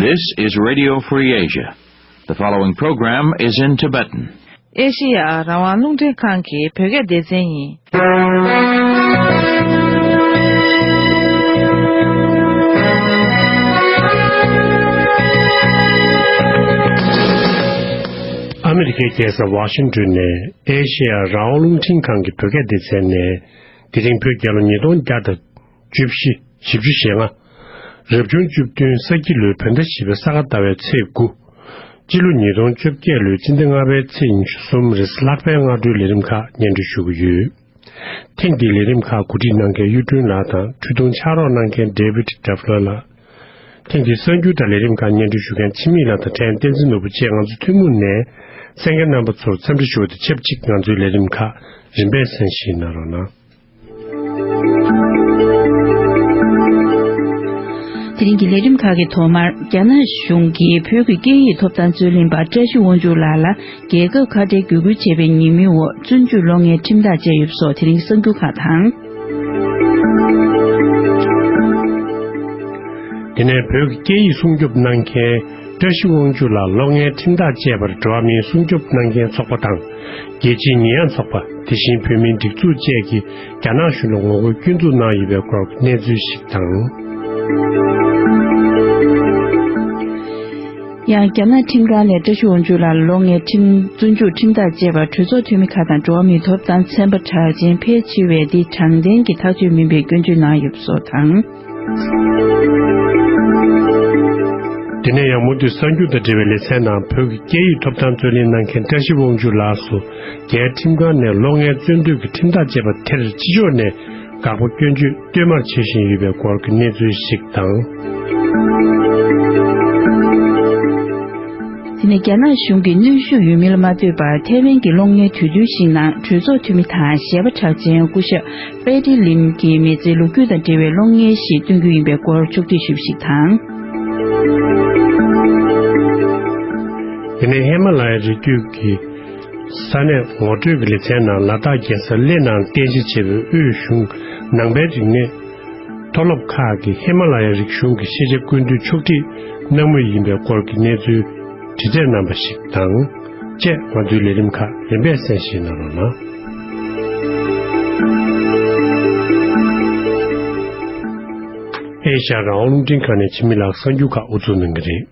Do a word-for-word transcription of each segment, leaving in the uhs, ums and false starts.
This is Radio Free Asia. The following program is in Tibetan. ཨེ་ཤེ་ཡ་རང་དབང་རླུང་འཕྲིན་ཁང་གི་བོད་སྐད་སྡེ་ཚན་ཡིན། ཨ་མི་རི་ཀའི་རྒྱལ་ས་ཝ་ཤིང་ཏོན་ནས་ཨེ་ཤེ་ཡ་རང་དབང་རླུང་འཕྲིན་ཁང་གི་བོད་སྐད་སྡེ་ཚན་ནས། དེ་རིང་བོད་རྒྱལ་ལོ་ཉིས་སྟོང་བརྒྱ་དང་བཅུ་བཞི། བཞི་བཅུ་ཞེ་ལྔ། རབ་བྱུང་བཅུ་བདུན་ས་ཁྱི་ལོའི་བོད་ཟླ་བཞི་པའི་ས་ག་ཟླ་བའི་ཚེས་དགུ། སྤྱི་ལོ་ཉིས་སྟོང་བཅོ་བརྒྱད་ལོའི་སྤྱི་ཟླ་ལྔ་པའི་ཚེས་ཉི་ཤུ་གསུམ་རེས་གཟའ་ལྷག་པའི་སྔ་དྲོའི་ལས་རིམ་ཁག་སྙན་སྒྲོན་ཞུ་གི་ཡོད། ཐེངས་འདིའི་ལས་རིམ་ཁག་གོ་སྒྲིག་གནང་མཁན་གཡུ་སྒྲོན་ལགས་དང་འཕྲུལ་གཏོང་ཕྱག་རོགས་གནང་མཁན་ཌེ་ཝིད་ཌབ་ལར་ལགས། ཐེངས་འདིའི་གསར་འགྱུར་དང་ལས་རིམ་ཁག་སྙན་སྒྲོན་ཞུ་མཁན་འཆི་མེད་ལགས་དང་ཕྲན་བསྟན་འཛིན་ནོར་བུ་བཅས་ང་ཚོ་ཐུན་མོང་ནས་གསན་མཁན་རྣམ་པ་ཚོར་འཚམས་འདྲི་ཞུ་བ་དང་ཆབས་ཅིག་ང་ཚོའི་ལས་རིམ་ཁག་རིམ་པས་གསན་བཞེས་གནང་རོགས་གནང་། དེ་རིང་གི་ལས་རིམ་ཁག་གི་ཐོག་མར་རྒྱ་ནག་གཞུང་གིས་བོད་ཀྱི་སྐད་ཡིག་ཐོབ་ཐང་རྩོད་ལེན་པ་བཀྲ་ཤིས་དབང་ཕྱུག་ལགས་ལ་རྒྱལ་ཁབ་ཁ་བྲལ་བརྒྱུད་སྐུལ་བྱས་པའི་ཉེས་མིང་འོག་བཙོན་འཇུག་ལོ་ལྔའི་ཁྲིམས་ཐག་བཅད་ཡོད་པ་སོགས་དེ་རིང་གསར་འགྱུར་ཁག་དང་། དེ་ནས་བོད་ཀྱི་སྐད་ཡིག་སྲུང་སྐྱོབ་གནང་མཁན་བཀྲ་ཤིས་དབང་ཕྱུག་ལ་ལོ་ལྔའི་ཁྲིམས་ཐག་བཅད་པར་འགྲོ་བ་མིའི་སྲུང་སྐྱོབ་གནང་མཁན་ཚོགས་པ་དང་རྒྱལ་སྤྱིའི་ཉེས་ཡངས་ཚོགས་པ། དེ་བཞིན་བོད་མིའི་སྒྲིག་འཛུགས་བཅས་ཀྱིས་རྒྱ་ནག་གཞུང་ལ་ངོ་རྒོལ་སྐྱོན་འཛུགས་གནང་ཡོད་པའི་སྐོར་གྱི་གནས་ཚུལ་ཞིག་དང་། ཡང་རྒྱ་ནག་ཁྲིམས་ཁང་ནས་བཀྲ་ཤིས་དབང་ཕྱུག་ལ་ལོ་ལྔའི་ཁྲིམས་བཙོན་འཇུག་ཁྲིམས་ཐག་བཅད་པར་གྲོས་ཚོགས་འཐུས་མི་ཁག་དང་འགྲོ་བ་མིའི་ཐོབ་ཐང་ཚན་པ་གྲགས་ཅན་ཕལ་ཆེ་བས་འདི་དྲང་བདེན་གྱི་ཐག་གཅོད་མིན་པའི་སྐྱོན་བརྗོད་གནང་ཡོད་པ་སོགས་དང་། དེ་ནས་ཡང་མུ་མཐུད་གསར་འགྱུར་དང་འབྲེལ་བའི་ལེ་ཚན་ནང་བོད་ཀྱི་སྐད་ཡིག་ཐོབ་ཐང་རྩོད་ལེན་གནང་མཁན་བཀྲ་ཤིས་དབང་ཕྱུག་ལགས་སུ་རྒྱལ་ཁྲིམས་ཁང་ནས་ལོ་ལྔའི་བཙོན་འཐུས་ཀྱི་ཁྲིམས་ཐག་བཅད་པ་དེར་ཕྱི་ཕྱོགས་ནས་དགག་པ་སྐྱོན་བརྗོད་བསྟོད་མར་བྱེད་བཞིན་ཡོད་པའི་སྐོར་གྱི་གནས་ཚུལ་ཞིག་དང་། དེ་ནས་རྒྱ་ནག་གཞུང་གིས་གནོན་ཤུགས་ཡོད་མིན་ལ་མ་ལྟོས་པར་ཐའེ་ཝན་གྱི་གློག་བརྙན་དུས་སྟོན་ཞིག་ནང་གྲོས་ཚོགས་འཐུས་མི་དང་གཞས་པ་གྲགས་ཅན་སྐུ་ཞབས་པེ་ཏི་ལིམ་གྱི་མི་ཚེའི་ལོ་རྒྱུས་དང་འབྲེལ་བའི་གློག་བརྙན་ཞིག་སྟོན་རྒྱུ་ཡིན་པའི་སྐོར་ཕྱོགས་སྒྲིག་ཞུས་པ་ཞིག་དང་། དེ་ནས་ཧི་མ་ལ་ཡའི་རི་རྒྱུད་ཀྱི་ས་གནས་ངོ་སྤྲོད་ཀྱི་ལེ་ཚན་ནང་ལ་དྭགས་རྒྱལ་ས་གླེ་ནང་རྟེན་གཞི་བྱས་པའི་དབུས་གཞུང་ནང་པའི་རིག་གནས་མཐོ་སློབ་ཁག་གི་ཧི་མ་ལ་ཡའི་རིག་གཞུང་གི་ཤེས་བྱ་ཀུན་བཏུས་ཕྱོགས་སྒྲིག་གནང་མུས་ཡིན་པའི་སྐོར་གྱི་གནས་ཚུལ་དྲི་རྩད་གནང་པ་ཞིག་དང་བཅས་ང་ཚོའི་ལས་རིམ་ཁག་རིམ་པས་གསན་བཞེས་གནང་རོགས་གནང་། ཨེ་ཤ་ཡ་རང་དབང་རླུང་འཕྲིན་ཁང་ནས་འཆི་མེད་ལགས་གསར་འགྱུར་ཁག་དབུ་འཛུགས་གནང་གི་རེད།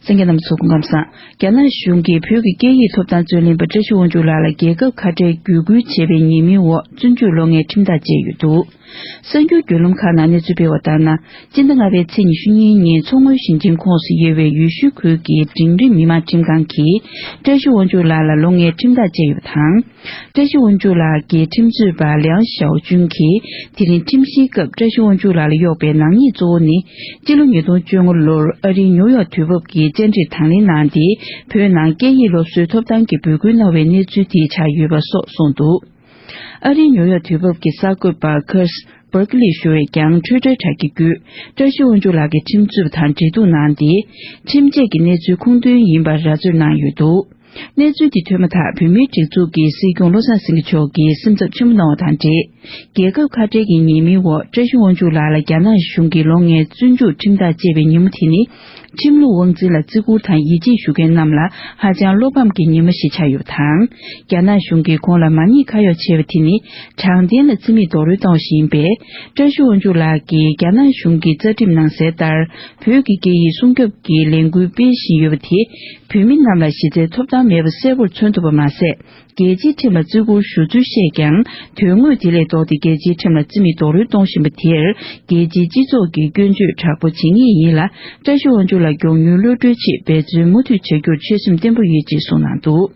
གསན་མཁན་རྣམ་པ་ཚོ་སྐུ་ཁམས་བཟང་། རྒྱ་ནག་གཞུང་གིས་བོད་ཀྱི་སྐད་ཡིག་ཐོབ་ཐང་རྩོད་ལེན་པ་བཀྲ་ཤིས་དབང་ཕྱུག་ལགས་ལ་རྒྱལ་ཁབ་ཁ་བྲལ་བརྒྱུད་སྐུལ་བྱས་པའི་ཉེས་མིང་འོག་བཙོན་འཇུག་ལོ་ལྔའི་ཁྲིམས་ཐག་བཅད་ཡོད་འདུག་གསར་འགྱུར་བརྒྱུད་ལམ་ཁག་ནང་གནས་ཚུལ་སྤེལ་བ་ལྟར་ན། སྤྱི་ཟླ་ལྔ་པའི་ཚེས་ཉི་ཤུ་གཉིས་ཉིན་མཚོ་སྔོན་ཞིང་ཆེན་ཁོངས་སུ་ཡོད་པའི་ཡུལ་ཤུལ་ཁུལ་གྱི་འབྲིང་རིམ་མི་དམངས་ཁྲིམས་ཁང་གིས་བཀྲ་ཤིས་དབང་ཕྱུག་ལགས་ལ་ལོ་ལྔའི་ཁྲིམས་ཐག་བཅད་ཡོད་པ་དང་། བཀྲ་ཤིས་དབང་ཕྱུག་ལགས་ཀྱི་ཁྲིམས་རྩོད་པ་ལིའང་ཞའོ་ཅུན་གྱིས་དེ་རིང་ཁྲིམས་བཤེར་སྐབས་བཀྲ་ཤིས་དབང་ཕྱུག་ལགས་ལ་གཡོགས་པའི་ནག་ཉེས་གཙོ་བོ་ནི། སྤྱི་ལོ་ཉིས་སྟོང་བཅོ་ལྔ་ལོར་ཨ་རིའི་ཉིའུ་ཡོག་དུས་བབ་ཀྱི་བཅར་འདྲིར་དང་ལེན་གནང་སྟེ། བོད་ནང་སྐད་ཡིག་སློབ་གསོའི་ཐོབ་ཐང་གི་འབོད་སྐུལ་གནང་བའི་གནས་ཚུལ་དེ་ཆགས་ཡོད་པ་སོགས་གསུངས་འདུག་ཨ་རིའི་ཉིའུ་ཡོག་དུས་བབ་ཀྱི་གསར་འགོད་པ་ཁར་སི་བར་ཀི་ལི་ཞུ་བས་ཀྱང་ཊུའི་ཊར་དྲ་རྒྱའི་བརྒྱུད། བཀྲ་ཤིས་དབང་ཕྱུག་ལགས་ཀྱི་ཁྲིམས་རྩོད་པ་དང་འབྲེལ་གཏུག་གནང་སྟེ། ཁྲིམས་ཆད་ཀྱི་གནས་ཚུལ་ཁུངས་ཐོན་ཡིན་པར་ར་འཕྲོད་གནང་ཡོད་འདུག་གནས་ཚུལ་འདི་ཐོན་མ་ཐག་བོད་མིའི་སྒྲིག་འཛུགས་ཀྱི་སྲིད་སྐྱོང་བློ་བཟང་སེང་གེ་མཆོག་གིས་སེམས་འཚབ་ཆེན་པོ་གནང་བ་དང་འབྲེལ། རྒྱལ་ཁབ་ཁ་བྲལ་གྱི་ཉེས་མིང་འོག་བཀྲ་ཤིས་དབང་ཕྱུག་ལགས་ལ་རྒྱ་ནག་གཞུང་གིས་ལོ་ལྔའི་བཙོན་འཇུག་ཁྲིམས་ཐག་བཅད་པའི་ཉིན་མོ་དེ་ནི། ཁྲིམས་ལུགས་དབང་འཛིན་ལ་བརྩི་བཀུར་དང་ཡིད་ཆེས་ཞུ་མཁན་རྣམས་ལ་ཧ་ཅང་བློ་ཕམ་གྱི་ཉིན་མོ་ཞིག་ཆགས་ཡོད་པ་དང་། རྒྱ་ནག་གཞུང་གིས་ཁོང་ལ་མ་ཉེས་ཁ་གཡོགས་བྱས་པ་དེ་ནི་དྲང་བདེན་ལ་བརྩི་མེད་རྡོག་རོལ་གཏོང་བ་ཞིག་ཡིན་པས། བཀྲ་ཤིས་དབང་ཕྱུག་ལགས་ཀྱིས་རྒྱ་ནག་གཞུང་གི་རྩ་ཁྲིམས་ནང་གསལ་ལྟར། བོད་ཀྱི་སྐད་ཡིག་སྲུང་སྐྱོབ་ཀྱི་ལས་འགུལ་སྤེལ་བཞིན་ཡོད་པ་དེས། བོད་མི་རྣམས་ལ་གཞི་རྩའི་ཐོབ་ཐང་མེད་པ་གསལ་པོར་མཚོན་ཐུབ་པ་མ་ཟད། རྒྱལ་སྤྱིའི་ཁྲིམས་ལ་བརྩི་བཀུར་ཞུ་ཚུལ་བཤད་ཀྱང་། དོན་དངོས་དེ་ལས་ལྡོག་སྟེ་རྒྱལ་སྤྱིའི་ཁྲིམས་ལ་བརྩི་མེད་རྡོག་རོལ་གཏོང་བཞིན་པ་དེར། རྒྱལ་སྤྱིའི་སྤྱི་ཚོགས་ཀྱིས་སྐྱོན་བརྗོད་དྲག་པོ་བྱེད་ངེས་ཡིན་ལ། བཀྲ་ཤིས་དབང་ཕྱུག་ལ་མགྱོགས་མྱུར་གློད་གྲོལ་ཆེད་འབད་བརྩོན་མུ་མཐུད་བྱ་རྒྱུར་ཆོད་སེམས་བརྟན་པོ་ཡོད་ཅེས་གསུངས་གནང་འདུག་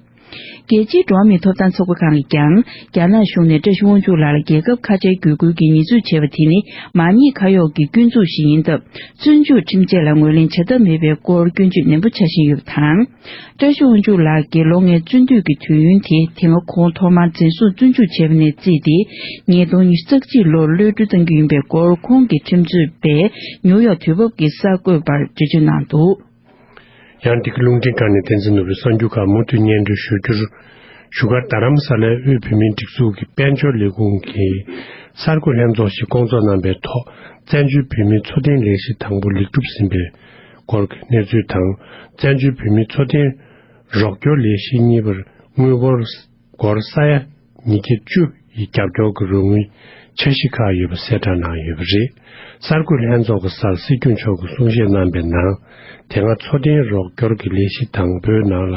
རྒྱལ་སྤྱིའི་འགྲོ་བ་མིའི་ཐོབ་ཐང་ཚོགས་པ་ཁང་གིས་ཀྱང་། རྒྱ་ནག་གཞུང་ནས་བཀྲ་ཤིས་དབང་ཕྱུག་ལགས་ལ་རྒྱལ་ཁབ་ཁ་བྲལ་བརྒྱུད་སྐུལ་གྱི་ཉེས་འཛུགས་བྱས་པ་དེ་ནི་མ་ཉེས་ཁ་གཡོགས་ཀྱི་སྐྱོན་འཛུགས་ཤིག་ཡིན་སྟབས། བཙོན་འཇུག་ཁྲིམས་ཆད་ལ་ངོས་ལེན་བྱ་ཐབས་མེད་པའི་སྐོར་སྐྱོན་བརྗོད་ནན་པོ་བྱ་བཞིན་ཡོད་པ་དང་། བཀྲ་ཤིས་དབང་ཕྱུག་ལགས་ཀྱི་ལོ་ལྔའི་བཙོན་འཐུས་ཀྱི་དུས་ཡུན་དེ་དེ་སྔ་ཁོང་ཐོག་མར་འཛིན་བཟུང་བཙོན་འཇུག་བྱས་པ་ནས་བརྩིས་ཏེ། ཉིས་སྟོང་ཉི་ཤུ་རྩ་གཅིག་ལོར་གློད་གྲོལ་གཏང་རྒྱུ་ཡིན་པའི་སྐོར་ཁོང་གི་ཁྲིམས་རྩོད་པས་ནིའུ་ཡོག་དུས་བབ་ཀྱི་གསར་འགོད་པར་འགྲེལ་བརྗོད་གནང་འདུག་ཡང་འདི་ག་རླུང་འཕྲིན་ཁང་ནས་བསྟན་འཛིན་ནོར་བུའི་གསར་འགྱུར་ཁག་མུ་མཐུད་སྙན་སྒྲོན་ཞུ་རྒྱུར། བཞུགས་སྒར་རྡ་རམ་ས་ལའི་དབུས་བོད་མིའི་སྒྲིག་འཛུགས་ཀྱི་དཔལ་འབྱོར་ལས་ཁུངས་ཀྱི་གསར་འགོད་ལྷན་ཚོགས་ཤིག་བསྐོང་ཚོགས་གནང་པའི་ཐོག་བཙན་བྱོལ་བོད་མིའི་འཚོ་རྟེན་ལས་གཞི་དང་པོ་ལེགས་གྲུབ་ཟིན་པའི་ སྐོར་གྱི་གནས་ཚུལ་དང་། བཙན་བྱོལ་བོད་མིའི་འཚོ་རྟེན་རོགས་སྐྱོར་ལས་གཞི་གཉིས་པར་དངུལ་འབོར་སྒོར་ས་ཡ་ཉིས་བརྒྱ་བཅུ་ཡི་རྒྱབ་སྐྱོར་གྱི་རོགས་དངུལ་འཆར་གཞི་ཁག་ཡོད་པ་གསལ་བསྒྲགས་གནང་ཡོད་པ་རེད། གསར་འགོད་ལྷན་ཚོགས་ཀྱི་སར་སྲིད་སྐྱོང་མཆོག་གིས་གསུང་བཤད་གནང་པའི་ནང་། དེ་སྔ་འཚོ་རྟེན་རོགས་སྐྱོར་གྱི་ལས་གཞི་དང་པོའི་ནང་ལ།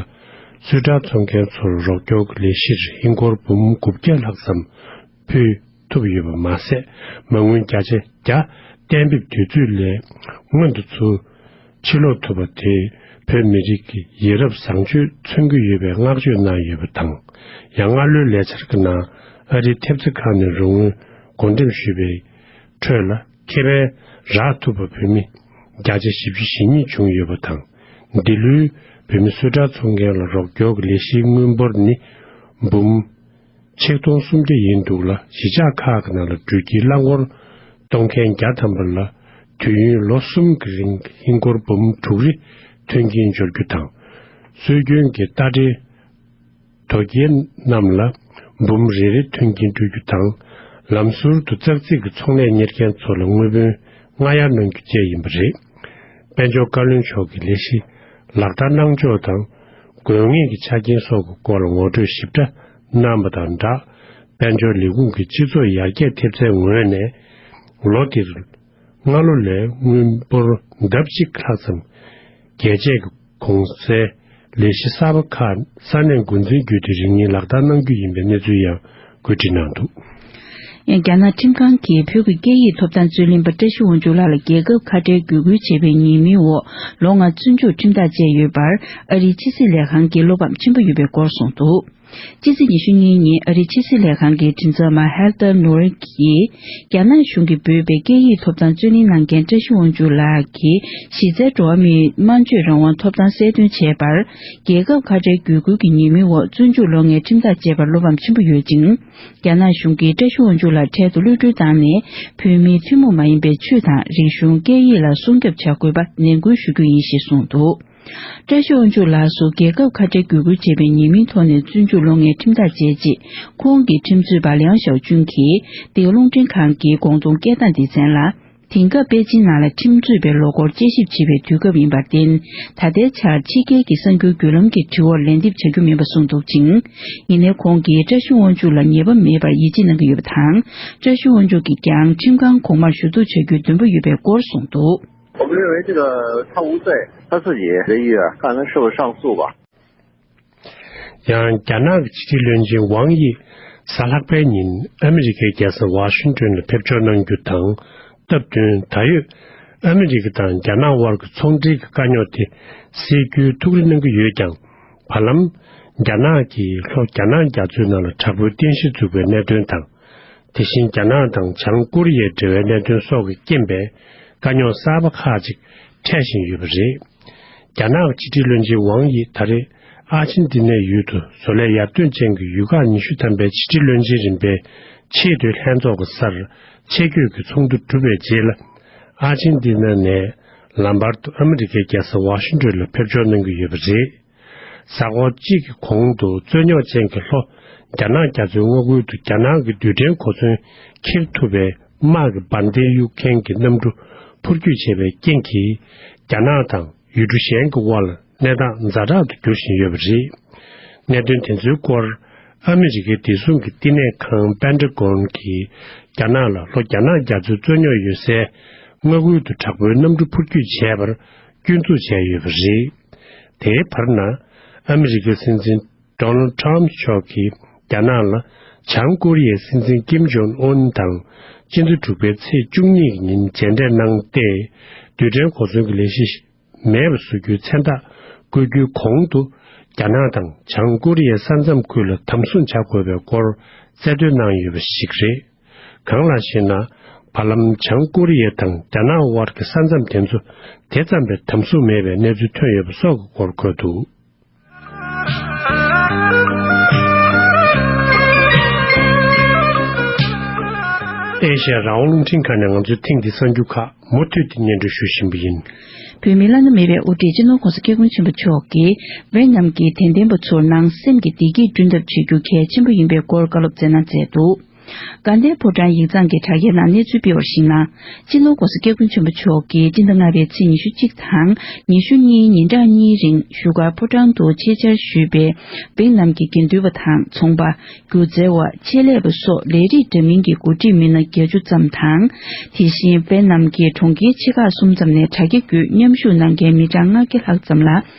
གསོལ་ཁྲག་འཚོ་མཁན་ཚོར་རོགས་སྐྱོར་གྱི་ལས་གཞིར་ཧིན་སྒོར་འབུམ་དགུ་བརྒྱ་ལྷག་ཙམ་ཕུལ་ཐུབ་ཡོད་པ་མ་ཟད། མ་དངུལ་བརྒྱ་ཆ་བརྒྱ་གཏན་འབེབས་དུས་ཚོད་ལས་སྔོན་དུ་ཚུར་ཕྱིར་སློག་ཐུབ་པ་དེས་བོད་མི་རིགས་ཀྱི་ཡ་རབས་བཟང་སྤྱོད་མཚོན་གྱི་ཡོད་པའི་བསྔགས་བརྗོད་གནང་ཡོད་པ་དང་། ཡང་སྔ་ལོའི་ལས་འཆར་གྱི་ནང་ཨ་རིའི་ཐེབས་རྩ་ཁང་ནས་རོགས་དངུལ་བགོ་འགྲེམས་ཞུས་པའི་ཁྲོད་ལ། ཁེ་ཕན་རག་ཐུབ་པ་བོད་མི་བརྒྱ་ཆ་བཞི་བཅུ་ཞེ་གཉིས་བྱུང་ཡོད་པ་དང་། འདི་ལོའི་བོད་མི་གསོལ་ཁྲག་འཚོ་མཁན་ལ་རོགས་སྐྱོར་གྱི་ལས་གཞིའི་དངུལ་འབོར་ནི་འབུམ་ཆིག་སྟོང་སུམ་བརྒྱ་ཡིན་འདུག་ལ། གཞིས་ཆགས་ཁག་གི་ནང་ལ་འགྲུལ་སྐྱེལ་རླངས་འཁོར་གཏོང་མཁན་བརྒྱ་ཐམ་པ་ལ་དུས་ཡུན་ལོ་གསུམ་གྱི་རིང་ཧིན་སྒོར་འབུམ་དྲུག་རེ་མཐུན་རྐྱེན་སྦྱོར་རྒྱུ་དང་། སྲོལ་རྒྱུན་གྱི་རྟ་དྲེལ་དོ་སྐྱེལ་རྣམས་ལ་འབུམ་རེ་རེ་མཐུན་རྐྱེན་སྤྲོད་རྒྱུ་དང་། ལམ་ཟུར་དུ་ཙག་ཙིག་གི་ཚོང་ལས་གཉེར་མཁན་ཚོ་ལ་དངུལ་བུན་སྔ་གཡར་གནང་རྒྱུ་བཅས་ཡིན་པ་རེད། དཔལ་འབྱོར་བཀའ་བློན་མཆོག་གིས་ལས་གཞི་ལག་བསྟར་གནང་ཕྱོགས་དང་། དགོས་ངེས་ཀྱི་ཆ་རྐྱེན་སོགས་ཀྱི་སྐོར་ལ་ངོ་སྤྲོད་ཞིབ་ཕྲ་གནང་བ་དང་སྦྲགས། དཔལ་འབྱོར་ལས་ཁུངས་ཀྱི་སྤྱི་ཚོགས་ཡར་རྒྱས་ཐེབས་རྩའི་ངོས་ནས་ལོ་འདིར་སྔ་ལོ་ལས་དངུལ་འབོར་ལྡབ་གཅིག་ལྷག་ཙམ་རྒྱས་བཅད་ཀྱི་གོང་གསལ་ལས་གཞི་གསར་པ་ཁག་ས་གནས་འགོ་འཛིན་བརྒྱུད་དེ་རིང་ཉིན་ལག་བསྟར་གནང་རྒྱུ་ཡིན་པའི་གནས་ཚུལ་ཡང་བཀོད་སྒྲིག་གནང་འདུག། ཡང་རྒྱ་ནག་ཁྲིམས་ཁང་གིས་བོད་ཀྱི་སྐད་ཡིག་ཐོབ་ཐང་རྩོད་ལེན་པ་བཀྲ་ཤིས་དབང་ཕྱུག་ལགས་ལ་རྒྱལ་ཁབ་ཁ་བྲལ་བརྒྱུད་སྐུལ་བྱས་པའི་ཉེས་མིང་འོག་ལོ་ལྔ་བཙོན་འཇུག་ཁྲིམས་ཐག་བཅད་ཡོད་པར་ཨ་རིའི་ཕྱི་སྲིད་ལས་ཁང་གིས་བློ་ཕམ་ཆེན་པོ་ཡོད་པའི་སྐོར་གསུངས་འདུག། ཕྱི་ཚེས་ཉི་ཤུ་གཉིས་ཉིན་ཨ་རིའི་ཕྱི་སྲིད་ལས་ཁང་གི་མགྲིན་ཚབ་མ་ཧེལ་ཏར་ནོར་གྱིས། རྒྱ་ནག་གཞུང་གིས་འབོད་པའི་སྐད་ཡིག་ཐོབ་ཐང་རྩོད་ལེན་གནང་མཁན་བཀྲ་ཤིས་དབང་ཕྱུག་ལགས་ཀྱི་གཞི་རྩའི་འགྲོ་བ་མིའི་སྨྲ་བརྗོད་རང་དབང་ཐོབ་ཐང་གསལ་སྟོན་བྱས་པར། རྒྱལ་ཁབ་ཁ་བྲལ་བརྒྱུད་སྐུལ་གྱི་ཉེས་མིང་འོག་བཙོན་འཇུག་ལོ་ལྔའི་ཁྲིམས་ཐག་བཅད་པར་བློ་ཕམ་ཆེན་པོ་ཡོད་ཅིང་། རྒྱ་ནག་གཞུང་གིས་བཀྲ་ཤིས་དབང་ཕྱུག་ལགས་འཕྲལ་དུ་གློད་གྲོལ་བཏང་ནས། བོད་མིའི་ཐུན་མོང་མ་ཡིན་པའི་ཆོས་དང་རིག་གཞུང་སྐད་ཡིག་ལ་སྲུང་སྐྱོབ་བྱ་དགོས་པ་ནན་སྐུལ་ཞུ་རྒྱུ་ཡིན་ཞེས་གསུངས་འདུག། བཀྲ་ཤིས་དབང་ཕྱུག་ལགས་སུ་རྒྱལ་ཁབ་ཁ་བྲལ་བརྒྱུད་སྐུལ་བྱས་པའི་ཉེས་མིང་ཐོག་ནས་བཙོན་འཇུག་ལོ་ལྔའི་ཁྲིམས་ཐག་བཅད་རྗེས། ཁོང་གི་ཁྲིམས་རྩོད་པ་ལིའང་ཞའོ་ཅུན་གྱིས་འདི་ག་རླུང་འཕྲིན་ཁང་གི་དགོང་དྲོ་སྐད་བཏང་སྡེ་ཚན་ལ། དེང་སྐབས་པེ་ཅིན་ནང་ལ་ཁྲིམས་རྩོད་པའི་ལོ་འཁོར་དཔྱད་ཞིབ་བྱེད་པའི་དུས་སྐབས་ཡིན་པར་བརྟེན། ད་ལྟའི་ཆར་ཕྱི་རྒྱལ་གྱི་གསར་འགྱུར་བརྒྱུད་ལམ་གྱི་དྲི་བར་ལན་འདེབས་བྱ་རྒྱུ་མིན་པ་གསུངས་འདུག་ཅིང་། ཡིན་ནའི་ཁོང་གིས་བཀྲ་ཤིས་དབང་ཕྱུག་ལ་ཉེས་པ་མེད་པར་ཡིད་ཆེས་གནང་གི་ཡོད་པ་དང་། བཀྲ་ཤིས་དབང་ཕྱུག་གིས་ཀྱང་ཁྲིམས་ཁང་གོང་མར་ཞུ་གཏུག་བྱ་རྒྱུའི་འདུན་པ་ཡོད་པའི་སྐོར་གསུངས་འདུག། 我们认为这个他无罪，他自己的意愿，看他是不是上诉吧。 ཡང་རྒྱ་ནག་གི་ཕྱི་དྲིལ་བློན་ཆེན་ཝང་དབྱི་གཟའ་ལྷག་པའི་ཉིན་ཨ་མི་རི་ཀའི་རྒྱལ་ས་ཝ་ཤིང་ཏོན་ལ་ཕེབས་འབྱོར་གནང་རྒྱུ་དང་སྟབས་བསྟུན། ད་ཡོད་ཨ་མི་རི་ཀ་དང་རྒྱ་ནག་དབར་གྱི་ཚོང་འབྲེལ་གྱི་དཀའ་རྙོག་དེ་སེལ་རྒྱུའི་ཐུགས་རེ་གནང་གི་ཡོད་ཀྱང་། བར་ལམ་རྒྱ་ནག་གིས་ལྷོ་རྒྱ་ནག་རྒྱ་མཚོའི་ནང་ལ་དྲག་པོའི་རྟེན་གཞི་འཛུགས་པའི་གནད་དོན་དང་། དེ་བཞིན་རྒྱ་ནག་དང་བྱང་ཀོ་རི་ཡའི་འབྲེལ་བའི་གནད་དོན་སོགས་ཀྱི་རྐྱེན་པས། དཀའ་རྙོག་གསར་པ་ཁག་ཅིག་འཕྲད་བཞིན་ཡོད་པ་རེད། རྒྱ་ནག་ཕྱི་དྲིལ་བློན་ཆེན་ཝང་དབྱི་ད་རེས་ཨར་ཅན་ཏི་ནའི་ཡུལ་དུ་བཟོ་ལས་ཡར་ཐོན་ཅན་གྱི་ཡུལ་ཁག་ཉི་ཤུ་ཐམ་པའི་ཕྱི་དྲིལ་བློན་ཆེན་རིམ་པའི་ཆེས་མཐོའི་ལྷན་ཚོགས་ཀྱི་སར་ཆེད་བསྐྱོད་ཀྱི་ཚོགས་འདུ་གྲུབ་པའི་རྗེས་ལ། ཨར་ཅན་ཏི་ན་ནས་ལམ་བར་དུ་ཨ་མི་རི་ཀའི་རྒྱལ་ས་ཝ་ཤིང་ཏོན་ལ་ཕེབས་འབྱོར་གནང་གི་ཡོད་པ་རེད། གཟའ་འཁོར་གཅིག་གི་གོང་དུ་རྩོད་རྙོག་ཅན་གྱི་ལྷོ་རྒྱ་ནག་རྒྱ་མཚོའི་མངའ་ཁུལ་དུ་རྒྱ་ནག་གི་རྡུལ་ཕྲན་གོ་མཚོན་འཁྱེར་ཐུབ་པའི་དམག་གི་འབར་མདེལ་གཡུག་མཁན་གྱི་གནམ་གྲུ་འཕུར་སྐྱོད་བྱས་པའི་རྐྱེན་གྱིས། རྒྱ་ནག་དང་ཡུལ་གྲུ་གཞན་གྱི་དབར་གནས་སྟངས་ཛ་དྲག་ཏུ་འགྱུར་བཞིན་ཡོད་པ་རེད། གནད་དོན་དེ་ཚོའི་སྐོར་ཨ་མི་རི་ཀའི་བདེ་སྲུང་གི་བསྟི་གནས་ཁང་པེན་ཏ་གོན་གྱིས་རྒྱ་ནག་ལ་ལྷོ་རྒྱ་ནག་རྒྱ་མཚོའི་རྩོད་རྙོག་ཡོད་སའི་མངའ་ཁུལ་དུ་དྲག་པོའི་གནམ་གྲུ་འཕུར་སྐྱོད་བྱས་པར་སྐྱོན་འཛུགས་བྱས་ཡོད་པ་རེད། དེའི་བར་ན། ཨ་མི་རི་ཀའི་སྲིད་འཛིན་ཌོ་ནལ་ཌི་ཊརམ་ཕི་མཆོག་གིས་རྒྱ་ནག་ལ་བྱང་ཀོ་རི་ཡའི་སྲིད་འཛིན་ཀིམ་ཇོང་ཨུན་དང་སྤྱི་ཟླ་དྲུག་པའི་ཚེས་བཅུ་གཉིས་ཀྱི་ཉིན་མཇལ་འཕྲད་གནང་སྟེ། རྡུལ་ཕྲན་གོ་མཚོན་གྱི་ལས་གཞི་མེད་པ་བཟོ་རྒྱུའི་མཚན་རྟགས་བཀོད་རྒྱུའི་གོང་དུ། རྒྱ་ནག་དང་བྱང་ཀོ་རི་ཡའི་ས་མཚམས་ཁུལ་ལ་དམ་སྲུང་བྱ་དགོས་པའི་སྐོར་རྩལ་འདོན་གནང་ཡོད་པ་ཞིག་རེད། གང་ལགས་ཤེ་ན། བར་ལམ་བྱང་ཀོ་རི་ཡ་དང་རྒྱ་ནག་དབར་གྱི་ས་མཚམས་དེ་ཚོ་དེ་ཙམ་པའི་དམ་སྲུང་མེད་པའི་གནས་ཚུལ་ཐོན་ཡོད་པ་སོགས་ཀྱི་སྐོར་འཁོད་འདུག། ཨེ་ཤ་ཡ་རང་དབང་རླུང་འཕྲིན་ཁང་ནས་ང་ཚོའི་ཐེངས་འདིའི་གསར་འགྱུར་ཁག་མུ་མཐུད་དེ་སྙན་སྒྲོན་ཞུ་བཞིན་པ་ཡིན། བོད་མིའི་བླ་ན་མེད་པའི་དབུ་ཁྲིད་སྤྱི་ནོར་༸གོང་ས་༸སྐྱབས་མགོན་ཆེན་པོ་མཆོག་གིས་ཝེ་ནམ་གྱི་དད་ལྡན་པ་ཚོར་ནང་སེམས་ཀྱི་བདེ་སྐྱིད་བསྐྲུན་ཐབས་བྱེད་རྒྱུ་གལ་ཆེན་པོ་ཡིན་པའི་སྐོར་བཀའ་སློབ་སྩལ་གནང་མཛད་འདུག། དགའ་ལྡན་ཕོ་བྲང་ཡིག་ཚང་གི་དྲ་རྒྱའི་ནང་གནས་ཚུལ་སྤེལ་བར་གཞིགས་ན། སྤྱི་ནོར་༸གོང་ས་༸སྐྱབས་མགོན་ཆེན་པོ་མཆོག་གིས་སྤྱི་ཟླ་ལྔ་པའི་ཚེས་ཉི་ཤུ་གཅིག་དང་ཉི་ཤུ་གཉིས་ཉིན་གྲངས་གཉིས་རིང་བཞུགས་སྒར་ཕོ་བྲང་དུ་ཆེད་བཅར་ཞུས་པའི་བེང་ནམ་གྱི་དགེ་འདུན་པ་དང་ཚོང་པ། སྒྱུ་རྩལ་བ། ཆེད་ལས་པ་སོགས་ལས་རིགས་འདྲ་མིན་གྱི་འགོ་ཁྲིད་མི་སྣ་བརྒྱད་ཅུ་ཙམ་དང་། དེ་བཞིན་བེད་ནམ་གྱི་གྲོང་ཁྱེར་ཆེ་ཁག་གསུམ་ཙམ་ནས་དྲ་རྒྱ་བརྒྱུད་མཉམ་ཞུགས་གནང་མཁན་མི་གྲངས་ལྔ་བརྒྱ་ལྷག་ཙམ་ལ་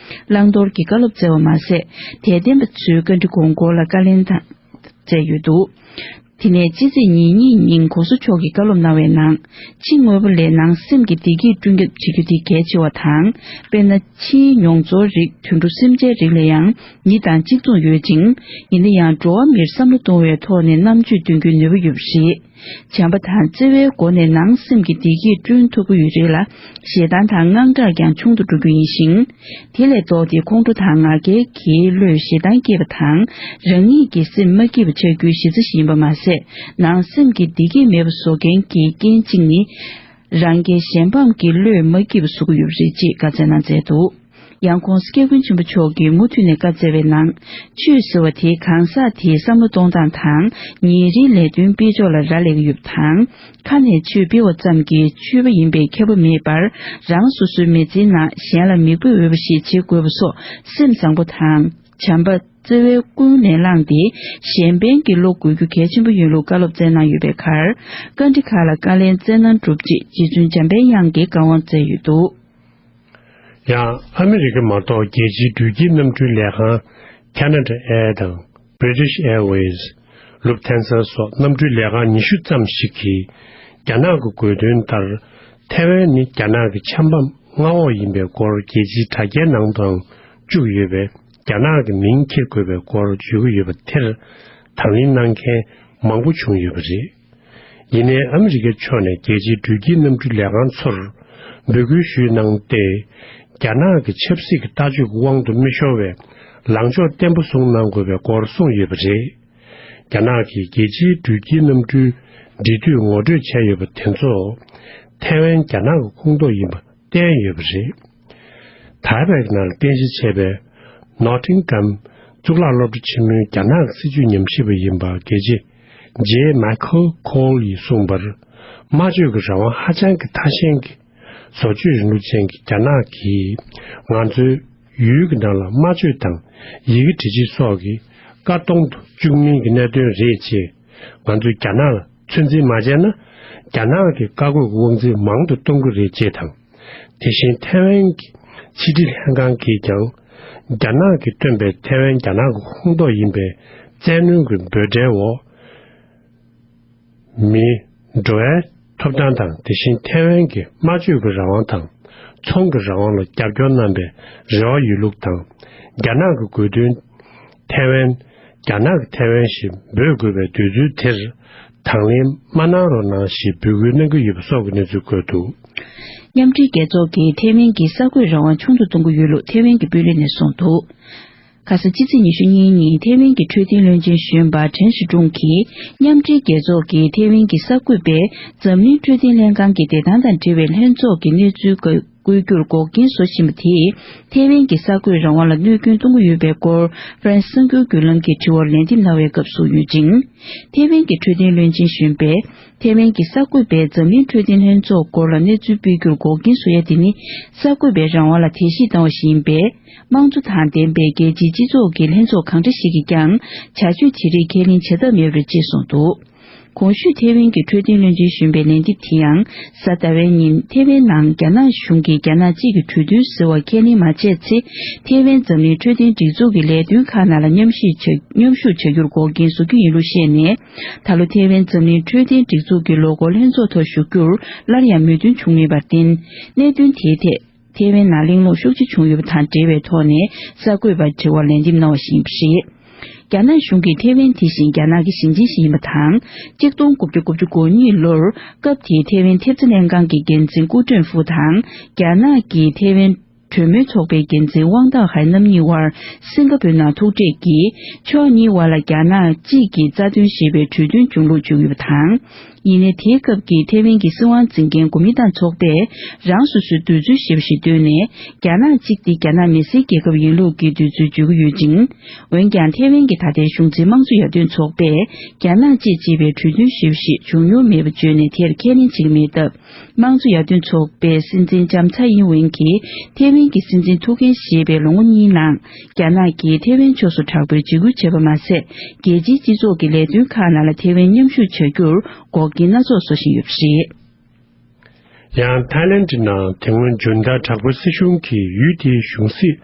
བླང་དོར་གྱི་བཀའ་སློབ་སྩལ་བ་མ་ཟད། དད་ལྡན་པ་ཚོའི་བཀའ་འདྲི་དགོངས་སྐོར་ལ་བཀའ་ལན་དང་། སྩལ་ཡོད་འདུག་དེ་ནས་ཕྱི་ཚེས་ཉེར་གཉིས་ཉིན་གོང་ས་མཆོག་གིས་བཀའ་སློབ་གནང་བའི་ནང་། ཕྱི་དངོས་པོ་ལས་ནང་སེམས་ཀྱི་བདེ་སྐྱིད་བསྐྲུན་ཐབས་བྱེད་རྒྱུ་དེ་གལ་ཆེ་བ་དང་། དཔེར་ན། ཕྱིའི་མྱོང་ཚོར་རིགས་དུད་འགྲོ་སེམས་ཅན་རིགས་ལ་ཡང་མི་དང་གཅིག་མཚུངས་ཡོད་ཅིང་། ཡིན་ན་ཡང་འགྲོ་བ་མིར་བསམ་བློ་གཏོང་བའི་ཐོག་ནས་རྣམ་དཔྱོད་འདོན་རྒྱུའི་ནུས་པ་ཡོད་པ་རེད། བྱམས་པ་དང་བརྩེ་བའི་སྒོ་ནས་ནང་སེམས་ཀྱི་བདེ་སྐྱིད་བསྐྲུན་ཐུབ་ཀྱི་ཡོད་རེད་ལ། ཞེ་སྡང་དང་དངངས་སྐྲག་ཀྱང་ཆུང་དུ་འགྲོ་རྒྱུ་ཡིན་ཞིང་། དེ་ལས་ལྡོག་སྟེ་ཁོང་ཁྲོ་དང་ང་རྒྱལ་གྱིས་བློས་ཞེ་སྡང་སྐྱེས་པ་དང་། རང་ཉིད་ཀྱི་སེམས་མ་སྐྱིད་པ་ཆགས་རྒྱུའི་གཞི་རྩ་ཞིག་ཡིན་པ་མ་ཟད། ནང་སེམས་ཀྱི་བདེ་སྐྱིད་མེད་པ་བཟོ་མཁན་གྱི་རྐྱེན་གཅིག་ནི། རང་རྒྱལ་གཞན་ཕམ་གྱི་བློས་མ་སྐྱིད་པ་བཟོ་གི་ཡོད་པ་རེད་ཅེས་བཀའ་སྩལ་གནང་མཛད་འདུག་ཡང་གོང་ས་སྐྱབས་མགོན་ཆེན་པོ་མཆོག་གིས་མུ་མཐུད་ནས་བཀའ་སྩལ་བའི་ནང་། ཆོས་ཟེར་བ་དེ་གང་ཟག་དེའི་བསམ་བློ་གཏོང་སྟངས་དང་ཉིན་རེའི་ལས་དོན་སྤེལ་ཕྱོགས་ལ་རག་ལས་ཀྱི་ཡོད་པ་དང་། ཁ་ནས་ཆོས་སྤེལ་བ་ཙམ་གྱིས་ཆོས་པ་ཡིན་པའི་ཁྱབ་པ་མེད་པར། རང་སོ་སོའི་མི་ཚེའི་ནང་གཞན་ལ་མིག་དཔེ་འོས་པ་ཞིག་བྱེད་དགོས་པ་སོགས་སེམས་བཟང་པོ་དང་། བྱམས་པ། བརྩེ་བའི་ཀུན་ནས་བསླངས་ཏེ་གཞན་ཕན་གྱི་བློ་དགོས་རྒྱུ་གལ་ཆེན་པོ་ཡིན་ལུགས་བཀའ་སློབ་སྩལ་གནང་ཡོད་པའི་ཁར། བཀའ་འདྲི་ཁག་ལ་བཀའ་ལན་སྩལ་གནང་གྲུབ་རྗེས་རྗེ་བཙུན་འཇམ་དཔལ་དབྱངས་ཀྱིས་བཀའ་དབང་སྩལ་ཡོད་འདུག་ཡང་ཨ་མི་རི་ཀ་མ་གཏོགས་རྒྱལ་སྤྱིའི་འགྲུལ་སྐྱེལ་གནམ་གྲུའི་ལས་ཁང་Canada Air དང་British Airways, Lufthansa སོགས་གནམ་གྲུའི་ལས་ཁང་ཉི་ཤུ་ཙམ་ཞིག་གིས། རྒྱ་ནག་གི་དགོས་འདུན་ལྟར། ཐའེ་ཝན་ནི་རྒྱ་ནག་གི་ཆབ་འབངས་མངའ་འོག་ཡིན་པའི་སྐོར་རྒྱལ་སྤྱིའི་དྲ་རྒྱའི་ནང་དུའང་བཅུག་ཡོད་པས། རྒྱ་ནག་གི་མིང་འཁྱེར་དགོས་པའི་སྐོར་བརྗོད་ཀྱི་ཡོད་པ་དེར། དང་ལེན་གནང་མཁན་མང་པོ་བྱུང་ཡོད་པ་རེད། ཡིན་ནའི་ཨ་མི་རི་ཀའི་ཕྱོགས་ནས་རྒྱལ་སྤྱིའི་འགྲུལ་སྐྱེལ་གནམ་གྲུའི་ལས་ཁང་ཚོར་འབོད་སྐུལ་ཞུས་གནང་སྟེ། རྒྱ་ནག་གི་ཆབ་སྲིད་ཀྱི་ལྟ་སྤྱོད་ཀྱི་དབང་དུ་མི་ཤོར་བའི་ལངས་ཕྱོགས་བརྟན་པོ་བཟུང་གནང་དགོས་པའི་སྐོར་གསུངས་ཡོད་པ་རེད། རྒྱ་ནག་གིས་རྒྱལ་སྤྱིའི་འགྲུལ་སྐྱེལ་གནམ་གྲུའི་འགྲིག་མཐུན་ངོ་སྤྲོད་བྱས་ཡོད་པ་དེ་ཚོ། ཐའེ་ཝན་རྒྱ་ནག་གི་ཁོངས་གཏོགས་ཡིན་པ་བསྟན་ཡོད་པ་རེད། ཐའེ་པེ་ནང་རྟེན་གཞི་བྱས་པའི་ནོ་ཊིང་གྷམ་གཙུག་ལག་སློབ་གྲྭ་ཆེན་མོའི་རྒྱ་ནག་གི་སྲིད་བྱུས་ཉམས་ཞིབ་པ་ཡིན་པ་དགེ་བྱེད་ཇེ་མའི་ཁལ་ཁོལ་ཡིས་གསུངས་པར། སྨྲ་བརྗོད་ཀྱི་རང་དབང་ཧ་ཅང་གི་ཐ་ཞན་གྱི་བཟོ་བཅོས་རིང་ལུགས་ཅན་གྱི་རྒྱ་ནག་གིས་ང་ཚོའི་ཡུལ་གྱི་ནང་ལ་སྨྲ་བརྗོད་དང་ཡི་གེ་འབྲི་བྱེད་སོགས་ཀྱི་བཀག་སྡོམ་དུ་བཅུག་མིན་གྱི་གནད་དོན་རེད་ཅེས། ང་ཚོས་རྒྱ་ནག་ལ་ཚོད་འཛིན་མ་བྱས་ན། རྒྱ་ནག་གི་བཀའ་བཀོད་ཀྱི་དབང་འཛིན་མང་དུ་གཏོང་གི་རེད་ཅེས་དང་། དེ་བཞིན་ཐའེ་ཝན་གྱི་ཕྱི་དྲིལ་ལྷན་ཁང་གིས་ཀྱང་། རྒྱ་ནག་གིས་བཏོན་པའི་ཐའེ་ཝན་རྒྱ་ནག་གི་ཁོངས་གཏོགས་ཡིན་པའི་བཙན་གནོན་གྱི་འབོད་སྒྲའི་འོག་མིའི་འགྲོ་བའི་ཐོབ་ཐང་དང་། དེ་བཞིན་ཐའེ་ཝན་གྱི་སྨྲ་བརྗོད་ཀྱི་རང་དབང་དང་། ཚོང་གི་རང་དབང་ལ་རྒྱབ་སྐྱོར་གནང་པའི་རེ་བ་ཡོད་ལུགས་དང་། རྒྱ་ནག་གི་དགོས་འདུན། ཐའེ་ཝན། རྒྱ་ནག་གི་ཐའེ་ཝན་ཞེས་འབོད་དགོས་པའི་འདོད་ཚུལ་དེར་དང་ལེན་མ་གནང་རོགས་གནང་ཞེས་འབོད་སྐུལ་གནང་གི་ཡོད་པ་སོགས་ཀྱི་གནས་ཚུལ་འགོད་འདུག་མཉམ་འབྲེལ་རྒྱལ་ཚོགས་ཀྱིས་ཐའེ་ཝན་གྱི་གསར་འགོད་རང་དབང་ཆུང་དུ་གཏོང་གི་ཡོད་ལུགས་ཐའེ་ཝན་གྱི་དཔོན་རིགས་ནས་གསུངས་འདུག་ཁ་ས་ཕྱི་ཚེས་ཉི་ཤུ་གཉིས་ཉིན་ཐའེ་ཝན་གྱི་འཕྲོད་བསྟེན་བློན་ཆེན་གཞོན་པ་ཁྲེན་ཧྲི་ཀྲུང་གིས། མཉམ་འབྲེལ་རྒྱལ་ཚོགས་ཀྱི་ཐའེ་ཝན་གྱི་གསར་འགོད་པས་འཛམ་གླིང་འཕྲོད་བསྟེན་ལྷན་ཁང་གི་བདེ་ཐང་དང་འབྲེལ་བའི་ལྷན་ཚོགས་ཀྱི་གནས་ཚུལ་བཀོད་རྒྱུར་འགོག་རྐྱེན་བཟོ་བཞིན་པ་དེས། ཐའེ་ཝན་གྱི་གསར་འགོད་རང་དབང་ལ་གནོད་སྐྱོན་གཏོང་གི་ཡོད་པའི་སྐོར། ཧྥ་རན་སི་གསར་འགྱུར་བརྒྱུད་ལམ་གྱི་དྲི་བར་ལན་འདེབས་གནང་བའི་སྐབས་སུ་ཡོད་ཅིང་། ཐའེ་ཝན་གྱི་འཕྲོད་བསྟེན་བློན་ཆེན་གཞོན་པས། ཐའེ་ཝན་གྱི་གསར་འགོད་པས་འཛམ་གླིང་འཕྲོད་བསྟེན་ལྷན་ཚོགས་སྐོར་ལ་གནས་ཚུལ་སྤེལ་རྒྱུར་འགོག་རྐྱེན་བཟོ་ཡ་དེ་ནི། གསར་འགོད་པའི་རང་དབང་ལ་དད་གཤིས་བཏང་བ་ཞིག་ཡིན་པས། དམངས་གཙོ་དང་ལྡན་པའི་རྒྱལ་སྤྱིའི་སྤྱི་ཚོགས་ཀྱི་ལྷན་ཚོགས་གང་འདྲ་ཞིག་གིས་ཀྱང་བྱ་སྤྱོད་དེ་རིགས་ཁས་ལེན་བྱ་ཐབས་མེད་པ་རེད་ཅེས་གསུངས་འདུག་གོང་ཞུས་ཐའེ་ཝན་གྱི་འཕྲོད་བསྟེན་བློན་ཆེན་གཞོན་པའི་ལན་འདེབས་དེ་ཡང་། གཟའ་ཟླ་བའི་ཉིན་ཐའེ་ཝན་ནང་རྒྱ་ནག་གཞུང་གིས་རྒྱ་ནག་གཅིག་གི་གྲོས་མཐུན་ཟེར་བ་ཁས་ལེན་མ་བྱས་ཚེ། ཐའེ་ཝན་འཛམ་གླིང་འཕྲོད་བསྟེན་སྒྲིག་འཛུགས་ཀྱི་ལས་དོན་ཁག་ནང་ལ་མཉམ་ཞུགས་བྱ་མཉམ་ཞུགས་བྱ་རྒྱུར་འགོག་རྐྱེན་བཟོ་རྒྱུ་ཡིན་ལུགས་བཤད་ནས། ད་ལོ་ཐའེ་ཝན་འཛམ་གླིང་འཕྲོད་བསྟེན་སྒྲིག་འཛུགས་ཀྱི་ལོ་འཁོར་ལྷན་ཚོགས་ཐོག་ཞུགས་རྒྱུར་སླར་ཡང་མོས་མཐུན་བྱུང་མེད་པར་བརྟེན། གནད་དོན་དེའི་ཐད། ཐའེ་ཝན་ནང་གླེང་སློང་ཤུགས་ཆེ་བྱུང་ཡོད་པ་དང་འབྲེལ་བའི་ཐོག་ནས་གསར་འགོད་པར་དྲི་བར་ལན་འདེབས་གནང་བ་ཞིག་ཡིན་པ་རེད། རྒྱ་ནག་གཞུང་གིས་ཐའེ་ཝན་དེ་བཞིན་རྒྱ་ནག་གི་ཞིང་ཆེན་ཞིག་ཡིན་པ་དང་། གཅིག་སྟོང་དགུ་བརྒྱ་དགུ་བཅུ་གོ་གཉིས་ལོར་སྐབས་དེའི་ཐའེ་ཝན་ཐེབས་རྩ་ལྷན་ཁང་གི་འགན་འཛིན་ཀུའུ་ཀྲེང་ཧྥུ་དང་། རྒྱ་ནག་གིས་ཐའེ་ཝན། གྲོས་མོལ་ཚོགས་པའི་འགན་འཛིན་དབང་ཐང་ཧའེ་རྣམ་གཉིས་དབར་སིང་ག་པུར་ནང་ཐུག་འཕྲད་ཀྱིས་ཕྱོགས་གཉིས་དབར་ལ་རྒྱ་ནག་གཅིག་གི་རྩ་དོན་ཞེས་པའི་གྲོས་མཐུན་བྱུང་ལུགས་བརྗོད་ཡོད་པ་དང་། ཡིན་ནའི་དེའི་སྐབས་ཀྱི་ཐེ་ཝན་གྱི་སྲིད་དབང་འཛིན་མཁན་གོ་མིན་ཏང་ཚོགས་པས་རང་སོ་སོའི་འདོད་ཚུལ་ཞེས་པ་ཞིག་བཏོན་ནས། རྒྱ་ནག་གཅིག་དེ་རྒྱ་ནག་མི་སེར་རྒྱལ་ཁབ་ཡིན་ལུགས་ཀྱི་འདོད་ཚུལ་བརྗོད་ཀྱི་ཡོད་ཅིང་། འོན་ཀྱང་ཐེ་ཝན་གྱི་ད་ལྟའི་གཞུང་འཛིན་དམངས་གཙོ་ཡར་ཐོན་ཚོགས་པས་རྒྱ་ནག་གཅིག་ཅེས་པའི་གྲོས་མཐུན་ཞེས་པ་ཞིག་བྱུང་མྱོང་མེད་པ་བརྗོད་ནས་དེར་ཁས་ལེན་བྱེད་ཀྱི་མེད་སྟབས། དམངས་གཙོ་ཡར་ཐོན་ཚོགས་པའི་སྲིད་འཛིན་ལྕམ་ཚའེ་ཡིན་ཝེན་གྱིས་ཐེ་ཝན་གྱི་སྲིད་འཛིན་ཐུག་འགན་བཞེས་པའི་ལོ་ངོ་གཉིས་ནང་། རྒྱ་ནག་གིས་ཐེ་ཝན་ཕྱོགས་སུ་དྲག་པོའི་འཇིགས་སྐུལ་བྱས་པ་མ་ཟད། རྒྱལ་སྤྱིའི་སྤྱི་ཚོགས་ཀྱི་ལས་དོན་ཁག་ནང་ལ་ཐེ་ཝན་མཉམ་ཞུགས་བྱ་རྒྱུར་འགོག་རྐྱེན་སྣ་ཚོགས་བཟོ་བཞིན་ཡོད་པ་རེད། ཡང་ཐའི་ལེན་ཌི་ནང་དེ་སྔོན་ཇུན་ཏཱ་དྲག་པོའི་སྲིད་གཞུང་གིས་ཡུལ་དེའི་གཞུང་སྲིད་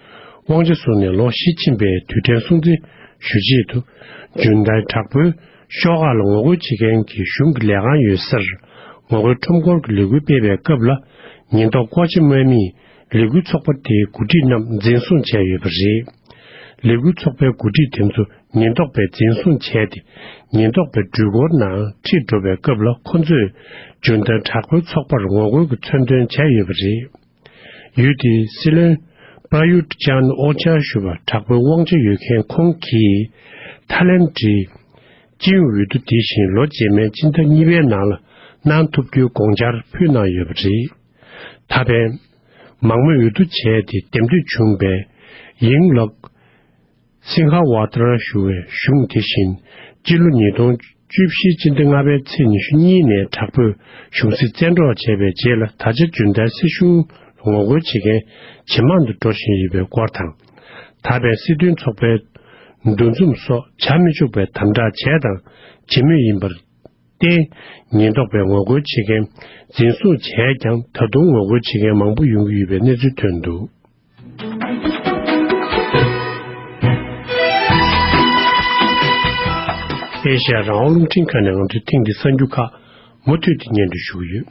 དབང་ཆ་བཟུང་ནས་ལོ་བཞི་ཕྱིན་པའི་དུས་དྲན་སྲུང་བརྩི་ཞུ་ཆེད་དུ། ཇུན་ཏཱའི་དྲག་པོའི་ཤོག་ཁག་ལ་ངོ་རྒོལ་བྱེད་མཁན་གྱི་གཞུང་གི་ལས་ཁང་ཡོད་སར། ངོ་རྒོལ་ཁྲོམ་སྐོར་གྱི་ལས་འགུལ་སྤེལ་བའི་སྐབས་ལ། ཉེན་རྟོག་བཀོལ་སྤྱོད་དམག་མིས་ལས་འགུལ་ཚོགས་པ་དེའི་འགོ་ཁྲིད་རྣམས་འཛིན་བཟུང་བྱས་ཡོད་པ་རེད། ལས་འགུལ་ཚོགས་པའི་འགོ་ཁྲིད་དེ་ཚོ་ཉེན་རྟོག་པས་འཛིན་བཟུང་བྱས་ཏེ། ཉེན་རྟོག་པའི་འགྲུལ་འཁོར་ནང་ཁྲིད་འགྲོ་བའི་སྐབས་ལ། ཁོ་ཚོས་ཇུན་ཏཱ་དྲག་པོའི་ཚོགས་པར་ངོ་རྒོལ་གྱི་མཚོན་འདོན་བྱས་ཡོད་པ་རེད། ཡུལ་དེའི་སྲིད་བློན་པྲ་ཡུད་ཅཱན་ཨོ་ཅཱ་ཞུ་བ་དྲག་པོའི་དབང་ཆ་ཡོད་མཁན་ཁོང་གིས། ཐའི་ལེན་ཌིའི་སྤྱི་ཡོངས་འོས་བསྡུ་དེ་བཞིན་ལོ་རྗེས་མའི་སྤྱི་ཟླ་གཉིས་པའི་ནང་ལ་གནང་ཐུབ་རྒྱུའི་དགོངས་འཆར་ཕུལ་གནང་ཡོད་པ་རེད། ད་ཕན། མང་མོས་འོས་བསྡུ་བྱས་ཏེ་འདེམས་ཐོན་བྱུང་བའི་ཡིང་ལག་སིང་ཧ་ཝ་ཏྲ་ཞུ་བའི་གཞུང་དེ་བཞིན་སྤྱི་ལོ་ཉིས་སྟོང་བཅུ་བཞི་སྤྱི་ཟླ་ལྔ་པའི་ཚེས་ཉི་ཤུ་གཉིས་ནས་དྲག་པོས་གཞུང་སྲིད་བཙན་འཕྲོག་བྱས་པའི་རྗེས་ལ། ད་ཆ་ཇུན་ཏཱའི་སྲིད་གཞུང་ལ་ངོ་རྒོལ་བྱེད་མཁན་ཇེ་མང་དུ་འགྲོ་བཞིན་ཡོད་པའི་སྐོར་དང་། ད་ཕན་སྲིད་དོན་ཚོགས་པའི་འདུ་འཛོམས་སོགས་བྱ་མི་ཆོག་པའི་དམ་དྲག་བྱས་དང་བྱེད་མུས་ཡིན་པར་བརྟེན། ཉེན་རྟོག་པས་ངོ་རྒོལ་བྱེད་མཁན་འཛིན་བཟུང་བྱས་ཀྱང་། ད་དུང་ངོ་རྒོལ་བྱེད་མཁན་མང་པོ་ཡོང་གི་ཡོད་པའི་གནས་ཚུལ་ཐོན་འདུག། ཨེ་ཤ་ཡ་རང་དབང་རླུང་འཕྲིན་ཁང་ནས་ང་ཚོའི་ཐེངས་འདིའི་གསར་འགྱུར་ཁག་མུ་མཐུད་དུ་སྙན་སྒྲོན་ཞུ་གི་ཡོད།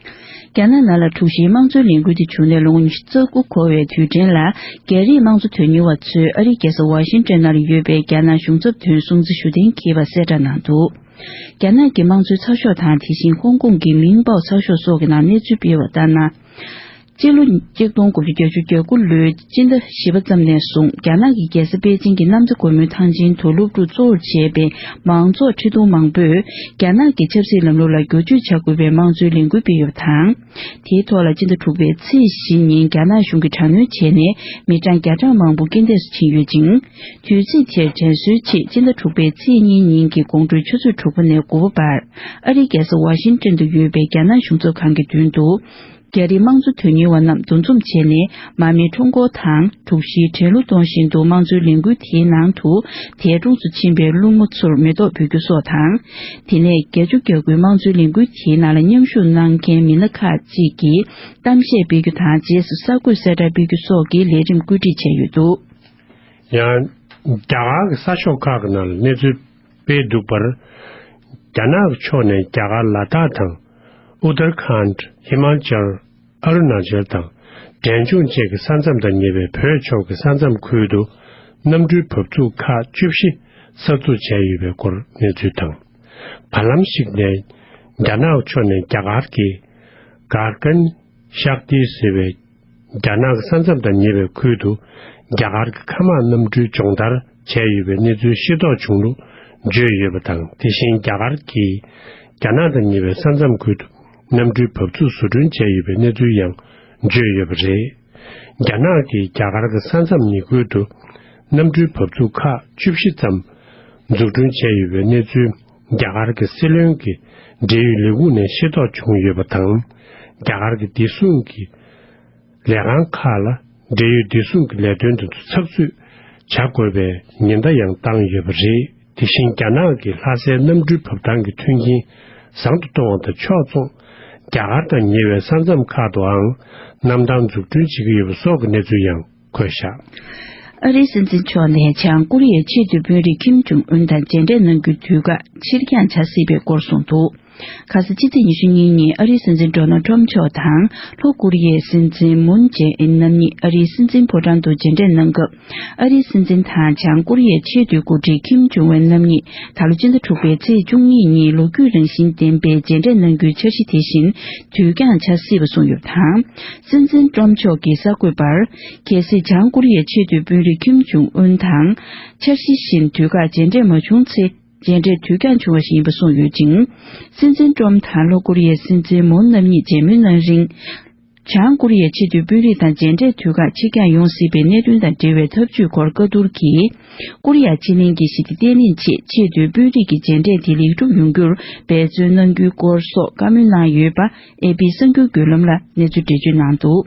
རྒྱ་ནག་ནང་ལ་དྲུག་བཞིའི་དམངས་གཙོའི་ལས་འགུལ་དེ་བྱུང་ནས་ལོ་ངོ་ཉི་ཤུ་རྩ་དགུ་འཁོར་བའི་དུས་དྲན་ལ། རྒྱ་རིགས་དམངས་གཙོ་དོན་གཉེར་བ་ཚོས་ཨ་རིའི་རྒྱལ་ས་ཝ་ཤིང་ཏོན་ནང་ལ་ཡོད་པའི་རྒྱ་ནག་གཞུང་ཚབ་དོན་སྲུང་བརྩི་ཞུ་གཏན་འཁེལ་བ་གསལ་བསྒྲགས་གནང་འདུག། རྒྱ་ནག་གི་དམངས་གཙོའི་ཚགས་ཤོག་དང་། དེ་བཞིན་ཧོང་ཀོང་གི་མིང་པའོ་ཚགས་ཤོག་སོགས་ཀྱི་ནང་གནས་ཚུལ་སྤེལ་བ་ལྟར་ན། སྤྱི་ལོ་གཅིག་སྟོང་དགུ་བརྒྱ་བརྒྱད་ཅུ་གྱ་དགུ་ལོའི་སྤྱི་ཟླ་བཞི་པ་ཙམ་ནས་བཟུང་། རྒྱ་ནག་གི་རྒྱལ་ས་པེ་ཅིང་གི་གནམ་བདེ་སྒོ་མོའི་ཐང་ཆེན་དུ་སློབ་ཕྲུག་གཙོ་བོར་བྱས་པའི་མང་ཚོགས་ཁྲི་སྟོང་མང་པོས། རྒྱ་ནག་གི་ཆབ་སྲིད་ལམ་ལུགས་ལ་བསྒྱུར་བཅོས་བྱ་དགོས་པའི་དམངས་གཙོའི་ལས་འགུལ་སྤེལ་ཡོད་པ་དང་། དེའི་ཐོག་ལ་སྤྱི་ཟླ་དྲུག་པའི་ཚེས་བཞི་ཉིན་རྒྱ་ནག་གཞུང་གིས་དྲག་གནོན་བྱས་ནས། མི་གྲངས་བརྒྱ་ཕྲག་མང་པོ་རྐྱེན་འདས་སུ་ཕྱིན་ཡོད་ཅིང་། དུས་ཚིགས་དེར་དྲན་གསོའི་ཆེད་སྤྱི་ཟླ་དྲུག་པའི་ཚེས་གཉིས་ཉིན་གྱི་དགོང་དྲོའི་ཆུ་ཚོད་དྲུག་པ་ནས་དགུ་པ་བར། ཨ་རིའི་རྒྱལ་ས་ཝ་ཤིང་ཏོན་དུ་ཡོད་པའི་རྒྱ་ནག་གཞུང་ཚབ་ཁང་གི་མདུན་དུ། རྒྱ་རིགས་དམངས་གཙོ་དོན་གཉེར་བ་རྣམས་འདུ་འཛོམས་བྱས་ནས། མར་མེའི་ཁྲོམ་སྐོར་དང་། དྲུག་བཞིའི་དྲན་གླུ་གཏོང་བཞིན་དུ། དམངས་གཙོའི་ལས་འགུལ་དེའི་ནང་དུ། འདས་གྲོངས་སུ་ཕྱིན་པའི་སློབ་མ་ཚོར་མེ་ཏོག་འབུལ་རྒྱུ་སོགས་དང་། དེ་ནས་བརྒྱད་ཅུ་གྱ་དགུའི་དམངས་གཙོའི་ལས་འགུལ་དེའི་ནང་ལ་མཉམ་ཞུགས་གནང་མཁན་མི་སྣ་ཁག་ཅིག་གིས་གཏམ་བཤད་སྤེལ་རྒྱུ་དང་། རྗེས་སུ་གསར་འགོད་གསལ་བསྒྲགས་སྤེལ་རྒྱུ་སོགས་ཀྱི་ལས་རིམ་བཀོད་སྒྲིག་བྱས་ཡོད་འདུག། ཡང་། རྒྱ་གར་གྱི་གསར་ཤོག་ཁག་གི་ནང་ལ་གནས་ཚུལ་སྤེལ་འདུག་པར། རྒྱ་ནག་གི་ཕྱོགས་ནས་རྒྱ་གར་ལ་དྭགས་དང་། ཨུ་ཏར་ཁཱན་ཌ། ཧི་མ་ཅལ། ཨ་རུ་ན་ཅལ་དང་། འབྲས་ལྗོངས་བཅས་ཀྱི་ས་མཚམས་དང་ཉེ་བའི་བོད་ཕྱོགས་ཀྱི་ས་མཚམས་ཁུལ་དུ། གནམ་གྲུའི་བབས་ཚུགས་ཁག་བཅུ་བཞི་གསར་འཛུགས་བྱས་ཡོད་པའི་སྐོར་གནས་ཚུལ་དང་། བར་ལམ་ཞིག་ནས། རྒྱ་ནག་ཕྱོགས་ནས་རྒྱ་གར་གྱི་གར་ཀན་ཤག་ཏི་ཟེར་བའི་རྒྱ་ནག་གི་ས་མཚམས་དང་ཉེ་བའི་ཁུལ་དུ། རྒྱ་གར་གྱི་མཁའ་དམག་གནམ་གྲུའི་སྦྱོང་བརྡར་བྱས་ཡོད་པའི་གནས་ཚུལ་ཤེས་རྟོགས་བྱུང་ལུགས་བརྗོད་ཡོད་པ་དང་། དེ་བཞིན་རྒྱ་གར་གྱིས་རྒྱ་ནག་དང་ཉེ་བའི་ས་མཚམས་ཁུལ་དུ་གནམ་གྲུའི་བབས་ཚུགས་བཟོ་སྐྲུན་བྱས་ཡོད་པའི་གནས་ཚུལ་ཡང་བརྗོད་ཡོད་པ་རེད། རྒྱ་ནག་གིས་རྒྱ་གར་གྱི་ས་མཚམས་ཉེ་ཁུལ་དུ་གནམ་གྲུའི་བབས་ཚུགས་ཁག་བཅུ་བཞི་ཙམ་འཛུགས་སྐྲུན་བྱས་ཡོད་པའི་གནས་ཚུལ་རྒྱ་གར་གྱི་སྲིད་བློན་གྱི་འབྲེལ་ཡོད་ལས་ཁུངས་ནས་ཤེས་རྟོགས་བྱུང་ཡོད་པ་དང་། རྒྱ་གར་གྱི་བདེ་སྲུང་གི་ལས་ཁང་ཁག་ལ་འབྲེལ་ཡོད་བདེ་སྲུང་གི་ལས་དོན་དེ་ཚོ་ཚགས་ཚུད་བྱ་དགོས་པའི་ཉེན་བརྡ་ཡང་བཏང་ཡོད་པ་རེད། དེ་བཞིན་རྒྱ་ནག་གིས་ལྷ་སའི་གནམ་གྲུའི་བབས་ཐང་གི་མཐུན་རྐྱེན་བཟང་དུ་གཏོང་བ་དང་ཕྱོགས་མཚུངས། རྒྱ་གར་དང་ཉེ་བའི་ས་མཚམས་ཁག་ཏུའང་གནམ་ཐང་འཛུགས་སྐྲུན་བྱེད་ཀྱི་ཡོད་པ་སོགས་ཀྱི་གནས་ཚུལ་ཡང་འཁོད་བཞག། ཨ་རིའི་སྲིད་འཛིན་མཆོག་ནས་བྱང་ཀོ་རི་ཡའི་ཆེས་མཐོའི་དཔོན་རིགས་ཁིམ་ཇུང་ཨུན་དང་མཇལ་འཕྲད་གནང་རྒྱུའི་དུས་བཀག་ཕྱིར་འགྱངས་བྱ་སྲིད་པའི་སྐོར་གསུངས་འདུག། ཁ་སང་ཕྱི་ཚེས་ཉི་ཤུ་གཉིས་ཉིན་ཨ་རིའི་སྲིད་འཛིན་ཌོ་ནལ་ཊམ་མཆོག་དང་ལྷོ་ཀོ་རི་ཡའི་སྲིད་འཛིན་མུན་ཇེ་ཨིན་རྣམ་གཉིས་ཨ་རིའི་སྲིད་འཛིན་ཕོ་བྲང་དུ་མཇལ་འཕྲད་གནང་སྐབས། ཨ་རིའི་སྲིད་འཛིན་དང་བྱང་ཀོ་རི་ཡའི་ཆེས་མཐོའི་འགོ་ཁྲིད་ཁིམ་ཇུང་ཨུན་རྣམ་གཉིས་ད་ལོ་སྤྱི་ཟླ་དྲུག་པའི་ཚེས་བཅུ་གཉིས་ཉིན་ལོ་རྒྱུས་རང་བཞིན་ལྡན་པའི་མཇལ་འཕྲད་གནང་རྒྱུའི་འཆར་གཞི་དེ་བཞིན་དུས་འགྱངས་བྱ་སྲིད་པ་གསུངས་ཡོད་པ་དང་། སྲིད་འཛིན་ཊམ་མཆོག་གིས་གསར་འགོད་པར། གལ་སྲིད་བྱང་ཀོ་རི་ཡའི་ཆེས་མཐོའི་དཔོན་རིགས་ཁིམ་ཇུང་ཨུན་དང་འཆར་གཞི་བཞིན་དུས་བཀག་མཇལ་འཕྲད་མ་བྱུང་ཚེ། མཇལ་འཕྲད་དུས་འགྱངས་བྱུང་བ་ཞིག་ཡིན་པ་གསུངས་ཡོད་ཅིང་། སྲིད་འཛིན་ཊམ་དང་ལྷོ་ཀོ་རི་ཡའི་སྲིད་འཛིན་མུན་རྣམ་གཉིས་མཇལ་མོལ་གནང་རིང་། བྱང་ཀོ་རི་ཡའི་ཆེས་མཐོའི་དཔོན་རིགས་དང་མཇལ་འཕྲད་དུས་བཀག་ཕྱིར་འགྱངས་ཡོང་སྲིད་པའི་གནད་དོན་དང་འབྲེལ་བའི་ཐབས་ཇུས་སྐོར་བཀའ་བསྡུར་གྱིས། ཀོ་རི་ཡ་ཕྱེད་གླིང་གི་ཞི་བདེ་བརྟན་ལྷིང་ཆེད་ཆེས་མཐོའི་དཔོན་རིགས་ཀྱི་མཇལ་འཕྲད་དེ་ལེགས་གྲུབ་ཡོང་རྒྱུར་འབད་བརྩོན་གནང་རྒྱུའི་སྐོར་སོགས་བཀའ་མོལ་གནང་ཡོད་པ། ཨེ་པི་གསར་འགྱུར་བརྒྱུད་ལམ་ལ་གནས་ཚུལ་འགྲེལ་བརྗོད་གནང་འདུག་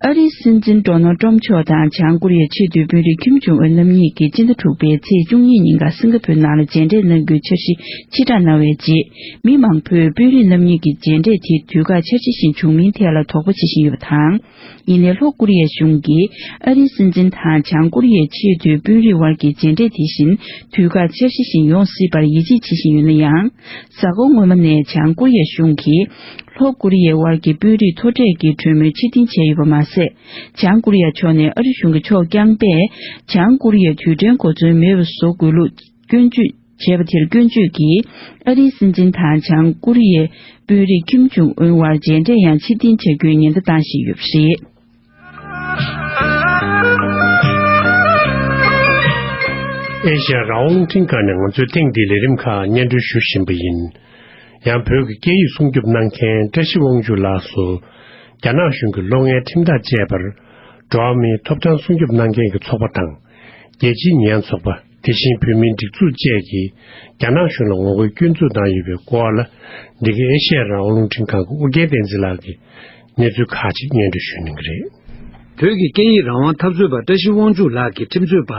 ཨ་རིའི་སྲིད་འཛིན་ཌོ་ནལ་ཊམ་མཆོག་དང་བྱང་ཀོ་རི་ཡའི་ཆེས་མཐོའི་དཔོན་རིགས་ཁིམ་ཇུང་ཨུན་རྣམ་གཉིས་ཀྱིས་སྤྱི་ཟླ་དྲུག་པའི་ཚེས་བཅུ་གཉིས་ཉིན་ཀ་སིང་ག་ཕོར་ནང་ལ་མཇལ་འཕྲད་གནང་རྒྱུའི་འཆར་གཞི་ཕྱིར་བསྒྲགས་གནང་བའི་རྗེས། མི་མང་པོས་དཔོན་རིགས་རྣམ་གཉིས་ཀྱི་མཇལ་འཕྲད་དེ་དུས་བཀག་འཆར་གཞི་བཞིན་བྱུང་མིན་ཐད་ལ་དོགས་པ་བྱེད་བཞིན་ཡོད་པ་དང་། ཡིན་ནའི་ལྷོ་ཀོ་རི་ཡའི་གཞུང་གིས་ཨ་རིའི་སྲིད་འཛིན་དང་བྱང་ཀོ་རི་ཡའི་ཆེས་མཐོའི་དཔོན་རིགས་དབར་གྱི་མཇལ་འཕྲད་དེ་བཞིན་དུས་བཀག་འཆར་གཞི་བཞིན་ཡོང་སྲིད་པར་ཡིད་ཆེས་བྱེད་བཞིན་ཡོད་ན་ཡང་། གཟའ་འཁོར་སྔོན་མ་ནས་བྱང་ཀོ་རི་ཡའི་གཞུང་གིས། ལྷོ་ཀོ་རི་ཡའི་དབར་གྱི་དཔོན་རིགས་མཐོ་གྲས་ཀྱི་གྲོས་མོལ་ཕྱིར་འཐེན་བྱས་ཡོད་པ་མ་ཟད། བྱང་ཀོ་རི་ཡ་ཕྱོགས་ནས་ཨ་རི་གཞུང་གི་ཕྱོགས་རྐྱང་པས་བྱང་ཀོ་རི་ཡའི་རྡུལ་ཕྲན་གོ་མཚོན་མེད་པ་བཟོ་དགོས་ལུགས་སྐྱོན་བརྗོད་བྱས་པ་དེར་སྐྱོན་བརྗོད་ཀྱིས་ཨ་རིའི་སྲིད་འཛིན་དང་བྱང་ཀོ་རི་ཡའི་དཔོན་རིགས་ཁིམ་ཇུང་ཨུན་དབར་མཇལ་འཕྲད་ཡང་ཕྱིར་འཐེན་བྱ་རྒྱུའི་ཉེན་བརྡ་བཏང་བཞིན་ཡོད་པ་རེད། ཨེ་ཤ་ཡ་རང་དབང་རླུང་འཕྲིན་ཁང་ནས་ང་ཚོའི་ཐེངས་འདིའི་ལས་རིམ་ཁག་སྙན་སྒྲོན་ཞུ་བཞིན་པ་ཡིན། ཡང་བོད་ཀྱི་སྐད་ཡིག་སྲུང་སྐྱོབ་གནང་མཁན་བཀྲ་ཤིས་དབང་ཕྱུག་ལགས་སུ། རྒྱ་ནག་གཞུང་གིས་ལོ་ལྔའི་ཁྲིམས་ཐག་བཅད་པར། འགྲོ་བ་མིའི་ཐོབ་ཐང་སྲུང་སྐྱོབ་གནང་མཁན་གྱི་ཚོགས་པ་དང་། རྒྱལ་སྤྱིའི་ཉེས་ཡངས་ཚོགས་པ། དེ་བཞིན་བོད་མིའི་སྒྲིག་འཛུགས་བཅས་ཀྱིས། རྒྱ་ནག་གཞུང་ལ་ངོ་རྒོལ་སྐྱོན་འཛུགས་གནང་ཡོད་པའི་སྐོར་ལ། འདི་ག་ཨེ་ཤེ་ཡ་རང་དབང་རླུང་འཕྲིན་ཁང་གི་ཨོ་རྒྱན་བསྟན་འཛིན་ལགས་ཀྱིས། གནས་ཚུལ་ཁག་ཅིག་སྙན་སྒྲོན་ཞུ་གནང་གི་རེད། བོད་ཀྱི་སྐད་ཡིག་རང་དབང་འཐབ་རྩོད་པ་བཀྲ་ཤིས་དབང་ཕྱུག་ལགས་ཀྱི་ཁྲིམས་རྩོད་པ་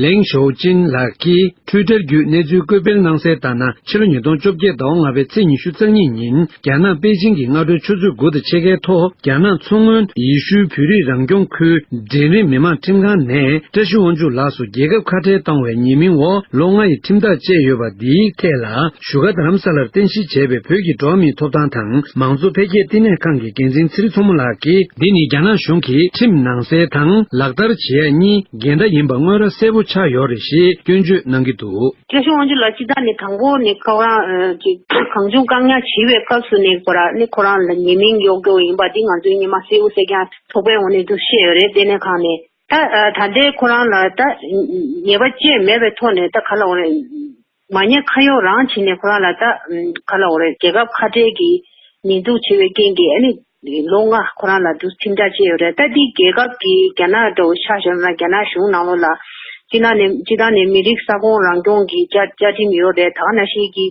ལེང་ཞའོ་ཅིན་ལགས་ཀྱིས་ཊུའི་ཊར་བརྒྱུད་གནས་ཚུལ་བཀོད་སྤེལ་གནང་གསལ་ལྟར་ན། ཕྱི་ལོ་ཉིས་སྟོང་བཅོ་བརྒྱད་ཟླ་བ་ལྔ་པའི་ཚེས་ཉི་ཤུ་རྩ་གཉིས་ཉིན་རྒྱ་ནག་པེ་ཅིང་གི་སྔ་དྲོའི་ཆུ་ཚོད་དགུ་དང་ཕྱེད་ཀའི་ཐོག་རྒྱ་ནག་མཚོ་སྔོན་ཡེ་ཤུའི་བོད་རིགས་རང་སྐྱོང་ཁུལ་འབྲིང་རིམ་མི་དམངས་ཁྲིམས་ཁང་ནས་བཀྲ་ཤིས་དབང་ཕྱུག་ལགས་སུ་རྒྱལ་ཁབ་ཁ་བྲལ་བཏང་བའི་ཉེས་མིང་འོག་ལོ་ལྔ་ཡི་ཁྲིམས་ཐག་བཅད་ཡོད་པ་འདིའི་ཐད་ལ། བཞུགས་སྒར་རྡ་རམ་ས་ལར་རྟེན་གཞི་བྱས་པའི་བོད་ཀྱི་འགྲོ་བ་མིའི་ཐོབ་ཐང་དང་མང་གཙོ་འཕེལ་རྒྱས་བསྟི་གནས་ཁང་གི་འགན་འཛིན་ཚེ་རིང་མཚོ་མོ་ལགས་ཀྱིས། འདི་ནི་རྒྱ་ནག་གཞུང་གིས་ཁྲིམས་ནང་གསལ་དང་ལག་བསྟར་བྱེད་ཡ་གཉིས་འགལ་ཟླ་ཡིན་པ་དངོས་ར་གསལ་པོ་ཆགས་ཡོད་རེད་ཞེས་སྐྱོན་བརྗོད་གནང་གི་འདུག་བཀྲ་ཤིས་དབང་ཕྱུག་ལགས་སྤྱི་བཏང་ནས་དང་པོ་ནས་ཁོ་རང་ཨ་ཅིག་གང་བྱུང་བཀག་ཉར་བྱེད་པའི་སྐབས་སུ་ནས་ཁོ་རང་ནི་ཁོ་རང་ལ་ཉེས་མིང་གཡོག་རྒྱུ་ཡིན་པ་འདི་ང་ཚོས་སྔོན་མ་གསལ་པོ་གསལ་རྐྱང་ཚོགས་པའི་ངོས་ནས་འདུ་ཤེས་ཡོད་རེད། ལྟེ་གནས་ཁང་ནས། ད་ཨ་ད་ལྟའི་ཁོ་རང་ལ་ད་ཉེས་པ་ཅི་ཡང་མེད་པའི་ཐོག་ནས་ད་ག་ལ་འོ་རེད། མ་ཉེས་ཁ་གཡོག་རང་བྱས་ནས་ཁོ་རང་ལ་ད་ག་ལ་འོ་རེད། རྒྱལ་ཁབ་ཁ་བྲལ་གྱི་ཉེས་འཛུགས་བྱས་པའི་རྐྱེན་གྱིས་ཨ་ནི་ལོ་ལྔ་ཁོ་རང་ལ་འདུག་ཁྲིམས་ཐག་བཅད་ཡོད་རེད། ད་འདི་རྒྱལ་ཁབ་ཀྱི་རྒྱ་ནག་འདྲ་བོ་ཆ་བཞག་ན་རྒྱ་ནག་གཞུང་ནང་ལོགས་ལ་སྤྱི་ནང་ནས་སྤྱི་བཏང་ནས་མི་རིགས་ས་ཁོངས་རང་སྐྱོང་གི་བཅའ་བཅའ་ཁྲིམས་ཡོད་རེད། ད་ག་ནང་བཞིན་གྱི་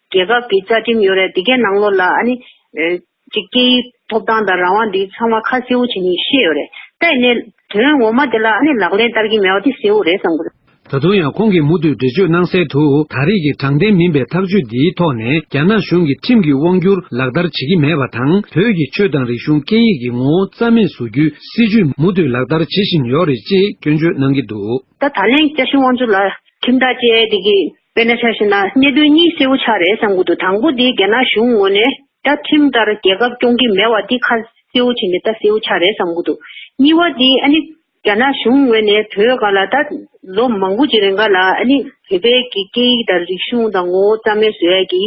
རྒྱལ་ཁབ་ཀྱི་རྩ་ཁྲིམས་ཡོད་རེད། འདི་གའི་ནང་ལོགས་ལ་ཨ་ནི་ཨེ་ཅིག་སྐད་ཡིག་ཐོབ་ཐང་དང་རང་དབང་འདི་ཚང་མ་ཁ་གསལ་པོ་བྱས་ནས་བཤད་ཡོད་རེད། ད་ཡིན་ནའི་དོན་ངོ་མ་དེ་ལ་ཨ་ནི་ལག་ལེན་བསྟར་གྱི་མེད་པ་དེ་གསལ་པོ་རེད་བསམ་གྱི་འདུག་ད་དུང་ཡང་ཁོང་གིས་མུ་མཐུད་འགྲེལ་བརྗོད་གནང་གསལ་དུ། ད་རེས་ཀྱི་དྲང་བདེན་མིན་པའི་ཐག་གཅོད་འདིའི་ཐོག་ནས་རྒྱ་ནག་གཞུང་གིས་ཁྲིམས་ཀྱི་དབང་སྒྱུར་ལག་བསྟར་བྱེད་ཀྱི་མེད་པ་དང་། བོད་ཀྱི་ཆོས་དང་རིག་གཞུང་སྐད་ཡིག་གི་ངོ་བོ་རྩ་མེད་བཟོ་རྒྱུའི་སྲིད་ཇུས་མུ་མཐུད་ལག་བསྟར་བྱེད་བཞིན་ཡོད་རེད་ཅེས་སྐྱོན་བརྗོད་གནང་གི་འདུག་ད་ད་ལན་བཀྲ་ཤིས་དབང་ཕྱུག་ལགས་ཁྲིམས་ཐག་བཅད་དེ་གི་དཔེར་ན་ཆ་བཞག་ན་གནད་དོན་གཉིས་གསལ་པོ་ཆགས་རེད་བསམ་གྱི་འདུག་དང་པོ་དེ་རྒྱ་ནག་གཞུང་ངོས་ནས་ད་ཁྲིམས་ལྟར་རྒྱལ་ཁབ་སྐྱོང་གི་མེད་པ་འདི་ཁ་གསལ་པོ་བྱས་ནས་ད་གསལ་པོ་ཆགས་རེད་བསམ་གྱི་འདུག་གཉིས་པ་དེ་ཨ་ནི་རྒྱ་ནག་གཞུང་ངོས་ནས་བོད་སྒང་ལ་ད་ལོ་མང་པོ་ཅིག་རིང་ག་ལ་ཨ་ནི་བོད་པའི་གི་སྐད་ཡིག་དང་རིག་གཞུང་དང་ངོ་བོ་རྩ་མེད་བཟོ་ཡ་གི་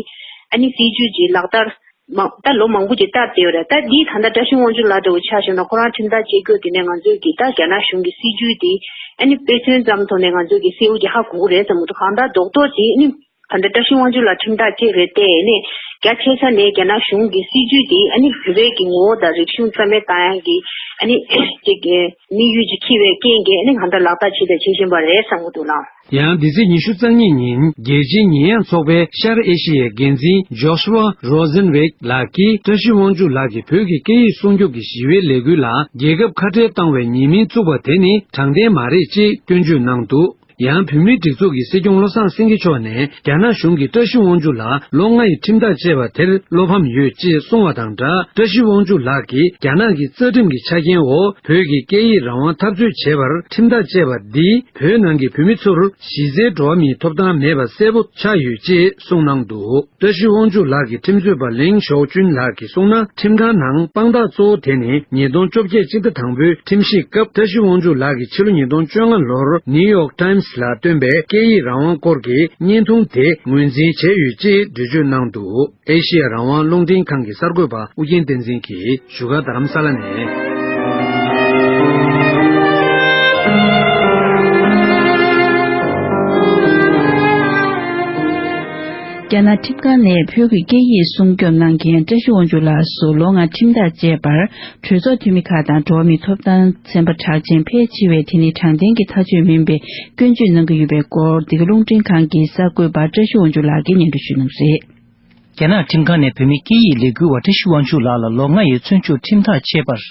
ཨ་ནི་སྲིད་ཇུས་ཅིག་ལག་བསྟར་མ་ད་ལོ་མང་པོ་ཅིག་བསྟར་བསྡད་ཡོད་རེད། ད་འདི་ད་ལྟ་བཀྲ་ཤིས་དབང་ཕྱུག་ལགས་འདྲ་བོ་ཆ་བཞག་ན་ཁོ་རང་ཁྲིམས་ཐག་བཅད་རྒྱུ་དེ་ནས་ང་ཚོས་གི་ད་རྒྱ་ནག་གཞུང་གི་སྲིད་ཇུས་དེ་ཨ་ནི་དཔེ་མཚོན་ཙམ་ཐོག་ནས་ང་ཚོས་གི་གསལ་པོ་ཅིག་ཧ་གོ་གི་རེད་བསམ་གྱི་འདུག་གང་ལྟར་རྡོག་རྡོག་ཅིག་ཨ་ནི། ད་ལྟ་བཀྲ་ཤིས་དབང་ཕྱུག་ལགས་ཁྲིམས་ཐག་བཅད་རེད་དེ་ནས་རྒྱ་ཆེ་ས་ནས་རྒྱ་ནག་གཞུང་གི་སྲིད་ཇུས་དེ་ཨ་ནི་བོད་པའི་གི་ངོ་བོ་དང་རིག་གཞུང་རྩ་མེད་བཏང་ཡག་གི་ཨ་ནི་ཅིག་དམིགས་ཡུལ་ཅིག་འཁྱེར་བའི་རྐྱེན་གྱིས་ཨ་ནི་གང་ལྟར་ལག་བསྟར་བྱས་དང་བྱེད་བཞིན་པ་རེད་བསམ་གྱི་འདུག་ལགས། ཡང་འདི་ཚེས་ཉི་ཤུ་རྩ་གཉིས་ཉིན་རྒྱལ་སྤྱིའི་ཉེས་ཡངས་ཚོགས་པའི་ཤར་ཨེ་ཤི་ཡའི་འགན་འཛིན་ཇོ་ཤུ་ཝ་རོ་ཟེན་ཝེག་ལགས་ཀྱིས་བཀྲ་ཤིས་དབང་ཕྱུག་ལགས་ཀྱིས་བོད་ཀྱི་སྐད་ཡིག་སྲུང་སྐྱོབ་ཀྱི་ཞི་བའི་ལས་འགུལ་ལ་རྒྱལ་ཁབ་ཁ་བྲལ་བཏང་བའི་ཉེས་མིང་བཙུགས་པ་དེ་ནི་དྲང་བདེན་མ་རེད་ཅེས་སྐྱོན་བརྗོད་གནང་འདུག་ཡང་བོད་མིའི་སྒྲིག་འཛུགས་ཀྱི་སྲིད་སྐྱོང་བློ་བཟང་སེང་གེ་མཆོག་ནས་རྒྱ་ནག་གཞུང་གིས་བཀྲ་ཤིས་དབང་ཕྱུག་ལ་ལོ་ལྔ་ཡི་ཁྲིམས་ཐག་བཅད་པ་དེར་བློ་ཕམ་ཡོད་ཅེས་གསུངས་བ་དང་སྦྲགས། བཀྲ་ཤིས་དབང་ཕྱུག་ལགས་ཀྱིས་རྒྱ་ནག་གི་རྩ་ཁྲིམས་ཀྱི་ཆ་རྐྱེན་འོག་བོད་ཀྱི་སྐད་ཡིག་རང་དབང་འཐབ་རྩོད་བྱེད་པར་ཁྲིམས་ཐག་བཅད་པ་འདིས་བོད་ནང་གི་བོད་མི་ཚོར་གཞི་རྩའི་འགྲོ་བ་མིའི་ཐོབ་ཐང་མེད་པ་གསལ་པོ་ཆགས་ཡོད་ཅེས་གསུངས་གནང་འདུག་བཀྲ་ཤིས་དབང་ཕྱུག་ལགས་ཀྱི་ཁྲིམས་རྩོད་པ་ལེང་ཞའོ་ཅུན་ལགས་ཀྱིས་གསུངས་ན། ཁྲིམས་ཁང་ནང་དཔང་རྟགས་གཙོ་བོ་དེ་ནི་ཉིས་སྟོང་བཅོ་བརྒྱད་སྤྱི་ཟླ་དང་པོའི་ཁྲིམས་ཞིབ་སྐབས་བཀྲ་ཤིས་དབང་ཕྱུག་ལགས་ཀྱིས་ཕྱི་ལོ་ཉིས་སྟོང་བཅོ་ལྔ་ལོར་ནིའུ་ཡོག་ཊའིམ་སི་ལ་བཏོན་པའི་སྐད་ཡིག་རང་དབང་སྐོར་གྱི་བརྙན་ཐུང་དེ་ངོས་འཛིན་བྱས་ཡོད་ཅེས་འགྲེལ་བརྗོད་གནང་འདུག་ཨེ་ཤི་ཡ་རང་དབང་རླུང་འཕྲིན་ཁང་གི་གསར་འགོད་པ་ཨུ་རྒྱན་བསྟན་འཛིན་གྱིས་བཞུགས་སྒར་རྡ་རམ་ས་ལ་ནས། རྒྱ་ནག་ཁྲིམས་ཁང་ནས་བོད་ཀྱི་སྐད་ཡིག་སྲུང་སྐྱོབ་གནང་མཁན་བཀྲ་ཤིས་དབང་ཕྱུག་ལགས་སུ་ལོ་ལྔ་ཁྲིམས་ཐག་བཅད་པར། གྲོས་ཚོགས་འཐུས་མི་ཁག་དང་འགྲོ་བ་མིའི་ཐོབ་ཐང་ཚན་པ་གྲགས་ཅན་ཕལ་ཆེ་བས་དེ་ནི་དྲང་བདེན་གྱི་ཐག་གཅོད་མིན་པའི་སྐྱོན་བརྗོད་གནང་གི་ཡོད་པའི་སྐོར། འདི་ག་རླུང་འཕྲིན་ཁང་གི་གསར་འགོད་པ་བཀྲ་ཤིས་དབང་ཕྱུག་ལགས་ཀྱིས་སྙན་སྒྲོན་ཞུ་གནང་གི་རེད། རྒྱ་ནག་ཁྲིམས་ཁང་ནས་བོད་མིའི་སྐད་ཡིག་ལས་འགུལ་བ་བཀྲ་ཤིས་དབང་ཕྱུག་ལགས་ལ་ལོ་ལྔ་ཡི་བཙོན་འཇུག་ཁྲིམས་ཐག་བཅད་པར།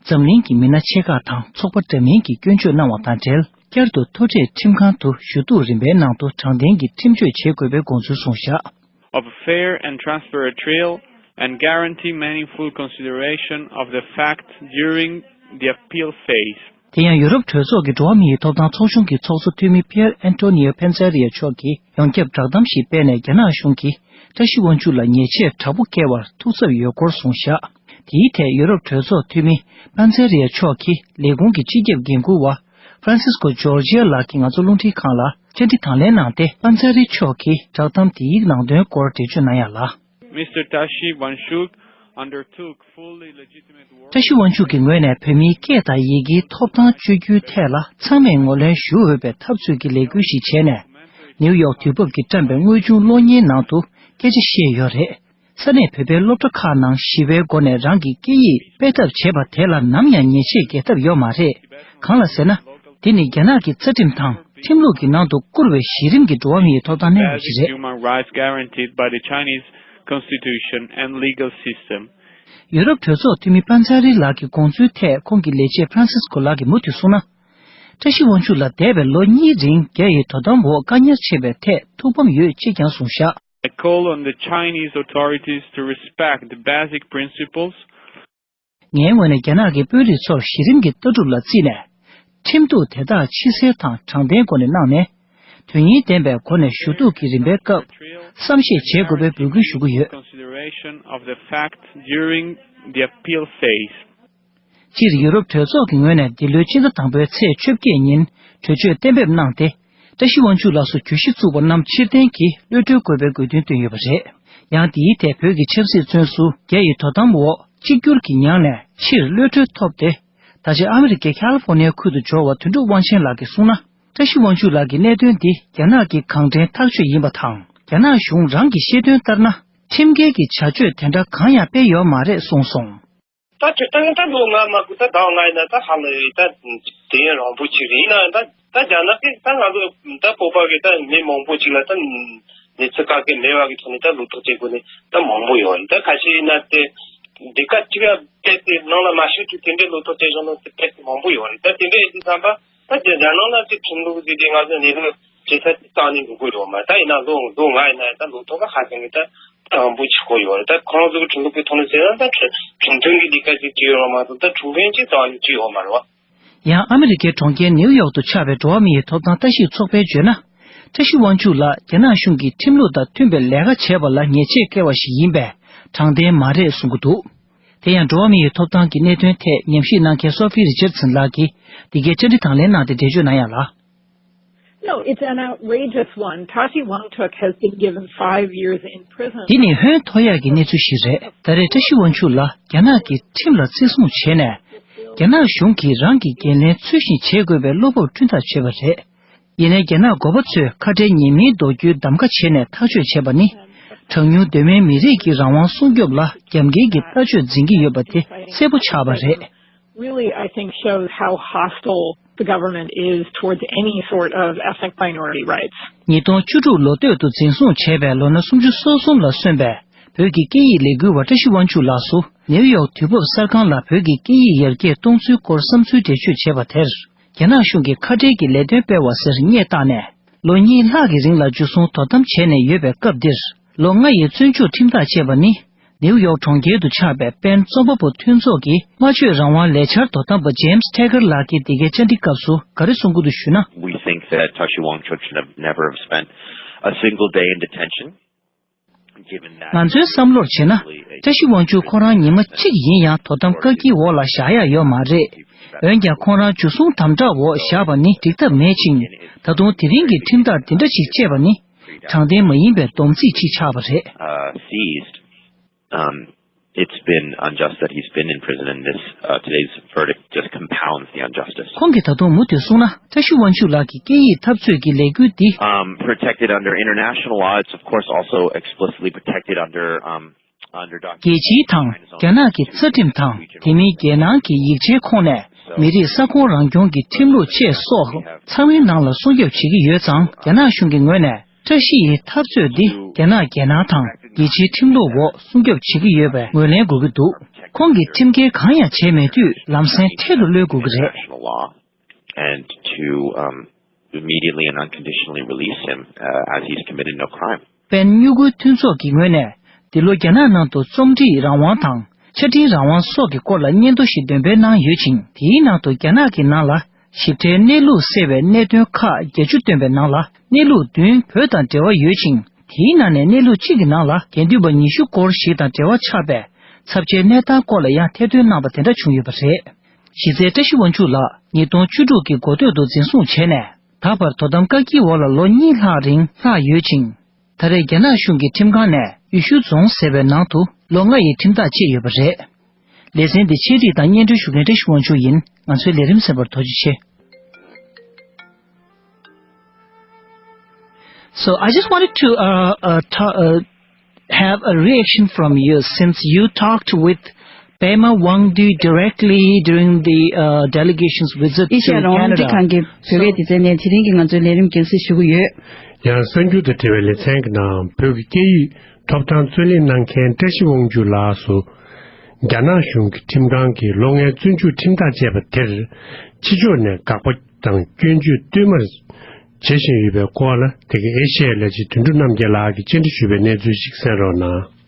འཛམ་གླིང་གི་མི་སྣ་ཆེ་ཁག་དང་ཚོགས་པ་འདྲ་མིན་གྱིས་སྐྱོན་བརྗོད་གནང་བ་དང་འབྲེལ། བསྐྱར་དུ་མཐོ་གྲས་ཁྲིམས་ཁང་དུ་ཞུ་གཏུག་རིམ་པའི་ནང་དུ་དྲང་བདེན་གྱི་ཁྲིམས་གཅོད་བྱེད་དགོས་པའི་དགོངས་ཚུལ་གསུངས་བཞག of fair and transparent trial and guarantee meaningful consideration of the facts during the appeal phase. དེ་ཡང་ཡུ་རོབ་གྲོས་ཚོགས་ཀྱི་འགྲོ་བ་མི་ཡི་ཐོབ་ཐང་ཚོགས་ཆུང་གི་ཚོགས་གཙོ་འཐུས་མི་པི་ཡེར་ཨན་ཏོ་ནི་ཡོ་ཕན་ཚེ་རི་ཡ་མཆོག་གིས་ཡོངས་ཁྱབ་བསྒྲགས་གཏམ་ཞིག་སྤེལ་ནས། རྒྱ་ནག་གཞུང་གིས་བཀྲ་ཤིས་དབང་ཕྱུག་ལ་ཉེས་ཆད་དྲག་པོ་བཀལ་བར་ཐུགས་འཚབ་ཡོད་སྐོར་གསུངས་བཞག་དེའི་ཐད་ཡུ་རོབ་གྲོས་ཚོགས་འཐུས་མི་པན་ཚེ་རི་ཡ་མཆོག་གིས་ལས་ཁུངས་ཀྱི་སྤྱི་ཁྱབ་འགན་འཁུར་བ་ཧྥ་རན་སིས་ཀོ་ཇོར་ཇི་ཡ་ལགས་ཀྱིས་ང་ཚོ་རླུང་འཕྲིན་ཁང་ལ་བཅར་འདྲི་དང་ལེན་གནང་སྟེ། པན་ཚེ་རི་མཆོག་གིས་བསྒྲགས་གཏམ་དེའི་ནང་དོན་སྐོར་འགྲེལ་བརྗོད་གནང་ཡ་ལ། Mister Tashi Wangchuk undertook fully legitimate work. བཀྲ་ཤིས་དབང་ཕྱུག་གི་ངོས་ནས་བོད་མིའི་སྐད་དང་ཡི་གེའི་ཐོབ་ཐང་སྤྱོད་རྒྱུའི་ཐད་ལ་ཚང་མས་ངོས་ལེན་ཞུ་འོས་པའི་འཐབ་རྩོད་ཀྱི་ལས་འགུལ་ཞིག་བྱས་ནས། ནིའུ་ཡོག་དུས་བབ་ཀྱིས་བཀྲམ་པའི་དངོས་བྱུང་གློག་བརྙན་ནང་དུ་སྐད་ཆ་བཤད་ཡོད་རེད། ས་གནས་བོད་པའི་སློབ་གྲྭ་ཁག་ནང་ཞི་བའི་སྒོ་ནས་རང་གི་སྐད་ཡིག་སྤེལ་ཐབས་བྱས་པ་དེ་ལ་ནམ་ཡང་ཉེས་ཆད་འགེལ་ཐབས་ཡོད་མ་རེད། གང་ལ་ཟེར་ན། འདི་ནི་རྒྱ་ནག་གི་རྩ་ཁྲིམས་དང་ཁྲིམས་ལུགས་ཀྱི་ནང་དུ་བསྐུར་བའི་གཞི་རིམ་གྱི་འགྲོ་བ་མིའི་ཐོབ་ཐང་གནས་ལུགས་ཤིག་རེད། Human rights guaranteed by the Chinese constitution and legal system. ཡུ་རོབ་གྲོས་ཚོགས་འཐུས་མི་པན་ཚ་རི་ལགས་ཀྱི་དགོངས་ཚུལ་ཐད་ཁོང་གི་ལས་བྱེད་ཕ་རན་སིས་ཀོ་ལགས་ཀྱིས་མུ་མཐུད་གསུངས་ན། བཀྲ་ཤིས་དབང་ཕྱུག་ལ་འདས་པའི་ལོ་གཉིས་རིང་རྒྱ་ཡི་དོ་དམ་འོག་བཀག་ཉར་བྱས་པའི་ཐད་ཐུགས་ཕམ་ཡོད་ཅེས་ཀྱང་གསུངས་བཞག I call on the Chinese authorities to respect the basic principles. ངའི་ངོས་ནས་རྒྱ་ནག་གི་དཔོན་རིགས་ཚོར་གཞི་རིམ་གྱི་ལྟ་གྲུབ་ལ་བརྩིས་ནས། ཁྲིམས་གཏུག་དེ་དག་ཕྱི་གསལ་དང་དྲང་བདེན་སྒོ་ནས་གནང་ནས། དོན་སྙིང་ལྡན་པའི་སྒོ་ནས་ཞུ་གཏུག་གི་རིམ་པའི་སྐབས་བསམ་ཤེས་བྱེད་དགོས་པའི་འབོད་སྐུལ་ཞུ་གི་ཡོད། Consideration of the facts during the appeal phase. སྤྱིར་ཡུ་རོབ་གྲོས་ཚོགས་ཀྱི་ངོས་ནས་འདི་ལོའི་སྤྱི་ཟླ་དང་པོའི་ཚེས་བཅོ་བརྒྱད་ཉིན་གྲོས་ཆོད་གཏན་འབེབས་གནང་སྟེ། བཀྲ་ཤིས་དབང་ཕྱུག་ལགས་སུ་གྱོད་གཞི་བཙུགས་པ་རྣམས་ཕྱིར་འཐེན་གྱིས་གློད་གྲོལ་དགོས་པའི་དགོས་འདུན་བཏོན་ཡོད་པ་རེད། ཡང་དེའི་ཐད་བོད་ཀྱི་ཆབ་སྲིད་བཙོན་ཟུར་རྒྱ་ཡི་དོ་དམ་འོག་གཅིག་གྱུར་གྱི་མྱངས་ནས་ཕྱིར་གློད་གྲོལ་ཐོབ་སྟེ། ད་ཆ་ཨ་མི་རི་ཀའི་ཁ་ལི་ཧྥོ་ནི་ཡའི་ཁུལ་དུ་འབྱོར་བ་དོན་གྲུབ་དབང་ཆེན་ལགས་ཀྱིས་གསུངས་ན། བཀྲ་ཤིས་དབང་ཕྱུག་ལགས་ཀྱི་གནད་དོན་འདི་རྒྱ་ནག་གི་གང་དྲན་ཐག་གཅོད་ཡིན་པ་དང་། རྒྱ་ནག་གཞུང་རང་གི་བཤད་དོན་ལྟར་ན། ཁྲིམས་འགལ་གྱི་བྱ་སྤྱོད་དེ་འདྲ་གང་ཡང་སྤེལ་ཡོད་མ་རེད་གསུངས་སོང་། ད་ཁྱོད་ད་ད་ལོ་ལྔ་མ་དགོས་ད་ཟླ་བ་ལྔ་ཡིན་ན་ད་ཧ་ལས་ད་དེ་ཡང་རང་པོ་ཅིག་རེད། ཡིན་ན་ད་ད་རྒྱ་ནག་གིས་ད་ང་ཚོ་ད་བོད་པ་གི་ད་མི་མང་པོ་ཅིག་ལ་ད་གནས་ཚུལ་ག་གེ་མེད་པ་གི་ཐོག་ནས་ད་ལོ་ཐོག་བྱེད་དགོས་ནི་ད་མང་པོ་ཡོད་རེད། ད་ཁ་ཤས་ཡིན་ན་དེ་འདི་ག་ཅིག་ཡང་བལྟས་ཏེ་ནང་ལ་མ་ཞུགས་དུས་དེ་འདྲའི་ལོ་ཐོག་བྱེད་བཞག་ནོ་དེ་བལྟས་ཏེ་མང་པོ་ཡོད་རེད། ད་དེ་འདྲ་ཡིན་དུས་ཙམ་པ་ད་རྒྱ་རྒྱ་ནག་ལ་ཅིག་ཁྲིམས་ལུགས་ཟེར་དེ་ང་ཚོ་གནས་ལུགས་བྱེད་ས་ཅིག་བཏང་ནས་འགྲོ་དགོས་ཡོད་མ་རེད། ད་ཡིན་ན་ལོ་ལོ་ལྔ་ཡིན་ན་ད་ལོ་ཐོག་ག་ཧ་ཅང་གི་ད་དང་པོ་ཆགས་ཀྱི་ཡོད་རེད། ད་ཁོང་ཚོ་གི་ཁྲིམས་ལུགས་ཀྱི་ཐོག་ནས་ཟེར་ན་ད་ཁྲིམས་ཁྲིམས་མཐུན་གྱི་ལས་ཀ་ཅིག་བྱས་ཡོད་མ་གཏོགས་ད་ཁྲིམས་འགལ་ཅིག་རྩ་བ་ནས་བྱས་ཡོད་མ་རེད་བ། ཡང་ཨ་མི་རི་ཀའི་གྲོང་ཁྱེར་ནིའུ་ཡོག་ཏུ་ཆགས་པའི་འགྲོ་བ་མི་ཡི་ཐོབ་ཐང་ལྟ་ཞིབ་ཚོགས་པས་བརྗོད་ན། བཀྲ་ཤིས་དབང་ཕྱུག་ལགས་རྒྱ་ནག་གཞུང་གིས་ཁྲིམས་ལུགས་དང་མཐུན་པའི་ལས་ཀ་བྱས་པ་ལ་ཉེས་ཆད་བཀལ་བ་ཞིག་ཡིན་པས་དྲང་བདེན་མ་རེད་གསུང་གི་འདུག་དེ་ཡང་འགྲོ་བ་མི་ཡི་ཐོབ་ཐང་གི་གནད་དོན་ཐད་ཉམས་ཞིབ་གནང་མཁན་སོ་ཕི་རི་ཅར་སན་ལགས་ཀྱིས་འདི་གའི་བཅར་འདྲི་དང་ལེན་གནང་སྟེ་འགྲེལ་བརྗོད་གནང་ཡ་ལ། No, it's an outrageous one. Tashi Wangchuk has been given five years in prison. འདི་ནི་ཧོན་ཐོར་ཡག་གི་གནས་ཚུལ་ཞིག་རེད། ད་རེས་བཀྲ་ཤིས་དབང་ཕྱུག་ལ་རྒྱ་ནག་གི་ཁྲིམས་ལ་བརྩི་སྲུང་བྱས་ནས། རྒྱ་ནག་གཞུང་གིས་རང་གི་འགན་ལེན་ཚུལ་བཞིན་བྱེད་དགོས་པའི་བློ་སྤོབས་བསྐྲུན་ཐབས་བྱས་པ་རེད། ཡིན་ནའི་རྒྱ་ནག་འགོ་པ་ཚོས་ཁ་བྲལ་ཉེས་མིང་འདོགས་རྒྱུའི་གདམ་ག་བྱས་ནས་ཐག་གཅོད་བྱས་པ་ནི། གྲངས་ཉུང་གདོད་མའི་མི་རིགས་ཀྱི་རང་དབང་སྲུང་སྐྱོབ་ལ་རྒྱབ་འགལ་གྱི་ལྟ་སྤྱོད་འཛིན་གྱི་ཡོད་པ་དེ་གསལ་པོ་ཆགས་པ་རེད། Really, I think shows how hostile the government is towards any sort of ethnic minority rights. ཉིས་སྟོང་བཅུ་དྲུག་ལོ་སྟོད་དུ་འཛིན་བཟུང་བྱས་པའི་ལོ་ན་སུམ་ཅུ་སོ་གསུམ་ལ་སོན་པའི་བོད་ཀྱི་སྐད་ཡིག་ལས་འགུལ་བ་བཀྲ་ཤིས་དབང་ཕྱུག་ལགས་སུ་ནེའུ་ཡོག་དུས་བབ་གསར་ཁང་ལ་བོད་ཀྱི་སྐད་ཡིག་ཡར་རྒྱས་གཏོང་ཚུལ་སྐོར་བསམ་ཚུལ་འགྲེལ་བརྗོད་བྱས་པ་དེར། རྒྱ་ རྒྱ་ནག་གཞུང་གིས་ཁ་བྲལ་གྱི་ལས་དོན་སྤེལ་བ་ཟེར་བསྙད་བཏང་ནས། ལོ་གཉིས་ལྷག་གི་རིང་ལ་འཇུ་བཟུང་དོ་དམ་བྱས་ནས་ཡོད་པའི་སྐབས་འདིར། ལོ་ལྔ་ཡི་བཙོན་འཇུག་ཁྲིམས་ཐག་བཅད་པ་ནི། ནིའུ་ཡོག་གྲོང་ཁྱེར་དུ་ཆགས་པའི་པེན་རྩོམ་པ་པོ་མཐུན་ཚོགས་ཀྱི་སྨྲ་བརྗོད་རང་དབང་ལས་འཆར་དོ་དམ་པ་ཇེམ་སི་ཐེ་ཀར་ལགས་ཀྱིས་འདི་གའི་བཅར་འདྲི་སྐབས་སུ་ག་རེ་གསུང་གི་འདུག་ཞུ་ན། We think that Tashi Wangchuk should have never have spent a single day in detention. ང་ཚོའི་བསམ་བློར་བྱས་ན། བཀྲ་ཤིས་དབང་ཕྱུག་ཁོ་རང་ཉི་མ་གཅིག་ཡིན་ཡང་དོ་དམ་བཀག་སྐྱིལ་འོག་ལ་བཞག་ཡ་ཡོད་མ་རེད། འོན་ཀྱང་ཁོང་རང་འཇུ་བཟུང་དམ་དྲག་འོག་བཞག་པ་ནི་འགྲིག་ཐབས་མེད་ཅིང་། ད་དུང་དེ་རིང་གི་ཁྲིམས་ཐག་འདི་འདྲ་ཞིག་བཅད་པ་ནི། དྲང་བདེན་མ་ཡིན་པའི་སྡོམ་ཚིག་ཅིག་ཆགས་པ་རེད། Uh, seized. Um, it's been unjust that he's been in prison, and this, uh, today's verdict just compounds the injustice. ཁོང་གིས་ད་དུང་མུ་མཐུད་གསུངས་ན། བཀྲ་ཤིས་དབང་ཕྱུག་ལགས་ཀྱི་སྐད་ཡིག་འཐབ་རྩོད་ཀྱི་ལས་འགུལ་འདི། Um, protected under international law, it's of course also explicitly protected under, um, under document རྒྱལ་སྤྱིའི་དང་རྒྱ་ནག་གི་རྩ་ཁྲིམས་དང་དེ་མིན་རྒྱལ་ནང་གི་ཡིག་ཆའི་ཁོངས་ནས། མི་རིགས་ས་ཁོངས་རང་སྐྱོང་གི་ཁྲིམས་ལུགས་བཅས་སོགས་ཚང་མའི་ནང་ལ་སྲུང་སྐྱོབ་བྱེད་ཀྱི་ཡོད་ཙང་། རྒྱ་ནག་གཞུང་གི་ངོས་ནས་བཀྲ་ཤིས་ཡི་འཐབ་རྩོད་འདི་རྒྱ་ནག་རྒྱལ་ནང་དང་རྒྱལ་སྤྱིའི་ཁྲིམས་ལུགས་འོག་སྲུང་སྐྱོབ་བྱེད་ཀྱི་ཡོད་པའི་ངོས་ལེན་དགོས་ཀྱི་འདུག་ཁོང་གིས་ཁྲིམས་འགལ་གང་ཡང་བྱས་མེད་དུས་ལམ་སེང་འཕྲལ་དུ་གློད་དགོས་ཀྱི་རེད། International law and to, um, immediately and unconditionally release him, uh, as he's committed no crime. པེན་མྱུ་གུའི་མཐུན་ཚོགས་ཀྱི་ངོས་ནས། འདི་ལོ་རྒྱ་ནག་ནང་དུ་རྩོམ་སྒྲིག་རང་དབང་དང་། ཆ་འཕྲིན་རང་དབང་སོགས་ཀྱི་སྐོར་ལ་སྙན་ཐོ་ཞིག་འདོན་སྤེལ་གནང་ཡོད་ཅིང་། དེའི་ནང་དུ་རྒྱ་ནག་གི་ནང་ལ་ཞིབ་ཕྲའི་གནས་ལུགས་གསལ་བའི་གནད་དོན་ཁག་བརྒྱད་ཅུ་བཏོན་པའི་ནང་ལ། གནས་ལུགས་བདུན་བོད་དང་འབྲེལ་བ་ཡོད་ཅིང་། དེའི་ནང་ནས་གནས་ལུགས་གཅིག་གི་ནང་ལ་དགེ་འདུན་པ་ཉི་ཤུ་སྐོར་ཞིག་དང་འབྲེལ་བ་ཆགས་པའི་ཚབས་ཆེའི་གནས་སྟངས་སྐོར་ལ་ཡང་ཐེར་འདོན་གནང་པ་དེ་འདྲ་བྱུང་ཡོད་པ་རེད། གཞི་རྩའི་བཀྲ་ཤིས་དབང་ཕྱུག་ལགས་ཉིས་སྟོང་བཅུ་དྲུག་གི་འགོ་སྟོད་དུ་འཛིན་བཟུང་བྱས་ནས། ད་བར་དོ་དམ་བཀག་སྐྱིལ་འོག་ལ་ལོ་གཉིས་ལྷག་རིང་ལྷག་ཡོད་ཅིང་། ད་རེས་རྒྱ་ནག་གཞུང་གི་ཁྲིམས་ཁང་ནས་ཡུལ་ཤུལ་རྫོང་ཟེར་བའི་ནང་དུ་ལོ་ལྔ་ཡི་ཁྲིམས་ཐག་བཅད་ཡོད་པ་རེད། ལེ་ཚན་འདི་ཆེད་སྒྲིག་དང་སྙན་སྒྲོན་ཞུ་མཁན་བཀྲ་ཤིས་དབང་ཕྱུག་ཡིན། ང་ཚོའི་ལས་རིམ་གསན་པར་ཐུགས་རྗེ་ཆེ. So I just wanted to uh, uh, ta- uh, have a reaction from you since you talked with Pema Wangdu directly during the uh, delegation's visit to Canada. ཨེ་ཤ་ཡ་རང་དབང་རླུང་འཕྲིན་ཁང་གི་བོད་སྐད་སྡེ་ཚན་ནས་དེ་རིང་གི་ང་ཚོའི་ལས་རིམ་རྒྱང་སྲིང་ཞུ་གི་ཡོད། ཡང་གསར་འགྱུར་དང་འབྲེལ་བའི་ལེ་ཚན་གྱི་ནང་བོད་ཀྱི་སྐད་ཡིག་ཐོབ་ཐང་རྩོད་ལེན་གནང་མཁན་བཀྲ་ཤིས་དབང་ཕྱུག་ལགས་སུ། རྒྱ་ནག་གཞུང་གི་ཁྲིམས་ཁང་གིས་ལོ་ལྔའི་བཙོན་འཇུག་ཁྲིམས་ཐག་བཅད་པ་དེར། ཕྱི་ཕྱོགས་ནས་དགག་པ་དང་སྐྱོན་བརྗོད་བསྟུད་མར་བྱེད་བཞིན་ཡོད་པའི་སྐོར་ལ། དེ་གའི་ཨེ་ཤེ་ཡའི་ལས་བྱེད་དོན་གྲུབ་རྣམ་རྒྱལ་ལགས་ཀྱིས་བཅར་འདྲི་ཞུས་པའི་གནས་ཚུལ་ཞིག་གསན་རོགས་གནང་།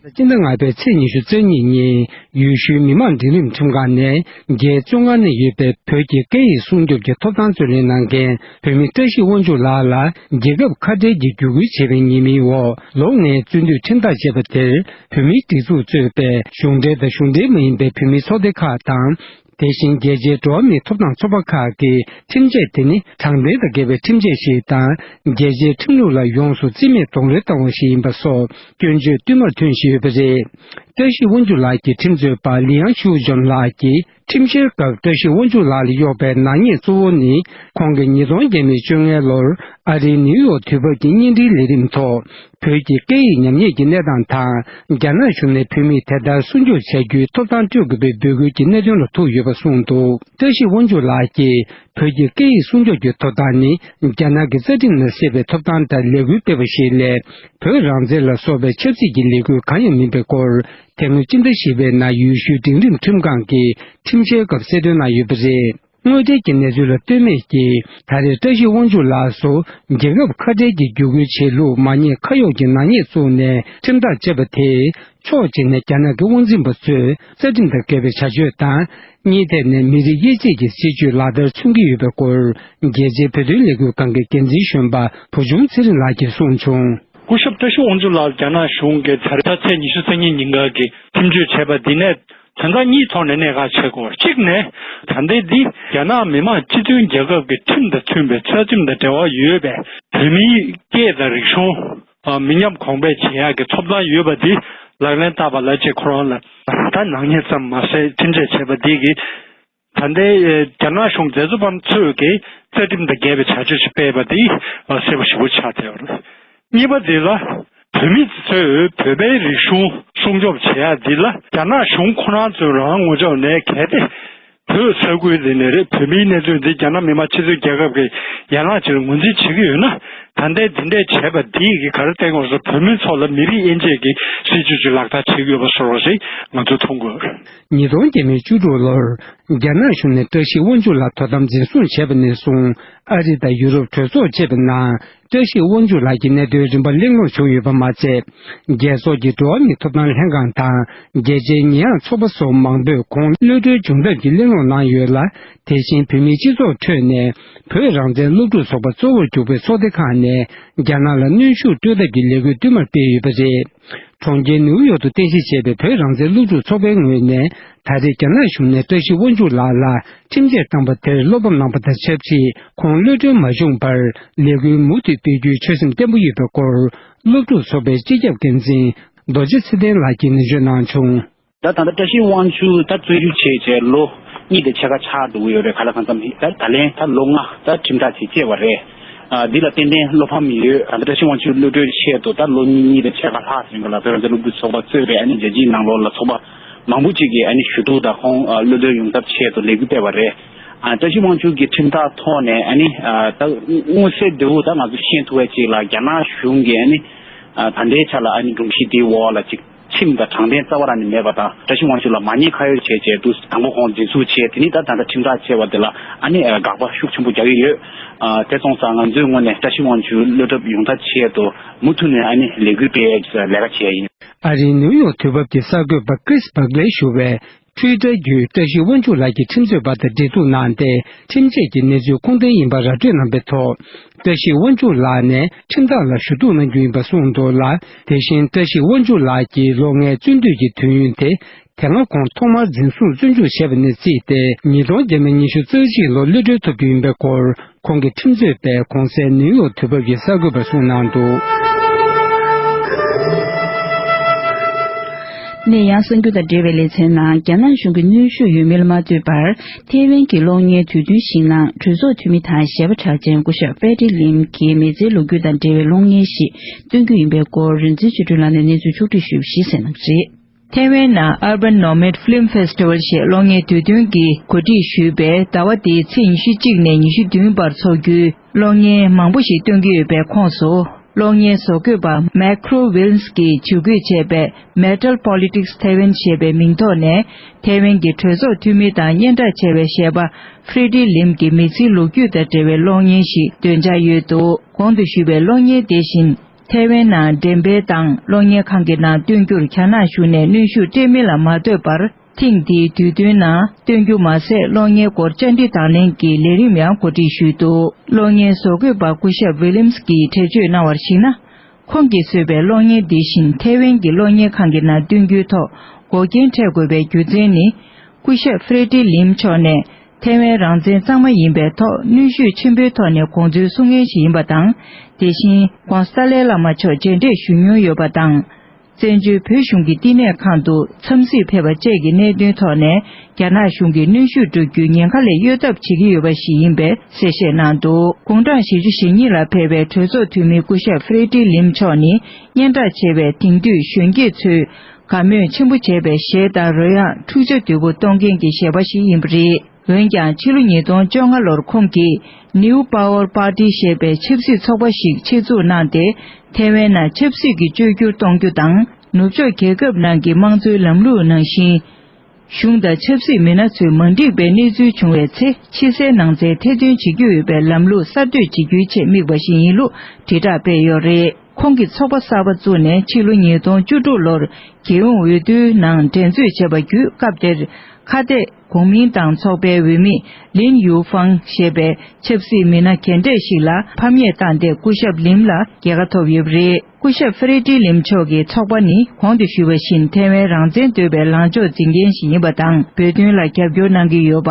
སྤྱི་ཟླ་ལྔ་པའི་ཚེས་ཉི་ཤུ་རྩ་གཉིས་ཉིན་ཡུལ་ཤུལ་མི་དམངས་འབྲིང་རིམ་ཁྲིམས་ཁང་ནས་རྒྱའི་བཙོན་ཁང་ནང་ཡོད་པའི་བོད་ཀྱི་སྐད་ཡིག་སྲུང་སྐྱོབ་ཀྱི་ཐོབ་ཐང་རྩོད་ལེན་གནང་མཁན་བོད་མི་བཀྲ་ཤིས་དབང་ཕྱུག་ལགས་ལ་རྒྱལ་ཁབ་ཁ་བྲལ་གྱི་བརྒྱུད་སྐུལ་བྱས་པའི་ཉེས་མིང་འོག་ལོ་ལྔའི་བཙོན་འཇུག་ཁྲིམས་ཐག་བཅད་པ་དེར། བོད་མིའི་སྒྲིག་འཛུགས་གཙོས་པའི་གཞུང་འབྲེལ་དང་གཞུང་འབྲེལ་མ་ཡིན་པའི་བོད་མིའི་ཚོགས་སྡེ་ཁག་དང་། དེ་བཞིན་རྒྱལ་སྤྱིའི་འགྲོ་བ་མིའི་ཐོབ་ཐང་ཚོགས་པ་ཁག་གིས་ཁྲིམས་ཆད་དེ་ནི་དྲང་བདེན་དང་འགལ་བའི་ཁྲིམས་ཆད་ཞིག་དང་། རྒྱལ་སྤྱིའི་ཁྲིམས་ལུགས་ལ་ཡོངས་སུ་རྩིས་མེད་རྡོག་རོལ་བཏང་བ་ཞིག་ཡིན་པ་སོགས་སྐྱོན་བརྗོད་བསྟུད་མར་ཐོན་བཞིན་ཡོད་པ་རེད། བཀྲ་ཤིས་དབང་ཕྱུག་ལགས་ཀྱི་ཁྲིམས་རྩོད་པ་ལི་ཡང་ཤུའུ་ཇོན་ལགས་ཀྱིས། ཁྲིམས་བཤེར་སྐབས་བཀྲ་ཤིས་དབང་ཕྱུག་ལགས་ལ་གཡོགས་པའི་ནག་ཉེས་གཙོ་བོ་ནི། ཁོང་གིས་ཉིས་སྟོང་བརྒྱ་མེད་བཅོ་ལྔའི་ལོར་ཨ་རིའི་ནིའུ་ཡོག་དུས་བབ་ཀྱི་བརྙན་འཕྲིན་ལས་རིམ་ཐོག་བོད་ཀྱི་སྐད་ཡིག་ཉམས་ཉེས་ཀྱི་གནས་སྟངས་དང་། རྒྱ་ནག་གཞུང་ནས་བོད་མིས་དེ་ལྟར་སྲུང་སྐྱོབ་བྱ་རྒྱུའི་ཐོབ་ཐང་སྤྲོད་དགོས་པའི་འབོད་སྐུལ་གྱི་གནད་དོན་ལ་ཐུག་ཡོད་པ་གསུངས་འདུག་བཀྲ་ཤིས་དབང་ཕྱུག་ལགས་ཀྱིས། བོད་ཀྱི་སྐད་ཡིག་སྲུང་སྐྱོབ་ཀྱི་ཐོབ་ཐང་ནི། རྒྱ་ནག་གི་རྩ་ཁྲིམས་ནང་གསལ་བའི་ཐོབ་ཐང་ལྟར་ལས་འགུལ་སྤེལ་བ་ཞིག་ལས། བོད་རང་བཙན་ལ་སོགས་པའི་ཆབ་སྲིད་ཀྱི་ལས་འགུལ་གང་ཡང་མིན་པའི་སྐོར། དེ་སྔོན་སྤྱི་ཟླ་བཞི་པའི་ནང་ཡུལ་ཤུལ་འབྲིང་རིམ་ཁྲིམས་ཁང་གིས་ཁྲིམས་བཤེར་སྐབས་གསལ་སྟོན་གནང་ཡོད་པ་རེད། དངོས་འབྲེལ་གྱི་གནས་ཚུལ་ལ་ལྟོས་མེད་ཀྱིས། ད་རེས་བཀྲ་ཤིས་དབང་ཕྱུག་ལགས་སུ་རྒྱལ་ཁབ་ཁ་བྲལ་གྱི་བརྒྱུད་སྐུལ་བྱེད་ལུགས་མ་ཉེས་ཁ་གཡོགས་ཀྱི་ནག་ཉེས་བཙུགས་ནས་ཁྲིམས་ཐག་བཅད་པ་དེས། ཕྱོགས་གཅིག་ནས་རྒྱ་ནག་གི་དབང་འཛིན་པ་ཚོས་རྩ་ཁྲིམས་དང་འགལ་བའི་བྱ་སྤྱོད་དང་། གཉིས་ཐད་ནས་མི་རིགས་དབྱེ་འབྱེད་ཀྱི་སྲིད་བྱུས་ལག་བསྟར་མཚོན་གྱི་ཡོད་པའི་སྐོར། རྒྱལ་སྤྱིའི་བོད་དོན་ལས་འགུལ་ཁང་གི་འགན་འཛིན་གཞོན་པ་བུ་ཆུང་ཚེ་རིང་ལགས་ཀྱིས་གསུངས་བྱུང་། སྐུ་ཞབས་བཀྲ་ཤིས་དབང་ཕྱུག་ལགས་རྒྱ་ནག་གཞུང་གིས་ད་རེས་ད་ཚེས་ཉི་ཤུ་རྩ་གཉིས་ཉིན་ག་གི་ཁྲིམས་གཅོད་བྱས་པ་འདི་ནས། དོན་དག་གཉིས་ཐོག་ནས་གནད་འགག་ཆེ་གོ། གཅིག་ནས། ད་ལྟའི་འདི་རྒྱ་ནག་མི་དམངས་སྤྱི་མཐུན་རྒྱལ་ཁབ་ཀྱི་ཁྲིམས་དང་མཐུན་པའི་རྩ་ཁྲིམས་དང་འབྲེལ་བ་ཡོད་པའི་བོད་མིའི་སྐད་དང་རིག་གཞུང་། མི་ཉམས་གོང་འཕེལ་བྱེད་ཡག་གི་ཐོབ་ཐང་ཡོད་པ་འདི་ལག་ལེན་བསྟར་བ་ལ་ཅེས་ཁོ་རང་ལ་ད་ནག་ཉེས་ཙམ་མ་ཟད་ཁྲིམས་ཆད་བྱས་པ་འདི་གིས་ད་ལྟའི་རྒྱ་ནག་གཞུང་མཛད་གཙོ་པ་ཚོས་ཀྱིས་རྩ་ཁྲིམས་དང་འགལ་བའི་བྱ་སྤྱོད་ཞིག་སྤེལ་བ་འདི་གསལ་པོ་ཞེ་པོ་ཆགས་བསྡད་ཡོད་རེད། གཉིས་པ་འདི་ལ་བོད་མི་ཚོས་བོད་པའི་རིག་གཞུང་སྲུང་སྐྱོབ་བྱེད་ཡག་འདི་ལ་རྒྱ་ནག་གཞུང་ཁོ་རང་ཚོས་རང་ངོ་ཕྱོགས་ནས་གལ་ཏེ། བོད་ས་ཁུལ་འདི་ནས་རེད། བོད་མིའི་གནས་ཚུལ་འདི་རྒྱ་ནག་མི་དམངས་སྤྱི་མཐུན་རྒྱལ་ཁབ་ཀྱི་ཡན་ལག་ཅིག་ལ་ངོས་འཛིན་བྱེད་ཀྱི་ཡོད་ན། ད་ལྟའི་འདི་འདྲས་བྱས་པ་འདིས་གི་ག་རེ་བསྟན་དགོས་ཟེར། བོད་མི་ཚོ་ལ་མི་རིགས་དབྱེ་འབྱེད་ཀྱི་སྲིད་བྱུས་ཅིག་ལག་བསྟར་བྱེད་ཀྱི་ཡོད་པ་བཟོ་འདྲ་ཞིག་ང་ཚོས་མཐོང་དགོས། ཉིས་སྟོང་བརྒྱ་མེད་བཅུ་དྲུག་ལོར་རྒྱ་ནག་གཞུང་ནས་བཀྲ་ཤིས་དབང་ཕྱུག་ལགས་དོ་དམ་འཛིན་བཟུང་བྱས་པ་ནས་བཟུང་། ཨ་རི་དང་ཡུ་རོབ་གྲོས་ཚོགས་བཅས་པའི་ནང་བཀྲ་ཤིས་དབང་ཕྱུག་ལགས་ཀྱི་གནད་དོན་རིམ་པ་གླེང་སློང་བྱུང་ཡོད་པ་མ་ཚད། རྒྱལ་ཚོགས་ཀྱི་འགྲོ་བ་མིའི་ཐོབ་ཐང་ལྷན་ཁང་དང་རྒྱལ་སྤྱིའི་ཉེས་ཡངས་ཚོགས་པ་སོགས་མང་པོས་ཁོང་གློད་གྲོལ་བྱུང་ཐབས་ཀྱི་གླེང་སློང་གནང་ཡོད་ལ། དེ་བཞིན་བོད་མིའི་སྤྱི་ཚོགས་ཁྲོད་ནས་བོད་རང་བཙན་སློབ་ཕྲུག་ཚོགས་པ་གཙོ་བོར་གྱུར་པའི་ཚོགས་སྡེ་ཁག་ནས་རྒྱ་ནག་ལ་གནོན་ཤུགས་སྤྲོད་ཐབས་ཀྱི་ལས་འགུལ་བསྟུད་མར་སྤེལ་ཡོད་པ་རེད། གྲོང་ཁྱེར་ནིའུ་ཡོག་ཏུ་རྟེན་གཞི་བྱས་པའི་བོད་རང་བཙན་སློབ་ཕྲུག་ཚོགས་པའི་ངོས་ནས། ད་རེས་རྒྱ་ནག་གཞུང་ནས་བཀྲ་ཤིས་དབང་ཕྱུག་ལགས་ལ་ཁྲིམས་ཆད་བཏང་པ་དེར་བློ་ཕམ་གནང་པ་དང་ཆབས་ཅིག་ཁོང་གློད་གྲོལ་མ་བྱུང་བར་ལས་འགུལ་མུ་མཐུད་སྤེལ་རྒྱུའི་ཆོད་སེམས་བརྟན་པོ་ཡོད་པའི་སྐོར། སློབ་ཕྲུག་ཚོགས་པའི་སྤྱི་ཁྱབ་འགན་འཛིན་རྡོ་རྗེ་ཚེ་བརྟན་ལགས་ཀྱིས་ནན་བརྗོད་གནང་བྱུང་། ད་ད་ལྟ་བཀྲ་ཤིས་དབང་ཕྱུག་ད་བཙོན་འཇུག་བྱས་བྱས་ལོ་གཉིས་དང་ཕྱེད་ཀ་ཆགས་འགྲོ་གི་ཡོད་རེད། ག་ལ་གང་འཚམ་ད་ད་ལན་ད་ལོ་ལྔ་ད་ཁྲིམས་ཐག་ཅིག་བཅད་པ་རེད། ཨ་འདི་ལ་ཏན་ཏན་བློ་ཕམ་ཡོད། ད་བཀྲ་ཤིས་དབང་ཕྱུག་གློད་གྲོལ་ཆེད་དུ་ད་ལོ་གཉིས་དང་ཕྱེད་ཀ་ལྷག་ཟིན་ག་ལ་བོད་རང་བཙན་སློབ་ཕྲུག་ཚོགས་པ་གཙོས་པའི་ཨ་ནི་རྒྱལ་སྤྱིའི་ནང་ལོགས་ལ་ཚོགས་པ་མང་པོ་ཅིག་གིས་ཨ་ནི་ཞུ་གཏུག་དང་ཁོང་ཨ་གློད་གྲོལ་ཡོང་ཐབས་ཆེད་དུ་ལས་འགུལ་སྤེལ་བ་རེད། ཨ་བཀྲ་ཤིས་དབང་ཕྱུག་གི་ཁྲིམས་ཐག་ཐོག་ནས་ཨ་ནི་ཨ་ད་མངོན་གསལ་དོད་པོ་ད་ང་ཚོ་ཤེས་ཐུབ་པ་ཅིག་ལ་རྒྱ་ནག་གཞུང་གིས་ཨ་ནི་ཨ་ད་ལྟའི་ཆ་ལ་ཨ་ནི་སྒྲོམ་གཞི་འདིའི་འོག་ལ་ཅིག་ཁྲིམས་དང་དྲང་བདེན་རྩ་བ་རང་ནས་མེད་པ་དང་། བཀྲ་ཤིས་དབང་ཕྱུག་ལ་མ་ཉེས་ཁ་གཡོགས་བྱས་བྱས་འདུག་དང་པོ་ཁོང་འཛིན་བཟུང་བྱས། དེ་ནས་ད་ད་ལྟ་ཁྲིམས་ཐག་བཅད་པ་དེ་ལ་ཨ་ནི་དགག་པ་ཤུགས་ཆེན་པོ་རྒྱག་གི་ཡོད། ཨ་དེ་སོང་ཙང་ང་ཚོའི་ངོས་ནས་བཀྲ་ཤིས་དབང་ཕྱུག་གློད་གྲབས་ཡོང་ཐབས་ཆེད་དུ་མུ་མཐུད་ནས་ཨ་ནི་ལས་འགུལ་སྤེལ་ལས་ཀ་བྱས་ཡིན། ཨ་རིའི་ནིའུ་ཡོག་དུས་བབ་ཀྱི་གསར་འགོད་པ་ཀྲིས་བྷག་ལེ་ཞུ་བས། ཊུའི་ཊར་བརྒྱུད་བཀྲ་ཤིས་དབང་ཕྱུག་ལགས་ཀྱི་ཁྲིམས་རྩོད་པ་དང་འབྲེལ་གཏུག་གནང་སྟེ། ཁྲིམས་ཆད་ཀྱི་གནས་ཚུལ་ཁུངས་ལྡན་ཡིན་པ་ར་སྤྲོད་གནང་པའི་ཐོག་བཀྲ་ཤིས་དབང་ཕྱུག་ལགས་ནས་ཁྲིམས་ཐག་ལ་ཞུ་གཏུག་གནང་རྒྱུ་ཡིན་པ་གསུངས་འདུག་ལ། དེ་བཞིན་བཀྲ་ཤིས་དབང་ཕྱུག་ལགས་ཀྱི་ལོ་ལྔའི་བཙོན་འདུས་ཀྱི་དུས་ཡུན་དེ། དེ་སྔ་ཁོང་ཐོག་མར་འཛིན་བཟུང་བཙོན་འཇུག་བྱས་པ་ནས་བརྩིས་ཏེ། ཉིས་སྟོང་བརྒྱ་མེད་ཉི་ཤུ་རྩ་གཅིག་ལོར་གློད་གྲོལ་ཐོབ་རྒྱུ་ཡིན་པའི་སྐོར། ཁོང་གི་ཁྲིམས་རྩོད་པས་གོང་གསལ་ནིའུ་ཡོག་དུས་བབ་ཀྱི་གསར་འགོད་པར་གསུངས་གནང་འདུག་ནས་ཡང་གསར་འགྱུར་དང་འབྲེལ་བའི་ལེ་ཚན་ནང་། རྒྱ་ནག་གཞུང་གིས་གནོན་ཤུགས་ཡོད་མེད་ལ་མ་ལྟོས་པར། ཐའེ་ཝན་གྱི་གློག་བརྙན་དུས་སྟོན་ཞིག་ནང་། གྲོས་ཚོགས་འཐུས་མི་དང་གཞས་པ་གྲགས་ཅན་སྐུ་ཞབས་ཧྥེ་ཏི་ལིམ་གྱི་མི་ཚེའི་ལོ་རྒྱུས་དང་འབྲེལ་བའི་གློག་བརྙན་ཞིག་སྟོན་རྒྱུ་ཡིན་པའི་སྐོར། རིན་འཛིན་ཆོས་སྒྲོན་ལགས་ནས་གནས་ཚུལ་ཕྱོགས་བསྒྲིགས་ཞུས་པ་ཞིག་གསན་གནང་གི་རེད། ཐའེ་ཝན་ནང་Urban Nomad Film Festival ཞེས་གློག་བརྙན་དུས་སྟོན་གྱིས་གོ་སྒྲིག་ཞུས་པའི་ཟླ་བ་འདིའི་ཚེས་ཉི་ཤུ་གཅིག་ནས་ཉི་ཤུ་བདུན་བར་འཚོགས་རྒྱུའི་གློག་བརྙན་མང་པོ་ཞིག་སྟོན་གྱི་ཡོད་པའི་ཁོངས་སུ། གློག་བརྙན་བཟོ་བཀོད་པ་Macro Wilms གྱིས་ཇུས་འགོད་བྱས་པའི་Metal Politics Taiwan ཞེས་པའི་མིང་ཐོག་ནས། ཐའེ་ཝན་གྱི་གྲོས་ཚོགས་འཐུས་མི་དང་སྙན་གྲགས་ཆེ་བའི་གཞས་པ་ཧྥེ་ཏི་ལིམ་གྱི་མི་ཚེའི་ལོ་རྒྱུས་དང་འབྲེལ་བའི་གློག་བརྙན་ཞིག་འདོན་འཆར་ཡོད་འདུག་གོང་དུ་ཞུས་པའི་གློག་བརྙན་དེ་བཞིན། ཐའེ་ཝན་ནང་འགྲེམས་སྤེལ་དང་གློག་བརྙན་ཁང་གི་ནང་སྟོན་རྒྱུར་རྒྱ་ནག་གཞུང་ནས་གནོན་ཤུགས་སྤྲད་མིན་ལ་མ་ལྟོས་པར། ཐེངས་འདིའི་དུས་སྟོན་ནང་སྟོན་རྒྱུ་མ་ཟད། གློག་བརྙན་སྐོར་བཅར་འདྲི་དང་ལེན་གྱི་ལས་རིམ་ཡང་གོ་སྒྲིག་ཞུས་འདུག་གློག་བརྙན་བཟོ་བཀོད་པ་སྐུ་ཞབས་ཝི་ལིམ་སི་གིས་འགྲེལ་བརྗོད་གནང་བར་གཞིགས་ན། ཁོང་གིས་བཟོས་པའི་གློག་བརྙན་འདི་བཞིན་ཐའེ་ཝན་གྱི་གློག་བརྙན་ཁང་གི་ནང་སྟོན་རྒྱུའི་ཐོག་འགོག་རྐྱེན་འཕྲད་དགོས་པའི་རྒྱུ་མཚན་ནི། སྐུ་ཞབས་ཧྥེ་ཏི་ལིམ་མཆོག་ནས། ཐའེ་ཝན་རང་བཙན་གཙང་མ་ཡིན་པའི་ཐོག་གནོན་ཤུགས་ཆེན་པོའི་ཐོག་ནས་དགོངས་ཚུལ་གསུང་མཁན་ཞིག་ཡིན་པ་དང་། དེ་བཞིན་༧གོང་ས་ཏཱ་ལའི་བླ་མ་མཆོག་མཇལ་འཕྲད་ཞུ་མྱོང་ཡོད་པ་དང་། བཙན་བྱོལ་བོད་གཞུང་གི་བསྟི་གནས་ཁང་དུ་འཚམས་གཟིགས་ཕེབས་པ་བཅས་ཀྱི་གནད་དོན་ཐོག་ནས། རྒྱ་ནག་གཞུང་གིས་གནོན་ཤུགས་སྤྲོད་རྒྱུའི་ཉེན་ཁ་ལས་གཡོལ་ཐབས་བྱེད་ཀྱི་ཡོད་པ་ཞིག་ཡིན་པའི་གསལ་བཤད་གནང་འདུག་དགུང་གྲངས་བཞི་བཅུ་ཞེ་གཉིས་ལ་ཕེབས་པའི་གྲོས་ཚོགས་འཐུས་མི་སྐུ་ཞབས་ཧྥེ་ཏི་ལིམ་མཆོག་ནི། སྙན་གྲགས་ཆེ་བའི་དེང་དུས་གཞོན་སྐྱེས་ཚོས་དགའ་མོས་ཆེན་པོ་བྱེད་པའི་གཞས་དང་རོལ་དབྱངས་འཁྲུག་ཆ་དོད་པོ་གཏོང་མཁན་གྱི་གཞས་པ་ཞིག་ཡིན་པ་རེད། འོན་ཀྱང་ཕྱི་ལོ་ཉིས་སྟོང་བཅོ་ལྔ་ལོར་ཁོང་གིས་New Power Party ཞེས་པའི་ཆབ་སྲིད་ཚོགས་པ་ཞིག་ཆེད་འཛུགས་གནང་སྟེ། ཐའེ་ཝན་ནང་ཆབ་སྲིད་ཀྱི་བཅོས་བསྒྱུར་གཏོང་རྒྱུ་དང་། ནུབ་ཕྱོགས་རྒྱལ་ཁབ་ནང་གི་དམངས་གཙོའི་ལམ་ལུགས་ནང་བཞིན། གཞུང་དང་ཆབ་སྲིད་མི་སྣ་ཚོའི་མ་འགྲིག་པའི་གནས་ཚུལ་བྱུང་བའི་ཚེ། ཕྱི་གསལ་ནང་གསལ་ཐེར་འདོན་བྱེད་རྒྱུ་ཡོད་པའི་ལམ་ལུགས་གསར་གཏོད་བྱེད་རྒྱུའི་ཆེད་དམིགས་པ་ཞིག་ཡིན་ལུགས་དྲིལ་བསྒྲགས་སྤེལ་ཡོད་རེད། ཁོང་གིས་ཚོགས་པ་གསར་པ་བཙུགས་ནས་ཕྱི་ལོ་ཉིས་སྟོང་བཅུ་དྲུག་ལོར་རྒྱལ་ཡོངས་འོས་བསྡུའི་ནང་འགྲན་རྩོད་བྱས་པ་བརྒྱུད། སྐབས་དེར་ཁ་གཏད་གོང་མིན་ཏང་ཚོགས་པའི་འོས་མི་ལིན་ཡུའུ་ཧྥང་ཞེས་པའི་ཆབ་སྲིད་མི་སྣ་ག་འདྲས་ཤིག་ལ་ཕམ་ཉེས་བཏང་སྟེ། སྐུ་ཞབས་ལིམ་ལ་རྒྱལ་ཁ་ཐོབ་ཡོད་པ་རེད། སྐུ་ཞབས་ཧྥེ་རེ་ཏི་ལིམ་མཆོག་གི་ཚོགས་པ་ནི། གོང་དུ་ཞུས་པ་བཞིན་ཐའེ་ཝན་རང་བཙན་འདོད་པའི་ལངས་ཕྱོགས་འཛིན་མཁན་ཞིག་ཡིན་པ་དང་། བོད་དོན་ལ་རྒྱབ་སྐྱོར་གནང་གི་ཡོད་པ།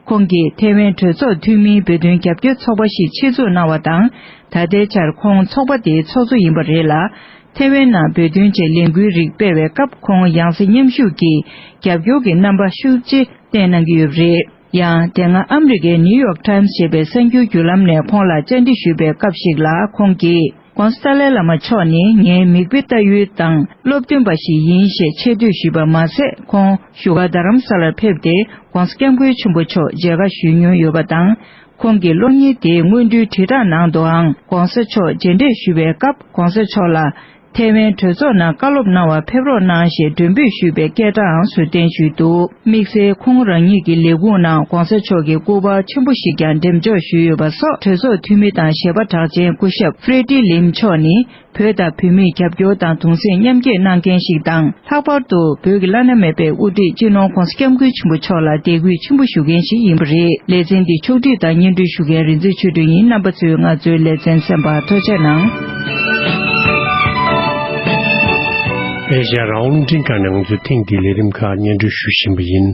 ཁོང་གིས་ཐའེ་ཝན་གྲོས་ཚོགས་འཐུས་མིའི་བོད་དོན་རྒྱབ་སྐྱོར་ཚོགས་པ་ཞིག་ཆེད་འཛུགས་གནང་བ་དང་། ད་ལྟའི་ཆར་ཁོང་ཚོགས་པ་དེའི་ཚོགས་གཙོ་ཡིན་པ་རེད་ལ། ཐའེ་ཝན་ནང་བོད་དོན་ཆེད་ལས་འགུལ་རིགས་སྤེལ་བའི་སྐབས། ཁོང་ཡང་སེ་མཉམ་ཞུགས་ཀྱིས་རྒྱབ་སྐྱོར་གྱི་རྣམ་པ་ཤུགས་ཆེ་བསྟན་གནང་གི་ཡོད་པ་རེད། ཡང་། དེ་སྔ་ཨ་མི་རི་ཀའི་ནིའུ་ཡོག་ཊའིམ་སི་ཞེས་པའི་གསར་འགྱུར་བརྒྱུད་ལམ་ནས་ཁོང་ལ་བཅར་འདྲི་ཞུས་པའི་སྐབས་ཤིག་ལ། ཁོང་གིས། ྋགོང་ས་ཏཱ་ལའི་བླ་མ་མཆོག་ནི་ངའི་མིག་དཔེ་ལྟ་ཡུལ་དང་སློབ་སྟོན་པ་ཞིག་ཡིན་ཞེས་ཆེ་བསྟོད་ཞུས་པ་མ་ཟད། ཁོང་བཞུགས་སྒར་རྡ་རམ་ས་ལར་ཕེབས་ཏེ། ྋགོང་ས་ྋསྐྱབས་མགོན་ཆེན་པོ་མཆོག་མཇལ་ཁ་ཞུས་མྱོང་ཡོད་པ་དང་། ཁོང་གི་གློག་བརྙན་དེའི་སྔོན་འགྲོའི་དྲིལ་བསྒྲགས་ནང་དུའང་གོང་ས་མཆོག་མཇལ་འཕྲད་ཞུ་བའི་སྐབས་གོང་ས་མཆོག་ལ། ཐའེ་ཝན་གྲོས་ཚོགས་ནང་བཀའ་སློབ་གནང་བར་ཕེབས་རོགས་གནང་ཞེས་མགྲོན་འབོད་ཞུས་པའི་སྐད་སྒྲའང་གསོལ་སྟོན་ཞུས་འདུག་དམིགས་བསལ་ཁོང་རང་ཉིད་ཀྱི་ལས་ཁུངས་ནང་གོང་ས་མཆོག་གི་སྐུ་པར་ཆེན་པོ་ཞིག་ཀྱང་འགྲེམས་འཇོག་ཞུས་ཡོད་པ་སོགས་གྲོས་ཚོགས་འཐུས་མི་དང་གཞས་པ་གྲགས་ཅན་སྐུ་ཞབས་ཧྥེ་རེ་ཌི་ལིམ་མཆོག་ནི། བོད་དང་བོད་མིར་རྒྱབ་སྐྱོར་དང་གདུང་སེམས་མཉམ་སྐྱེད་གནང་མཁན་ཞིག་དང་། ལྷག་པར་དུ་བོད་ཀྱི་བླ་ན་མེད་པའི་དབུ་ཁྲིད་སྤྱི་ནོར་༧གོང་ས་༧སྐྱབས་མགོན་ཆེན་པོ་མཆོག་ལ་དད་གུས་ཆེན་པོ་ཞུ་མཁན་ཞིག་ཡིན་པ་རེད། ལེ་ཚན་འདི་ཕྱོགས་སྒྲིག་དང་སྙན་སྒྲོན་ཞུ་མཁན་རིག་འཛིན་ཆོས་སྒྲོན་ཡིན། རྣམ་པ་ཚོས་ང་ཚོའི་ལེ་ཚན་གསན་པར་ཐུགས་རྗེ་གནང་། ཨེ་ཤ་ཡ་རང་དབང་རླུང་འཕྲིན་ཁང་ནས་ང་ཚོའི་ཐེངས་འདིའི་ལས་རིམ་ཁག་སྙན་སྒྲོན་ཞུ་བཞིན་པ་ཡིན།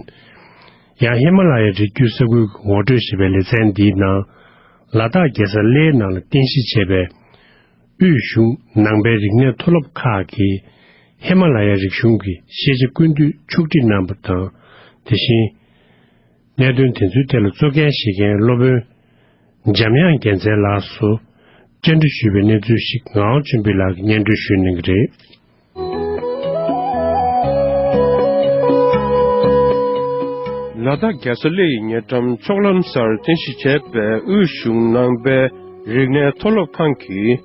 ཡང་ཧི་མ་ལ་ཡའི་རི་རྒྱུད་ས་ཁུལ་གྱི་ངོ་སྤྲོད་ཞེས་པའི་ལེ་ཚན་འདིའི་ནང་། ལ་དྭགས་རྒྱལ་ས་གླེའི་ནང་ལ་རྟེན་གཞི་བྱས་པའི། དབུས་གཞུང་ནང་པའི་རིག་གནས་མཐོ་སློབ་ཁག་གིས་ཧི་མ་ལ་ཡའི་རིག་གཞུང་གི་ཤེས་བྱ་ཀུན་བཏུས་ཕྱོགས་སྒྲིག་གནང་པ་དང་། དེ་བཞིན་གནད་དོན་དེ་ཚོའི་ཐད་ལ་གཙོ་འགན་བཞེས་མཁན་སློབ་དཔོན་འཇམ་དབྱངས་རྒྱལ་མཚན་ལགས་སུ་བཅར་འདྲི་ཞུས་པའི་གནས་ཚུལ་ཞིག་ངག་དབང་ཆོས་འཕེལ་ལགས་ཀྱིས་སྙན་སྒྲོན་ཞུ་གནང་གི་རེད། ལ་དྭགས་རྒྱལ་ས་གླེ་ཡི་ཉེ་འགྲམ་ཕྱོགས་ལམ་སར་རྟེན་གཞི་བྱས་པའི་དབུས་གཞུང་ནང་པའི་རིག་གནས་མཐོ་སློབ་ཁང་གིས།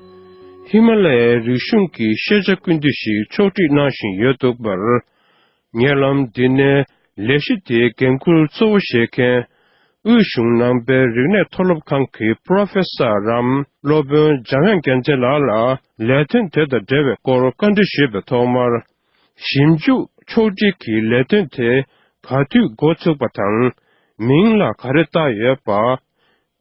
ཧི་མ་ལ་ཡའི་རིག་གཞུང་གི་ཤེས་བྱ་ཀུན་བཏུས་ཤིག་ཕྱོགས་སྒྲིག་གནང་བཞིན་ཡོད་འདུག་པར། ཉེ་ལམ་འདི་ནས་ལས་གཞི་དེའི་འགན་འཁུར་གཙོ་བོ་བཞེས་མཁན། དབུས་གཞུང་ནང་པའི་རིག་གནས་མཐོ་སློབ་ཁང་གི་པྲོ་ཕེ་སར་རམ་སློབ་དཔོན་འཇམ་དབྱངས་རྒྱལ་མཚན་ལགས་ལ་ལས་དོན་དེ་དང་འབྲེལ་བའི་སྐོར་བཀའ་འདྲི་ཞུས་པའི་ཐོག་མར། ཞིབ་འཇུག་ཕྱོགས་སྒྲིག་གི་ལས་དོན་དེ་ག་དུས་འགོ་ཚུགས་པ་དང་། མིང་ལ་ག་རེ་བཏགས་ཡོད་པ།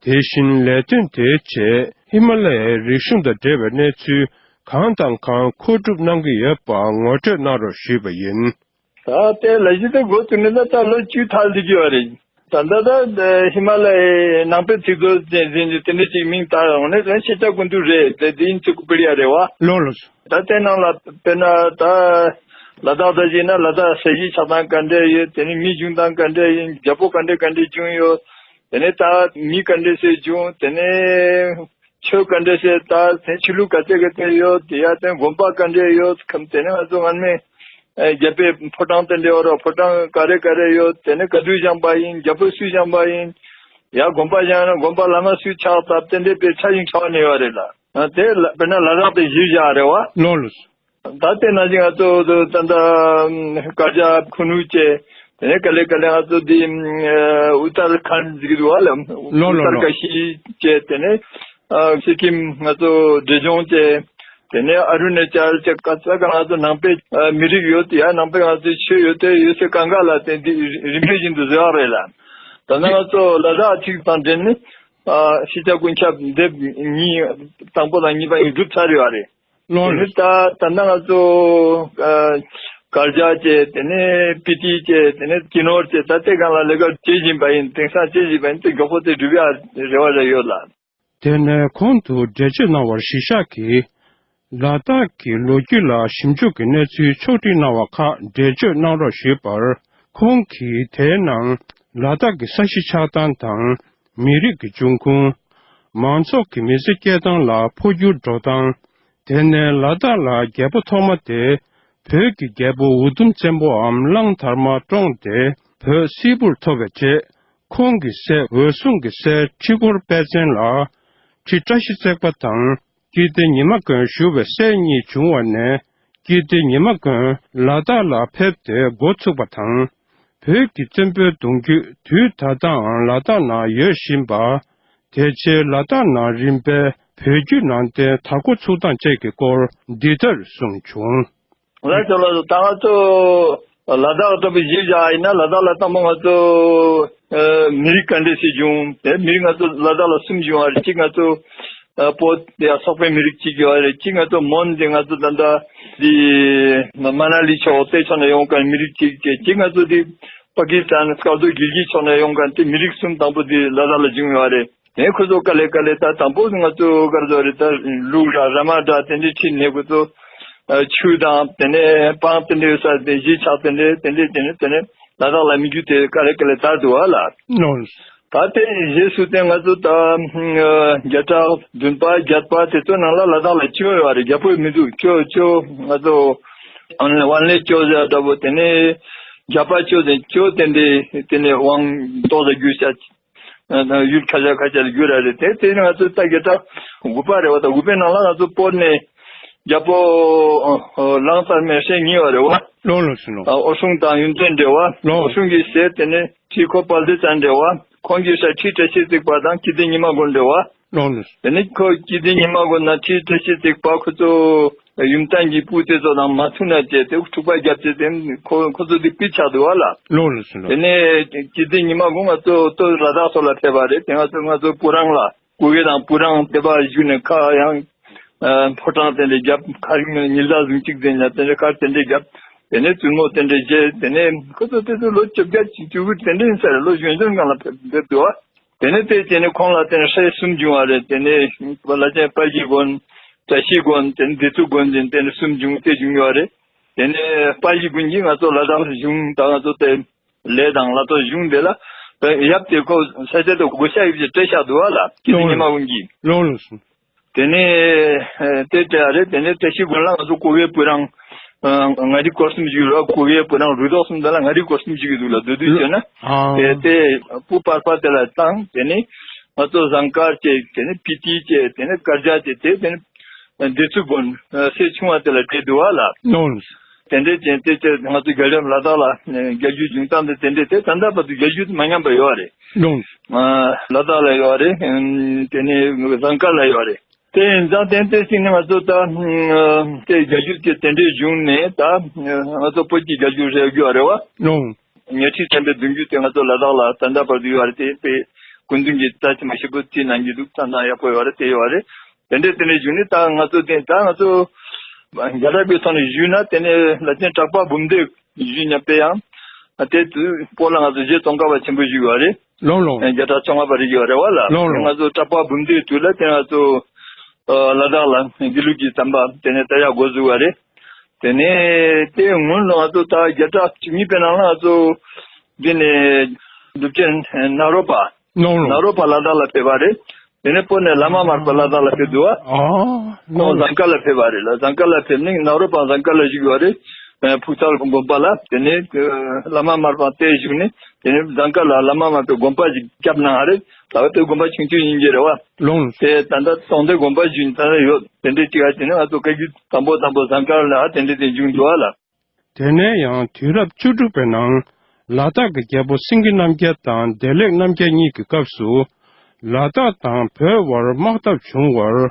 དེ་བཞིན་ལས་དོན་དེའི་རྗེས་ཧི་མ་ལ་ཡའི་རིག་གཞུང་དང་འབྲེལ་བའི་གནས་ཚུལ་གང་དང་གང་མཁོ་སྒྲུབ་གནང་གི་ཡོད་པ་ངོ་སྤྲོད་གནང་རོགས་ཞུས་པ་ཡིན། ད་ལྟའི་ལས་གཞི་དེ་འགོ་བཙུགས་ནས་ད་ལྟ་ལོ་བཅུ་ཐལ་བསྡད་ཀྱི་ཡོད་རེད། ད་ལྟ་ད་ཧི་མ་ལ་ཡའི་ནང་པའི་ཚིག་མཛོད་ཅན་ཟེར་ནས་དེ་འདྲ་ཅིག་མིང་བཏགས་ཡོང་ནས་ཤེས་བྱ་ཀུན་བཏུས་རེད། དེ་དེ་ཡིན་ཚུལ་གྱི་པི་ཌི་ཡ་རེད་བ། ལོ་ལོ། ད་དེ་ནང་ལ་དཔེར་ན་ད་ལ་དྭགས་ད་ཅིག་ན་ལ་དྭགས་ས་གཞིའི་ཆགས་སྟངས་ག་འདྲ་ཡོད། དེ་ནས་མིའི་བྱུང་སྟངས་ག་འདྲ་ཡིན། རྒྱལ་པོ་ག་འདྲ་ག་འདྲ་བྱུང་ཡོད། དེ་ནས་ད་མི་ག་འདྲ་ཞིག་བྱུང་། དེ་ནས་ཆོས་ག་འདྲ་ཞིག་ད་དེ་ཆོས་ལུགས་ག་ཚད་ག་ཚད་ཡོད། དེ་ཡ་དེ་དགོན་པ་ག་འདྲ་ཡོད། ཁམས་དེ་ནས་ང་ཚོ་སྔར་མེད་རྒྱལ་པོའི་ཕོ་བྲང་དེ་འདྲ་ཡོད་ར། ཕོ་བྲང་ག་རེ་ག་རེ་ཡོད། དེ་ནས་ག་དུས་བཞེངས་པ་ཡིན། རྒྱལ་པོ་སུས་བཞེངས་པ་ཡིན། ཡ་དགོན་པ་བཞེངས་ན་དགོན་པ་བླ་མ་སུས་ཕྱག་བཏབ། དེ་འདྲའི་དཔེ་ཆ་ཞིག་ཆགས་ནས་ཡོད་རེད་ལ། དེ་ལ་དཔེར་ན་ལ་དྭགས་དེ་གཞིར་བཞག་རེད་བ། ལོ་ལོ། ད་དེ་ནང་བཞིན་ང་ཚོ་ད་ལྟ་དཀར་ཆག་ཁུ་ནུ་བཅས། དེ་ནས་ག་ལེ་ག་ལེ་ང་ཚོ་འདི་ཨུ་ཏར་ཁཱན་ཟེར་གྱི་འདུག་བ་ལ། ལོ་ལོ་ཨུ་ཏར་ལོ། ཀ་ཤི་བཅས། དེ་ནས་ཨ་སི་ཀིམ་ང་ཚོ་འབྲས་ལྗོངས་བཅས། དེ་ནས་ཨ་རུ་ན་ཅལ་བཅས། ག་ས་ག་ང་ཚོ་ནང་པའི་ཨ་མི་རིགས་ཡོད་དེ། ཡ་ནང་པའི་ང་ཚོའི་ཆོས་ཡོད་དེ། ཡོད་ཚད་གང་ག་ལ་དེ་འདི་རིམ་པས་བཞིན་དུ་བཟོས་པ་རེད་ལ། ད་ནང་ང་ཚོ་ལ་དྭགས་གཅིག་དང་འབྲེལ་ནས་ཨ་ཤེས་བྱ་ཀུན་ཁྱབ་དེབ་གཉིས། དང་པོ་དང་གཉིས་པ་ཡིན་གྲུབ་ཚར་ཡོད་རེད། ལོ་དེ་ནས་ད་ད་ལྟ་ང་ཚོ་ཨ་གར་ཇག་བཅས། དེ་ནས་སྤི་ཏི་བཅས། དེ་ནས་ཀི་ནོར་བཅས། ད་ལྟའི་སྒང་ལ་ལས་ཀ་བྱེད་བཞིན་པ་ཡིན། དེང་སང་བྱེད་བཞིན་པ་ཡིན། དེ་མགྱོགས་པོ་དེ་འགྲུབ་ཡ་རེ་བ་རེ་ཡོད་ལ། དེ་ནས་གོང་དུ་འགྲེལ་བརྗོད་གནང་བར་གཞི་བཞག་གིས། ལ་དྭགས་ཀྱི་ལོ་རྒྱུས་ལ་ཞིབ་འཇུག་གི་གནས་ཚུལ་ཕྱོགས་སྒྲིག་གནང་བ་ཁག་འགྲེལ་བརྗོད་གནང་རོགས་ཞུས་པར། ཁོང་གིས་དེའི་ནང་ལ་དྭགས་ཀྱི་ས་གཞི་ཆགས་སྟངས་དང་། མི་རིགས་ཀྱི་འབྱུང་ཁུངས། མང་ཚོགས་ཀྱི་མི་ཚེ་སྐྱེལ་སྟངས་ལ་འཕོ་འགྱུར་འགྲོ་སྟངས། དེ་ནས་ལ་དྭགས་ལ་རྒྱལ་པོ་ཐོག་མ་དེ་བོད་ཀྱི་རྒྱལ་པོ་འུ་དུམ་བཙན་པོའམ་གླང་དར་མ་བཀྲོངས་ཏེ་བོད་སིལ་བུར་ཐོར་བའི་རྗེས། ཁོང་གི་སྲས་འོད་སྲུང་གི་སྲས་ཁྲི་སྐོར་དཔལ་བཙན་ལ་ཁྲི་བཀྲ་ཤིས་བརྩེགས་པ་དང་། ཀིརྟི་ཉི་མ་མགོན་ཞུ་བའི་སྲས་གཉིས་བྱུང་བ་ནས། ཀིརྟི་ཉི་མ་མགོན་ལ་དྭགས་ལ་ཕེབས་ཏེ་འགོ་ཚུགས་པ་དང་། བོད་ཀྱི་བཙན་པོའི་གདུང་རྒྱུད་དུས་ད་ལྟའང་ལ་དྭགས་ན་ཡོད་བཞིན་པ། དེ་རྗེས་ལ་དྭགས་ནང་རིམ་པས་བོད་བརྒྱུད་ནང་བསྟན་དར་འགོ་ཚུགས་སྟངས་བཅས་ཀྱི་སྐོར་འདི་ལྟར་གསུངས་བྱུང་། ལགས་སོ་ལགས་སོ། ད་ང་ཚོ་ལ་དྭགས་ལྟ་བུ་གཞིར་བཞག་ཡིན་ན། ལ་དྭགས་ལ་དང་པོ་ང་ཚོ་ཨ་མི་རིགས་ག་འདྲ་ཞིག་བྱུང་། དེ་མི་རིགས་ང་ཚོ་ལ་དྭགས་ལ་གསུམ་བྱུང་བ་རེད། གཅིག་ང་ཚོ་ཨ་པོ་དེ་ཡ་སོག་པོའི་མི་རིགས་གཅིག་ཡོད་རེད། གཅིག་ང་ཚོ་མོན་དེ་ང་ཚོ་ད་ལྟ་དེ་མ་ན་ལི་ཕྱོགས་དེ་ཕྱོགས་ནས་ཡོང་མཁན་མི་རིགས་གཅིག་བྱས། གཅིག་ང་ཚོ་དེ་པ་ཀི་སི་ཐན་སྐལ་རྡོ་གིལ་གིད་ཕྱོགས་ནས་ཡོང་མཁན་དེ་མི་རིགས་གསུམ་དང་པོ་དེ་ལ་དྭགས་ལ་བྱུང་ཡོད་རེད། དེ་ཁོ་ཚོ་དཀའ་ལས་དཀའ་ལས། ད་དང་པོ་ང་ཚོ་ག་རེ་ཟེར་རེད། ད་ལུག་ར་ར་མ་འདྲ་དེ་འདྲའི་ཁྲིད་ནས་ཁོ་ཚོ་ཨ་ཆུ་དང་དེ་ནས་སྤང་དེ་འདྲའི་ས་དེ་གཞིས་ཆགས་དེ་འདྲའི་དེ་འདྲའི་དེ་ནས་དེ་ནས་ལ་དྭགས་ལ་མི་རྒྱུད་དེ་དཀའ་ལས་དཀའ་ལས་དར་འདུག་བ་ལ། ནོ། ད་དེ་རྗེས་སུ་དེ་ང་ཚོ་ད་ཨ་བརྒྱ་ཕྲག་བདུན་པ་བརྒྱད་པ་དེ་ཚོ་ནང་ལ་ལ་དྭགས་ལ་བཅོས་ཡོད་རེད། རྒྱལ་པོས་མི་འདུག་བཅོས་བཅོས་ང་ཚོ་ཝན་ལེ་བཅོས་ཟེར་འདྲ་པོ། དེ་ནས་རྒྱ་པ་བཅོས་ཟེར། བཅོས་དེ་འདྲའི་དེ་ནས་དབང་ཏོག་ཙམ་བསྒྱུར་བྱས། ཡུལ་ཁ་ཤས་ཁ་ཤས་ལ་བསྒྱུར་ར་རེད། དེ་དེ་ནི་ང་ཚོ་ད་བརྒྱ་ཕྲག་དགུ་པ་རེད་བ། ད་དགུ་པའི་ནང་ལ་ང་ཚོ་བོད་ནས་རྒྱལ་པོ་ཨ་ཨ་གླང་དར་མའི་སྲས་གཉིས་པ་རེད་བ། ལོ་ལོ་སུ་ལོ། ཨ་འོད་སྲུང་དང་ཡོན་ཏན་འབྲེལ་བ། ལོ། འོད་སྲུང་གི་སྲས་དེ་ནས་ཁྲི་ཁོ་དཔལ་ལྡན་རྩ་འབྲེལ་བ། ཁོང་གི་སྲས་ཁྲི་བཀྲ་ཤིས་བརྩེགས་པ་དང་སྐྱིད་ལྡེ་ཉི་མ་མགོན་འབྲེལ་བ། ལོ་ལོ། དེ་ནས་ཁོ་སྐྱིད་ལྡེ་ཉི་མ་མགོན་དང་ཁྲི་བཀྲ་ཤིས་བརྩེགས་པ་ཁོ་ཚོ་ཡུམ་ཐང་གི་བུ་དེ་ཚོ་དང་མ་མཐུན་ན་བྱས་ཏེ་འཁྲུག་པ་བརྒྱབ་བྱས་ཏེ་ཁོ་ཁོ་ཚོ་དེ་ཕུད་ཆགས་འདུག་བ་ལ། ལོ་ལོ་སུ་ལོ། དེ་ནས་སྐྱིད་ལྡེ་ཉི་མ་མགོན་ང་ཚོ་ལྟོ་ལ་དྭགས་སོགས་ལ་ཕེབས་པ་རེད། དེ་ང་ཚོ་ང་ཚོ་སྤུ་རང་ལ་གུ་གེ་དང་སྤུ་རང་དེ་པ་བཞུགས་ནས་ཁ་ཡང་ཕོ་བྲང་དེ་འདྲ་བརྒྱབ། ཁ་རིང་ཉི་ཟླ་ཟིང་གཅིག་ཟིན་ཡ་དེ་འདྲ་ཁར་དེ་འདྲ་བརྒྱབ། དེ་ནས་བཙུན་མོ་དེ་འདྲ་བྱས། དེ་ནས་ཁོ་ཚོ་དེ་ཚོ་ལོ་བཅོ་བརྒྱད་ཅིག་བཅུ་དགུ་དེ་འདྲ་ཡིན་ས་རེད། ལོ་གཞོན་གཞོན་སྒང་ལ་ཕེབས་ཕེབས་འདུག་བ། དེ་ནས་དེ་བྱས་ནས་ཁོང་ལ་དེ་ནས་སྲས་གསུམ་བྱུང་བ་རེད། དེ་ནས་བླ་ཆེན་དཔལ་གྱི་མགོན། བཀྲ་ཤིས་མགོན། དེ་ནས་བདེ་སྟོབས་མགོན་ཟེར་དེ་ནས་གསུམ་བྱུང་། དེ་བྱུང་ཡོད་རེད། དེ་ནས་དཔལ་གྱི་མགོན་གྱིས་ང་ཚོ་ལ་དྭགས་ལ་གཞུང་དང་ང་ཚོ་དེ་ལས་དང་ལ་དྭགས་གཞུང་དེ་ལ་ཡབ་དེ་ཁོ་ས་ཆ་དེ་བགོ་བཤའ་ཡོད་ཅེས་སྤྲད་བཞག་འདུག་བ་ལ། སྐྱིད་ལྡེ་ཉི་མ་མགོན་གྱིས། ལོ་ལོ་སོང་། དེ་ནས་ཨ་དེ་སྤྲད་ཡ་རེད། དེ་ནས་བཀྲ་ཤིས་མགོན་ལ་ང་ཚོ་གུ་གེ་སྤུ་རང་ཨ་མངའ་རིས་སྐོར་གསུམ་བཞུགས་རོགས། གུ་གེ་སྤུ་རང་རུ་ཐོག་གསུམ་དེ་ལ་མངའ་རིས་སྐོར་གསུམ་བཞུགས་ཀྱི་འདུག་ལ། བསྡུས་བསྡུས་བྱས་ན། ཨ་དེ་དེ་སྤུ་སྤར་སྤར་དེ་ལ་བཏང་། དེ་ནས་ང་ཚོ་ཟངས་དཀར་བྱས། དེ་ནས་སྤི་ཏི་བྱས། དེ་ནས་དཀར་རྒྱ་བྱས། དེ་དེ་ནས་བདེ་སྟོབས་མགོན་སྲས་ཆུང་བ་དེ་ལ་སྤྲད་འདུག་བ་ལ། ལོ་ལོ། དེ་འདྲས་ཅན་དེ་ཚོ་ང་ཚོ་རྒྱལ་ཡུམ་ལ་དྭགས་ལ་རྒྱལ་རྒྱུད་འབྱུང་སྟངས་དེ་དེ་འདྲས་དེ་ད་ལྟ་བར་དུ་རྒྱལ་རྒྱུད་མ་ཉམས་པ་ཡོད་རེད། ལོ་ལོ། ལ་དྭགས་ལ་ཡོད་རེད། དེ་ནས་ཟངས་དཀར་ལ་ཡོད་རེད། དེ་ཡིན་ཙང་དེ་དེ་ཅིག་ནི་ང་ཚོ་ད་དེ་རྒྱལ་རྒྱུད་ཀྱི་དེ་འདྲས་བྱུང་ནས་ད་ང་ཚོ་བོད་ཀྱི་རྒྱལ་རྒྱུད་རེད་ཡོད་རེད་བ། ལོ་ལོ། ཉི་ཁྲི་ཐམ་པའི་གདུང་རྒྱུད་དེ་ང་ཚོ་ལ་དྭགས་ལ་ད་ལྟ་བར་དུ་ཡོད་རེད། དེ་དཔེ་སྐུ་མདུན་གྱིས་རྩ་ཆེན་པོ་ཞེ་པོ་བརྩིས་གནང་གི་འདུག་ད་ན་ཡག་པོ་ཡོད་རེད། དེ་ཡོད་རེད། དེ་འདྲའི་དེ་འདྲའི་བྱུང་ནས་ད་ང་ཚོ་དེ་ད་ང་ཚོ་རྒྱ་གར་པའི་ཐོག་ནས་ཞུས་ན་དེ་ནས་བླ་ཆེན་གྲགས་པ་འབུམ་སྡེ་ཞུས་ཉམས་པའི་ཡང་དེ་དུས་བོད་ལ་ང་ཚོ་རྗེ་ཙོང་ཁ་པ་ཆེན་པོ་བཞུགས་ཡོད་རེད། ལོ་ལོ། བརྒྱ་ཕྲག་བཅོ་ལྔ་པ་རེད་ཡོད་རེད་བ་ལ། ལོ་ལོ། ང་ཚོ་གྲགས་པ་འབུམ་སྡེའི་དུས་ལ་དེ་ང་ཚོ་ལ་དྭགས་ལ་དགེ་ལུགས་ཀྱི་དམ་པ་དེ་ནས་ད་ཡག་འགོ་བཙུགས་པ་རེད། དེ་ནས་དེ་སྔོན་ལ་ང་ཚོ་ད་བརྒྱ་ཕྲག་བཅུ་གཉིས་པའི་ནང་ལ་ང་ཚོ་འདི་ནས་གྲུབ་ཆེན་ནཱ་རོ་པ། ནཱ་རོ་པ་ལ་དྭགས་ལ་ཕེབས་པ་རེད། དེ་ནས་བོད་ནས་བླ་མ་མར་པ་ལ་དྭགས་ལ་ཕེབས་འདུག་བ། ཁོང་ཟངས་དཀར་ལ་ཕེབས་པ་རེད་ལ། ཟངས་དཀར་ལ་ཕེབས་ནས་ནཱ་རོ་པ་ཟངས་དཀར་ལ་བཞུགས་པ་རེད། ཕུག་ཚལ་དགོན་པ་ལ། དེ་ནས་བླ་མ་མར་པ་དེ་བཞུགས་ནས་དེ་ནས་ཟངས་དཀར་ལ་བླ་མ་མར་པའི་དགོན་པ་ཞིག་བརྒྱབ་གནང་བ་རེད། ད་བར་དུ་དགོན་པ་ཆུང་ཆུང་ཡིན་གྱི་རེད་བ། ལོང་། དེ་ད་ལྟ་སྟོང་སྡེ་དགོན་པ་བཞུགས་ད་ལྟ་ཡོད། དེ་འདྲའི་ཅིག་ཨ་དེ་ནས་ང་ཚོ་བཀའ་བརྒྱུད་དང་པོ་དང་པོ་ཟངས་དཀར་ལ་དེ་འདྲའི་དེ་བཞུགས་འདུག་བ་ལ། དེ་ནས་ཡང་དུས་རབས་བཅུ་དྲུག་པའི་ནང་ལ་དྭགས་ཀྱི་རྒྱལ་པོ་སེང་གེ་རྣམ་རྒྱལ་དང་བདེ་ལེགས་རྣམ་རྒྱལ་གཉིས་ཀྱི་སྐབས་སུ་ལ་དྭགས་དང་བོད་དབར་དམག་འཐབ་བྱུང་བར།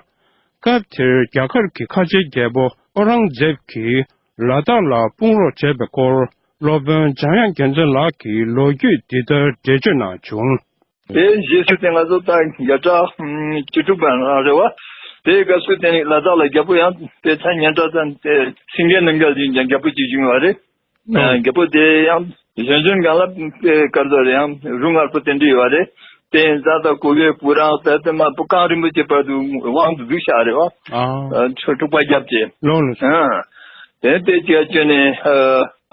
སྐབས་དེར་རྒྱ་གར་གྱི་ཁ་ཆེའི་རྒྱལ་པོ་ཨོ་རང་ཛེབ་ཀྱིས་ལ་དྭགས་ལ་དཔུང་རོགས་བྱས་པའི་སྐོར་སློབ་དཔོན་འཇམ་དབྱངས་རྒྱལ་མཚན་ལགས་ཀྱིས་ལོ་རྒྱུས་འདི་ལྟར་འགྲེལ་བརྗོད་གནང་བྱུང་། དེའི་རྗེས་སུ་དེ་ང་ཚོ་ད་བརྒྱ་ཕྲག་བཅུ་དྲུག་པ་རང་རེད་བ། དེའི་སྐབས་སུ་དེ་ནི་ལ་དྭགས་ལ་རྒྱལ་པོ་ཡང་དེ་ཚ་ཉན་གྲགས་ཙམ་དེ་སེང་གེ་རྣམ་རྒྱལ་ཡིན་ཀྱང་རྒྱལ་པོ་གཅིག་བྱུང་བ་རེད། ཨ། རྒྱལ་པོ་དེ་ཡང་གཞོན་གཞོན་སྒང་ལ་དེ་སྐར་རྡོ་རེད་ཡང་རུ་ངར་པོ་དེ་འདྲ་ཡོད་རེད། དེ་ཡིན་ཙང་ད་གོ་བའི་བུ་རང་ད་དེ་མ་བུ་གངས་རིན་པོ་ཆེ་བར་དུ་དབང་དུ་བསྡུས་བཞག་རེད་བ། ཨ། ཨ། ཆོས་དྲུག་པ་རྒྱབ་ཅེས། ལོང་ལོང་། ཨ། དེ་དེ་ཅིག་བྱས་ནས་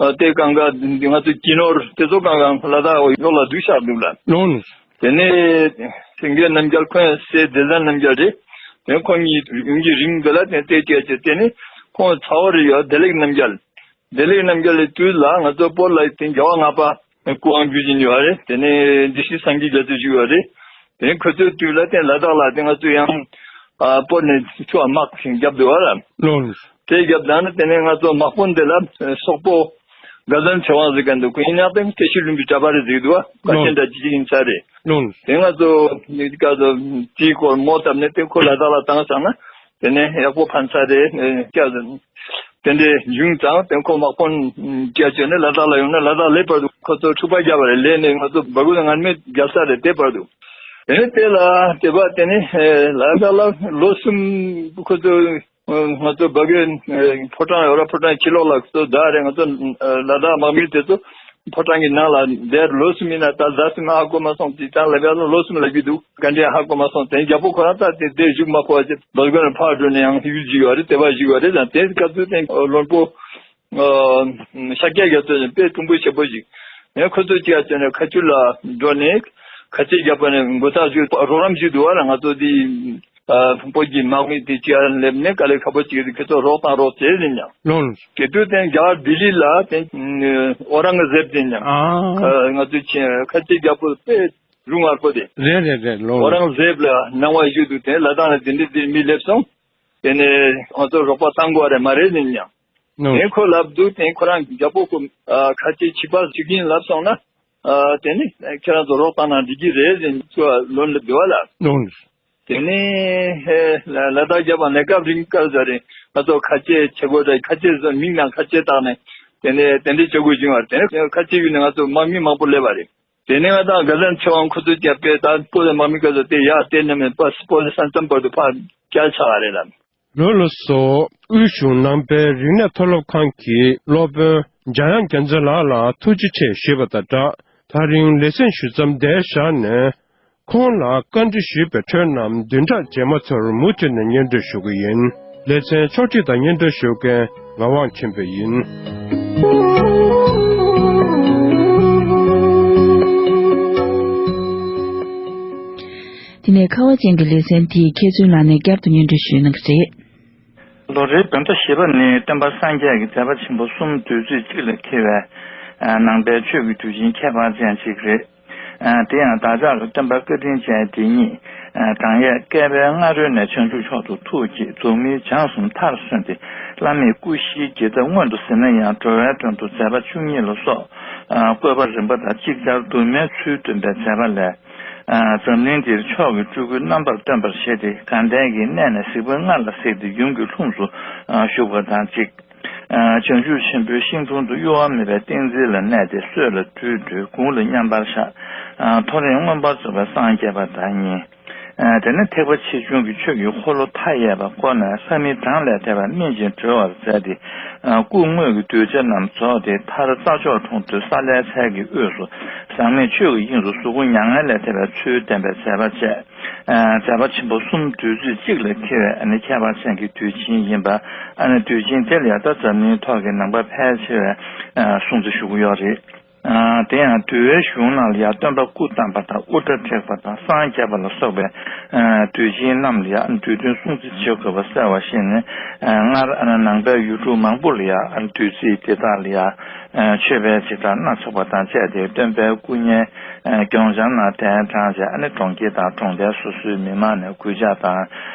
ཨ་དེ་གང་ག་ང་ཚོ་ཀི་ནོར་དེ་ཚོ་གང་ག་ལ་དྭགས་ཡོག་ལ་བསྡུས་བཞག་འདུག་ལ། ལོང་ལོང་། དེ་ནས་སེང་གེ་རྣམ་རྒྱལ་ཁོང་སྲས་བདེ་ལྡན་རྣམ་རྒྱལ་རེད། དེ་ཁོང་གཉིས་ཡུན་གྱི་རིང་འདི་ལ་དེ་དེ་སྐད་ཆ་དེ་ནི་ཁོང་ཚ་བོ་རེ་ཡོད་བདེ་ལེགས་རྣམ་རྒྱལ། བདེ་ལེགས་རྣམ་རྒྱལ་ལས་དུས་ལ་ང་ཚོ་བོད་ལ་དེ་རྒྱལ་བ་ལྔ་པ་སྐུ་དབང་བསྒྱུར་བཞིན་ཡོད་རེད། དེ་ནས་སྡེ་སྲིད་སངས་རྒྱས་རྒྱ་མཚོ་བཞུགས་ཡོད་རེད། དེ་ནས་ཁོ་ཚོའི་དུས་ལ་དེ་ལ་དྭགས་ལ་དེ་ང་ཚོ་ཡང་ཨ་བོད་ནས་ཆུ་བ་དམག་ཞིག་བརྒྱབ་འདུག་བ་ལ། ལོང་། དེ་རྒྱབ་དང་ནི་དེ་ནས་ང་ཚོ་དམག་དཔོན་དེ་ལ་སོག་པོ་དགའ་ལྡན་ཚེ་དབང་ཟེར་མཁན་འདུག་ཁོ་ཡིན་ཡང་དེ་བཀྲ་ཤིས་ལྷུན་པོའི་གྲྭ་པ་རེད་ཟེར་གི་འདུག་བ། བཀའ་ཆེན་འདྲ་ཅི་ཅིག་ཡིན་ས་རེད། ལོང་། དེ་ང་ཚོ་ནི་ཀ་ཚོ་དེའི་སྐོར་མོ་བཏབ་ནས་དེ་ཁོ་ལ་དྭགས་ལ་བཏང་སོང་ན་དེ་ནས་ཡག་པོ་ཕན་ས་རེད་ཀྱ་ཟེར། དེ་འདྲའི་བྱུང་ཙང་དེ་ཁོ་དམག་དཔོན་ཀྱ་བྱས་ནས་ལ་དྭགས་ལ་ཡོང་ན་ལ་དྭགས་ལས་བར་དུ་ཁོ་ཚོ་འཁྲུག་པ་བརྒྱབ་པ་རེད། ལས་ནས་ང་ཚོ་འབག་གུ་ལ་ངར་མེད་བརྒྱབ་ས་རེད་དེ་བར་དུ། དེ་ནས་དེ་ལ་དེ་བ་དེ་ནས་ལ་དྭགས་ལ་ལོ་གསུམ་ཁོ་ཚོ་ང་ཚོ་བ་གའི་ཕོ་བྲང་ཡོད་ར་ཕོ་བྲང་ཕྱི་ལོགས་ལ་ཚོ་བདག་རེད། ང་ཚོ་ལ་དྭགས་དམག་མི་དེ་ཚོ་ཕོ་བྲང་གི་ནང་ལ་བསྡད་ལོ་གསུམ་ཡིན་ན་ད་ཟ་གསུམ་ཧ་གོ་མ་སོང་དེ་ཙང་ལ་བ་ལོ་གསུམ་ལབ་ཀྱི་འདུག་ག་འདྲས་ཧ་གོ་མ་སོང་དེ་རྒྱལ་པོ་ཁོ་རང་ད་དེ་དེ་བཞུགས་མ་ཕོད་པ་ཅེ་བ་གོ་ནས་ཕར་འགྲོ་ནས་ཡང་ཡུལ་བཞུགས་ཡོད་རེད། དེ་བ་བཞུགས་ཡོད་རེད། ད་དེ་སྐབས་དུས་དེ་བློན་པོ་ཤཱཀྱ་རྒྱ་མཚོ་ནས་དཔེ་གྲུང་པོ་ཞེ་པོ་ཞིག་ངས་ཁོ་ཚོ་ཅིག་ཡ་བྱས་ནས་ཁ་ཆུ་ལ་འགྲོ་ནས་ཁ་ཆེ་རྒྱབ་པ་ནས་མགོ་ཐག་ཞུ་རོགས་རམ་ཞུ་འདུག་བ་ལ་ང་ཚོ་དེ། ཨ་བོད་ཀྱི་དམག་མི་དེ་ཅིག་སླེབས་ནས་དཀའ་ལས་ཁག་པོ་ཅིག་རེད། ཁྱེད་ཚོ་རོགས་དང་རོགས་བྱས་ཟིན་ཡང་། ལོང་། དེ་དུས་དེ་རྒྱ་གར་ལྡི་ལི་ལ་དེ་ཨོ་རང་གི་ཟེབ་ཟིན་ཡང་། ཨ། ང་ཚོས་ཁ་ཆེ་རྒྱལ་པོ་དཔེ་ ལུང་ངར་པོ་དེ། རེད་རེད་རེད། ལོ་ཁོ་རང་ཟེབ་ལ་སྣང་བ་བཞུགས་འདུག་དེ་ལ་དྭགས་ལ་དེ་འདྲ་དེ་མི་སླེབས་སོང་། དེ་ནས་ང་ཚོ་རོགས་པ་བཏང་དགོས་རེད་མ་རེད་ཟེར་ཡང་། ནོ། དེ་ཁོ་ལབ་འདུག་དེ་ཁོ་རང་རྒྱལ་པོ་ཁོ་ཨ་ཁ་ཆེ་བྱིས་པ་ཞིག་ཡིན་ལབ་སོང་ན། ཨ་དེ་ནི་ཁྱེད་རང་ཚོ་རོགས་བཏང་ན་འགྲིག་གི་རེད་ཟེར་ཚུར་ལོན་ལ་འདུག་བ་ལ། ནོ། དེ་ནས་ཧེ་ལ་ལ་དྭགས་རྒྱབ་པ་ནས་སྐབས་རིང་སྐབས་ཟ་རེད། ང་ཚོ་ཁ་ཆེ་བྱེད་དགོས་རེད། ཁ་ཆེ་ཟ་མིང་ནང་ཁ་ཆེ་བཏགས་ནས་དེ་ནས་དེ་འདྲ་བྱེད་དགོས་བྱུང་བ་རེད། དེ་ནས་ཁ་ཆེ་ཡུལ་ནས་ང་ཚོ་དམག་མི་མང་པོ་སླེབས་པ་རེད། དེ་ནས་ང་དང་དགའ་ལྡན་ཚེ་དབང་ཁོ་ཚོ་རྒྱབ་པས་ད་སྤོ་ལོ་དམག་མི་སྐབས་སུ་དེ་ཡར་བལྟས་ནས་མེད་པ་སྤོ་ལོ་ས་མཚམས་བར་དུ་ཕར་བསྐྱལ་ཆགས་པ་རེད་ལ། ལོ་ལ་སོགས་དབུས་གཞུང་ནང་པའི་རིག་གནས་མཐོ་སློབ་ཁང་གི་སློབ་དཔོན་འཇམ་དབྱངས་རྒྱལ་མཚན་ལགས་ལ་ཐུགས་རྗེ་ཆེ་ཞུས་པ་དང་སྦྲགས། ད་རིང་ལེ་ཚན་ཞུ་མཚམས་འདིར་བཞག་ནས། ཁོང་ལ་བཀའ་འདྲི་ཞུས་པའི་འཕྲོས་རྣམས་བདུན་ཕྲག་རྗེས་མ་ཚོར་མུ་མཐུད་ནས་སྙན་སྒྲོན་ཞུ་གི་ཡིན། ལེ་ཚན་ཕྱོགས་སྒྲིག་དང་སྙན་སྒྲོན་ཞུ་མཁན་ངག་དབང་ཆོས་འཕེལ་ཡིན། དེ་ནས་ཁ་བ་ཅན་གྱི་ལེ་ཚན་དེའི་མཁས་བཙུན་ལགས་ནས་བསྐྱར་དུ་སྙན་སྒྲོན་ཞུ་གནང་གི་རེད། ལོ་རེའི་བདུན་ཕྲག་བཞི་པ་ནི་སྟོན་པ་སངས་རྒྱས་ཀྱི་མཛད་པ་ཆེན་པོ་གསུམ་དུས་ཚོད་གཅིག་ལ་འཁེལ་བའི་ནང་པའི་ཆོས་ཀྱི་དུས་ཆེན་ཁྱད་པར་ཅན་ཞིག་རེད། དེ་ཡང་བདག་ཅག་གི་སྟོན་པ་བཀའ་དྲིན་ཅན་དེ་ཉིད་བགྲང་ཡས་བསྐལ་པའི་སྔ་རོལ་ནས་བྱང་ཆུབ་མཆོག་ཏུ་ཐུགས་བསྐྱེད་རྫོགས་སྨིན་སྦྱངས་གསུམ་མཐར་སོན་ཏེ་བླ་མེད་སྐུ་བཞིའི་དགེ་རྩ་མངོན་དུ་གཟིགས་ན་ཡང་འགྲོ་བའི་དོན་དུ་མཛད་པ་བཅུ་གཉིས་ལ་སོགས་བཀོད་པ་རིམ་པ་དང་ཅིག་ཅར་དུ་མའི་ཚུལ་སྟོན་པའི་མཛད་པ་ལས། འཛམ་གླིང་འདིར་མཆོག་གི་སྤྲུལ་སྐུའི་རྣམ་པར་སྟོན་པར་བཞེད་དེ་དགའ་ལྡན་གྱི་གནས་ནས་གཟིགས་པ་ལྔ་ལ་གཟིགས་ཏེ་ཡུམ་གྱི་ལྷུམས་སུ་ཞུགས་པ་དང་གཅིག་བྱང་ཆུབ་ཆེན་པོའི་ཤིང་དྲུང་དུ་གཡོ་བ་མེད་པའི་ཏིང་འཛིན་ལ་གནས་ཏེ་སྲོད་ལ་སྦྲུལ་སྦྲུལ་དགུང་ལ་མཉམ་པར་བཞག་མཐོ་རིས་མངོན་པར་རྫོགས་པའི་སངས་རྒྱས་པ་དང་གཉིས། དེ་ནས་ཐེག་པ་ཆེ་ཆུང་གི་ཆོས་ཀྱི་འཁོར་ལོ་མཐའ་ཡས་པ་བསྐོར་ནས་ལྷ་མི་གྲངས་ལས་འདས་པ་སྨིན་ཅིང་གྲོལ་བར་མཛད་དེ། སྐུ་དངོས་ཀྱི་གདུལ་བྱ་རྣམས་རྫོགས་ཏེ་མཐར་རྩྭ་མཆོག་གྲོང་དུ་ས་ལའི་ཚལ་གྱི་དབུས་སུ་ཟག་མེད་ཆོས་ཀྱི་དབྱིངས་སུ་གཟུགས་སྐུ་མྱ་ངན་ལས་འདས་པའི་ཚུལ་བསྟན་པའི་མཛད་པ་བཅས། མཛད་པ་ཆེན་པོ་གསུམ་དུས་ཚོད་གཅིག་ལ་འཁེལ་བའི་ཨ་ནི་ཁྱད་པར་ཅན་གྱི་དུས་ཆེན་ཡིན་པ། ཨ་ནི་དུས་ཆེན་དེ་ལ་ཡང་ད་འཛམ་གླིང་ཐོག་གི་ནང་པ་ཕལ་ཆེ་བས་སྲུང་བརྩི་ཞུ་གི་ཡོད་རེད། དེ་ཡང་འདུལ་བའི་གཞུང་ནང་ལ་ཡང་སྟོན་པ་སྐུ་བལྟམས་པ་དང་དབུ་སྐྲ་བྲེགས་པ་དང་སངས་རྒྱས་པ་ལ་སོགས་པའི་དུས་ཆེན་རྣམས་ལ་ཡང་འདུལ་སྟོན་སྲུང་བརྩི་བྱེད་དགོས་པ་གསལ་བར་བཤད་ནས། སྔར་ནང་པའི་ཡུལ་གྲུ་མང་པོ་ལ་ཡང་དུས་ཚིགས་དེ་དག་ལ་ཡང་མཆོད་པའི་བྱེ་བྲག་སྣ་ཚོགས་པ་དང་བཅས་ཏེ་སྟོན་པའི་སྐུ་བརྙན་གྱོང་ཆང་ནང་གདན་དྲངས་བྱས་ཨ་ནི་གྲོང་ཁྱེར་དང་གྲོང་རྡལ་སོ་སོའི་མི་མང་ནས་གུས་ཕྱག་དང་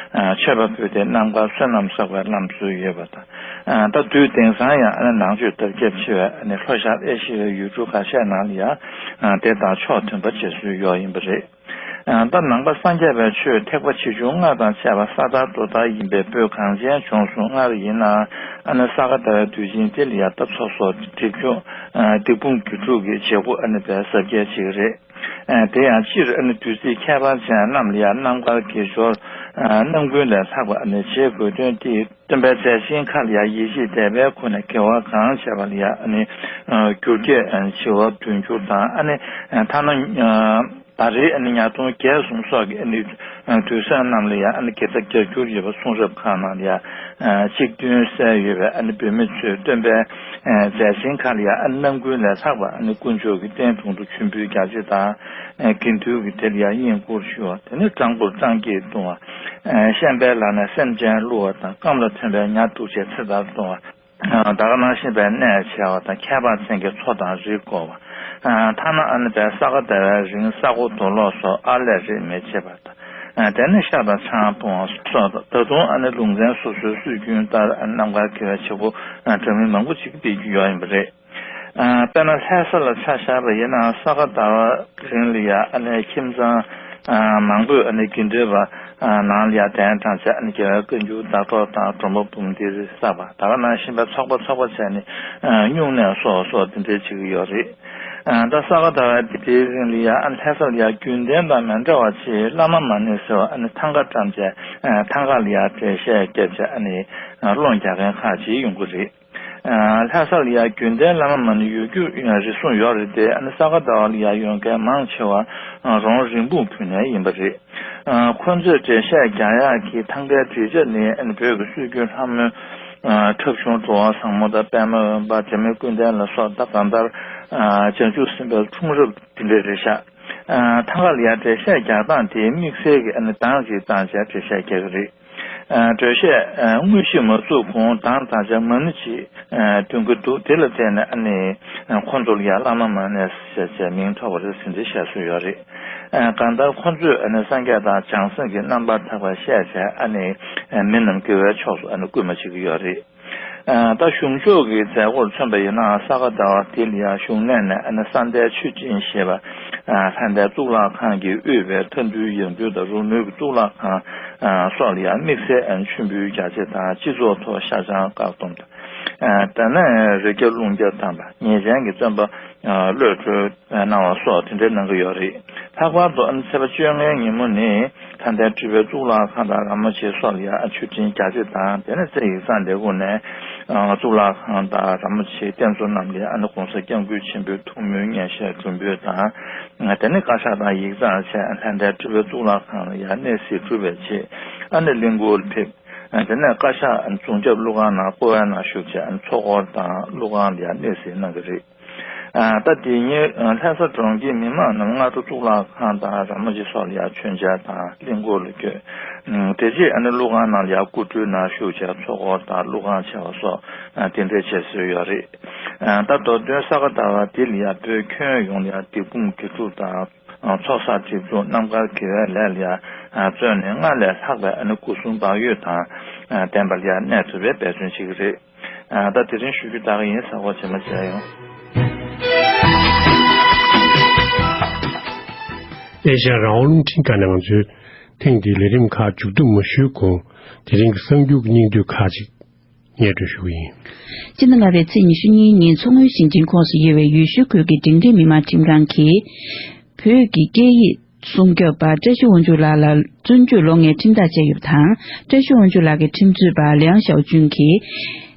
མཆོད་པ་ཕུལ་ཏེ་རྣམ་དཀར་བསོད་ནམས་བསགས་པའི་ལམ་སྲོལ་ཡོད་པ་དང་། ད་དུས་དེང་སང་ཡང་ནང་ཆོས་དར་ཁྱབ་ཆེ་བའི་ལྷོ་ཤར་ཨེ་ཤི་ཡའི་ཡུལ་གྲུ་ཁ་ཤས་ནང་ལ་ཡང་དེ་དང་ཕྱོགས་མཐུན་པ་བྱེད་སྲོལ་ཡོད་ཡིན་པ་རེད། ད་ནང་པ་སངས་རྒྱས་པའི་ཆོས་ཐེག་པ་ཆེ་ཆུང་ལྔ་དང་བཅས་པ་ས་དར་རྡོ་དར་ཡིན་པས་བོད་གངས་ཅན་ལྗོངས་སུ་སྔར་ཡིན་ནའང་ས་ག་ཟླ་བའི་དུས་ཆེན་དེ་ལ་ཡང་ད་ཚོགས་གསོག་སྒྲིབ་སྦྱོང་སྡིག་སྤོང་དགེ་སྒྲུབ་ཀྱི་བྱེད་སྒོ་ཨ་ནི་བས་གཟབ་རྒྱས་ཅིག་རེད། དེ་ཡང་སྤྱིར་ཨ་ནི་དུས་ཚིགས་ཁྱད་པར་ཅན་རྣམས་ལ་ཡང་རྣམ་དཀར་དགེ་སྦྱོར་རྣམ་ཀུན་ལས་ལྷག་པ་ཨ་ནི་བྱེད་དགོས་དོན་དེ། སྟོན་པའི་མཛད་ཆེན་ཁག་ལ་ཡང་ཡིད་ཆེས་དད་པའི་སྒོ་ནས་དགེ་བ་གང་བྱས་པ་ལ་ཡང་ཨ་ནི་འགྱུར་བསྐྱེད་བྱེ་བ་བདུན་འགྱུར་དང་ཨ་ནི་ཐ་ན་ད་རེས་ཨ་ནི་ཉ་སྟོང་བརྒྱད་གསུམ་སོགས་ཀྱི་ཨ་ནི་དུས་བཟང་རྣམས་ལ་ཡང་ཨ་ནི་དགེ་རྩ་བརྒྱ་འགྱུར་ཡོད་པ་གསུང་རབ་ཁག་ནང་ལ་ཡང་གཅིག་བདུན་གསལ་ཡོད་པས། ཨ་ནི་བོད་མི་ཚོས་སྟོན་པའི་མཛད་ཆེན་ཁག་ལ་ཡང་ཨ་ནི་རྣམ་ཀུན་ལས་ལྷག་པ་ཨ་ནི་དཀོན་མཆོག་གི་རྟེན་དྲུང་དུ་མཆོད་འབུལ་རྒྱ་ཆེ་དང་དགེ་འདུན་གྱི་སྡེ་ལ་ཡང་བསྙེན་བཀུར་ཞུ་བ། དེ་ནས་སྤྲང་པོར་སྤྲང་སྐྱེས་བརྡུང་བ། ཤན་པའི་ལག་ནས་སེམས་ཅན་བསླུ་བ་དང་། རྐངམ་ལ་ཐོན་པའི་ཉ་སྡུག་ཅེས་ཚེ་ཐར་བརྡུང་བ། ད་ག་ནང་བཞིན་པའི་གནས་བྱ་བ་དང་ཁྱད་པར་ཅན་གྱི་མཚོ་དང་རི་བསྐོར་བ། ཐ་ན་ཨ་ནི་པའི་ས་ག་ཟླ་བའི་རིང་ས་སྒོ་རྡོ་སློག་སོགས་ཨར་ལས་རེས་མི་བྱེད་པ་དང་། དེ་ནས་ཤ་དང་ཆང་འཐུང་བ་སོགས་ད་དུང་ཨ་ནི་ལུང་ཚན་སོ་སོའི་སྲོལ་རྒྱུན་ལྟར་རྣམ་དཀར་དགེ་བའི་བྱེད་སྒོ་འདྲ་མིན་མང་པོ་ཅིག་སྤེལ་རྒྱུ་ཡོད་ཡིན་པ་རེད། དཔེར་ན་ལྷ་ས་ལ་ཆ་བཞག་པ་ཡིན་ན་ས་ག་ཟླ་བ་རིང་ལ་ཡ་ཨ་ནི་ཁྱིམ་ཚང་མང་པོས་ཨ་ནི་དགེ་འདུན་པ་ནང་ལ་ཡ་གདན་དྲངས་བྱས་ཨ་ནི་རྒྱལ་བའི་བཀའ་འགྱུར་བརྡ་དཀྲོལ་དང་སྒྲོམ་པ་འབུམ་སྡེ་རེ་བསགས་པ། ད་ག་ནང་བཞིན་པའི་ཚོགས་པ་ཚོགས་པ་བྱས་ནས་སྨྱུང་གནས་སོགས་སོགས་དེ་འདྲའི་བྱེད་ཀྱི་ཡོད་རེད། ད་ས་ག་ཟླ་བ་དེའི་རིང་ལ་ཡ་ཨ་ནི་ལྷ་ས་ལ་ཡ་རྒྱུན་ལྡན་དང་མི་འདྲ་བ་ཆེ་བླ་མ་མ་ཎི་ཟེར་བ་ཨ་ནི་ཐང་ག་བཀྲམ་བྱས་ཐང་ག་ལ་ཡ་འགྲེལ་བཤད་བརྒྱབ་བྱས་ཨ་ནི་སློང་རྒྱག་མཁན་ཁག་ཅིག་ཡོང་གི་རེད། ལྷ་ས་ལ་ཡང་རྒྱུན་ལྡན་བླ་མ་མ་ཎི་ཡོད་རྒྱུ་རེ་ཟུང་ཡོད་རེད་དེ། ཨ་ནི་ས་ག་ཟླ་བ་ལ་ཡང་ཡོང་མཁན་མང་ཆེ་བ་རོང་རིན་སྤུངས་ཕུ་ནས་ཡིན་པ་རེད། ཁོ་ཚོས་འགྲེལ་བཤད་རྒྱག་ཡག་གི་ཐང་གའི་འགྲེལ་བྱ་ནི་ཨ་ནི་བོད་ཀྱི་སྲོལ་རྒྱུན་ལྷ་མོའི་འཁྲབ་གཞུང་འགྲོ་བ་བཟང་མོ་དང་པདྨ་འོད་འབར་འབྲལ་མེད་ཀུན་ལྡན་ལ་སོགས་ད་གང་ལྟར་བྱང་ཆུབ་སེམས་དཔའི་འཁྲུངས་རབས་དེ་འདྲ་རེད་ཤག་ཐང་ག་ལ་ཡང་འགྲེལ་བཤད་རྒྱག་སྟངས་དེ་དམིགས་བསལ་གྱི་ཨ་ནི་གདངས་ཅིག་བཏང་བྱས་འགྲེལ་བཤད་རྒྱག་གི་རེད། གྲོས་གཞས་དངོས་གཞི་མ་བཙུགས་གོང་དང་ད་ཆ་མ་ཎི་ཅིག་འདོན་གྱི་འདུག་དེ་ལ་བརྟེན་ནས་ཨ་ནི་ཁོང་ཚོ་ལ་ཡང་བླ་མ་མ་ཎི་ཞེས་བྱས་མིང་ཐོགས་པ་རེད་ཟེར་འདི་བཤད་སྲོལ་ཡོད་རེད། གང་ལྟར་ཁོང་ཚོས་ཨ་ནི་སངས་རྒྱས་དང་བྱང་སེམས་ཀྱི་རྣམ་པར་ཐར་པ་བཤད་བྱས་ཨ་ནི་མི་རྣམས་དགེ་བའི་ཕྱོགས་སུ་ཨ་ནི་བསྐུལ་མ་བྱེད་ཀྱི་ཡོད་རེད། ད་གཞུང་ཕྱོགས་ཀྱི་མཛད་སྒོར་མཚོན་པ་ཡིན་ན་ས་ག་ཟླ་བ་འདི་ལ་ཡང་གཞུང་གནས་ནས་ཨ་ནི་ས་མཐའི་མཆོད་སྤྲིན་ཞེས་པ་ལྷ་ལྡན་གཙུག་ལག་ཁང་གིས་དབུས་པའི་མཐའ་འདུལ་ཡང་འདུལ་དང་རོལ་མོའི་གཙུག་ལག་ཁང་སོགས་ལ་ཡང་དམིགས་བསལ་མཆོད་འབུལ་རྒྱ་ཆེ་དང་སྤྱི་ཚོགས་ཐོག་ཤ་ཆང་བཀག་སྡོམ་དང་། དེ་ནས་རི་རྒྱ་རླུང་རྒྱ་བཏང་བ་ཉེས་ཅན་གྱི་བཙོན་པ་གློད་གྲོལ་གནང་བ་སོགས་དེ་འདྲའི་གནང་གི་ཡོད་རེད། ལྷག་པར་དུ་ཚེས་པ་བཅོ་ལྔའི་ཉིན་མོ་ནི་ལྷ་ལྡན་སྤྲུལ་པའི་གཙུག་ལག་ཁང་དང་ར་མོ་ཆེ་སོགས་ལ་ཡང་མཆོད་སྤྲིན་རྒྱ་ཆེ་དང་དེ་ནས་རྩེ་ཡིག་ཚང་ལས་ཁུངས་ནས་གཙུག་ལག་ཁང་དང་ར་མོ་ཆེའི་རྟེན་གཙོ་རྣམས་ལ་ཡང་ཨ་ནི་གོང་ས་སྐྱབས་མགོན་ཆེན་པོའི་ཐུགས་སྨོན་སྙན་ཤལ་སྒྲུབ་འབུལ་དང་དེ་ནས་བཀའ་ཤག་དང་ཡིག་ཚང་བཅས་ལྷ་ལྡན་སྤྲུལ་པའི་གཙུག་ལག་ཁང་ལ་ཡང་གནས་གཟིགས་གྲུབ་པའི་ཆེད་ཨ་ནི་གླིང་སྐོར་ལ་ཕེབས། དེ་ནས་བཀའ་ཤག་རྫོང་ཁྱབ་ཀླུ་ཁང་ནང་སྐུ་པར་ནང་བཞུགས་བྱས་ཚོགས་འཁོར་དང་ཀླུ་ཁང་ལ་ཡང་གནས་གཟིགས་གནང་གི་རེད། ད་དེ་ཉིན་ལྷ་ས་གྲོང་ཁྱེར་མི་མང་རྣམས་སྔ་དྲོ་གཙུག་ལག་ཁང་དང་ར་མོ་ཆེ་སོགས་ལ་ཡང་མཆོད་མཇལ་དང་གླིང་སྐོར་ལ་བསྐྱོད། དེ་རྗེས་ཨ་ནི་ཀླུ་ཁང་ནང་ལ་ཡང་སྐུ་སྤྲུལ་ནང་བཞུགས་བྱས་ཚོགས་འཁོར་དང་ཀླུ་ཁང་བྱ་བ་སོགས་དེ་འདྲའི་བྱེད་སྲོལ་ཡོད་རེད། ད་མདོ་དོན་ས་ག་ཟླ་བ་འདི་ལ་ཡང་བོད་ཁྱོན་ཡོངས་ལ་ཡང་འདེགས་འབུམ་དགེ་ཕྲུག་དང་ཚོགས་བསགས་སྒྲིབ་སྦྱོང་རྣམ་དཀར་དགེ་བའི་ལས་ལ་ཡང་བརྩོན་ནས་སྔར་ལས་ལྷག་པའི་ཨ་ནི་སྐུ་གསུམ་བག་ཡོད་དང་ལྡན་པ་ལ་ཡང་གནས་ཐུབ་པའི་འབད་བརྩོན་བྱེད་ཀྱི་རེད། ད་དེ་རིང་ཞུ་རྒྱུ་དག་ཡིན། གཟའ་འཁོར་རྗེས་མ་མཇལ་ཡོང་། ཨེ་ཤ་ཡ་རང་དབང་རླུང་འཕྲིན་ཁང་ནས་ང་ཚོའི་ཐེངས་འདིའི་ལས་རིམ་ཁག་མཇུག་བསྡོམས་མ་ཞུས་གོང་དེ་རིང་གི་གསར་འགྱུར་གྱི་སྙིང་བསྡུས་ཁག་ཅིག་སྙན་སྒྲོན་ཞུ་གི་ཡིན། སྤྱི་ཟླ་ལྔ་པའི་ཚེས་ཉི་ཤུ་གཉིས་ཉིན་མཚོ་སྔོན་ཞིང་ཆེན་ཁོངས་སུ་ཡོད་པའི་ཡུལ་ཤུལ་ཁུལ་གྱི་འབྲིང་རིམ་མི་དམངས་ཁྲིམས་ཁང་གིས། བོད་ཀྱི་སྐད་ཡིག་སྲུང་སྐྱོབ་པ་བཀྲ་ཤིས་དབང་ཕྱུག་ལགས་ལ་བཙོན་འཇུག་ལོ་ལྔའི་ཁྲིམས་ཐག་བཅད་ཡོད་པ་དང་། བཀྲ་ཤིས་དབང་ཕྱུག་ལགས་ཀྱི་ཁྲིམས་རྩོད་པ་ལིའང་ཞའོ་ཅུན་གྱིས།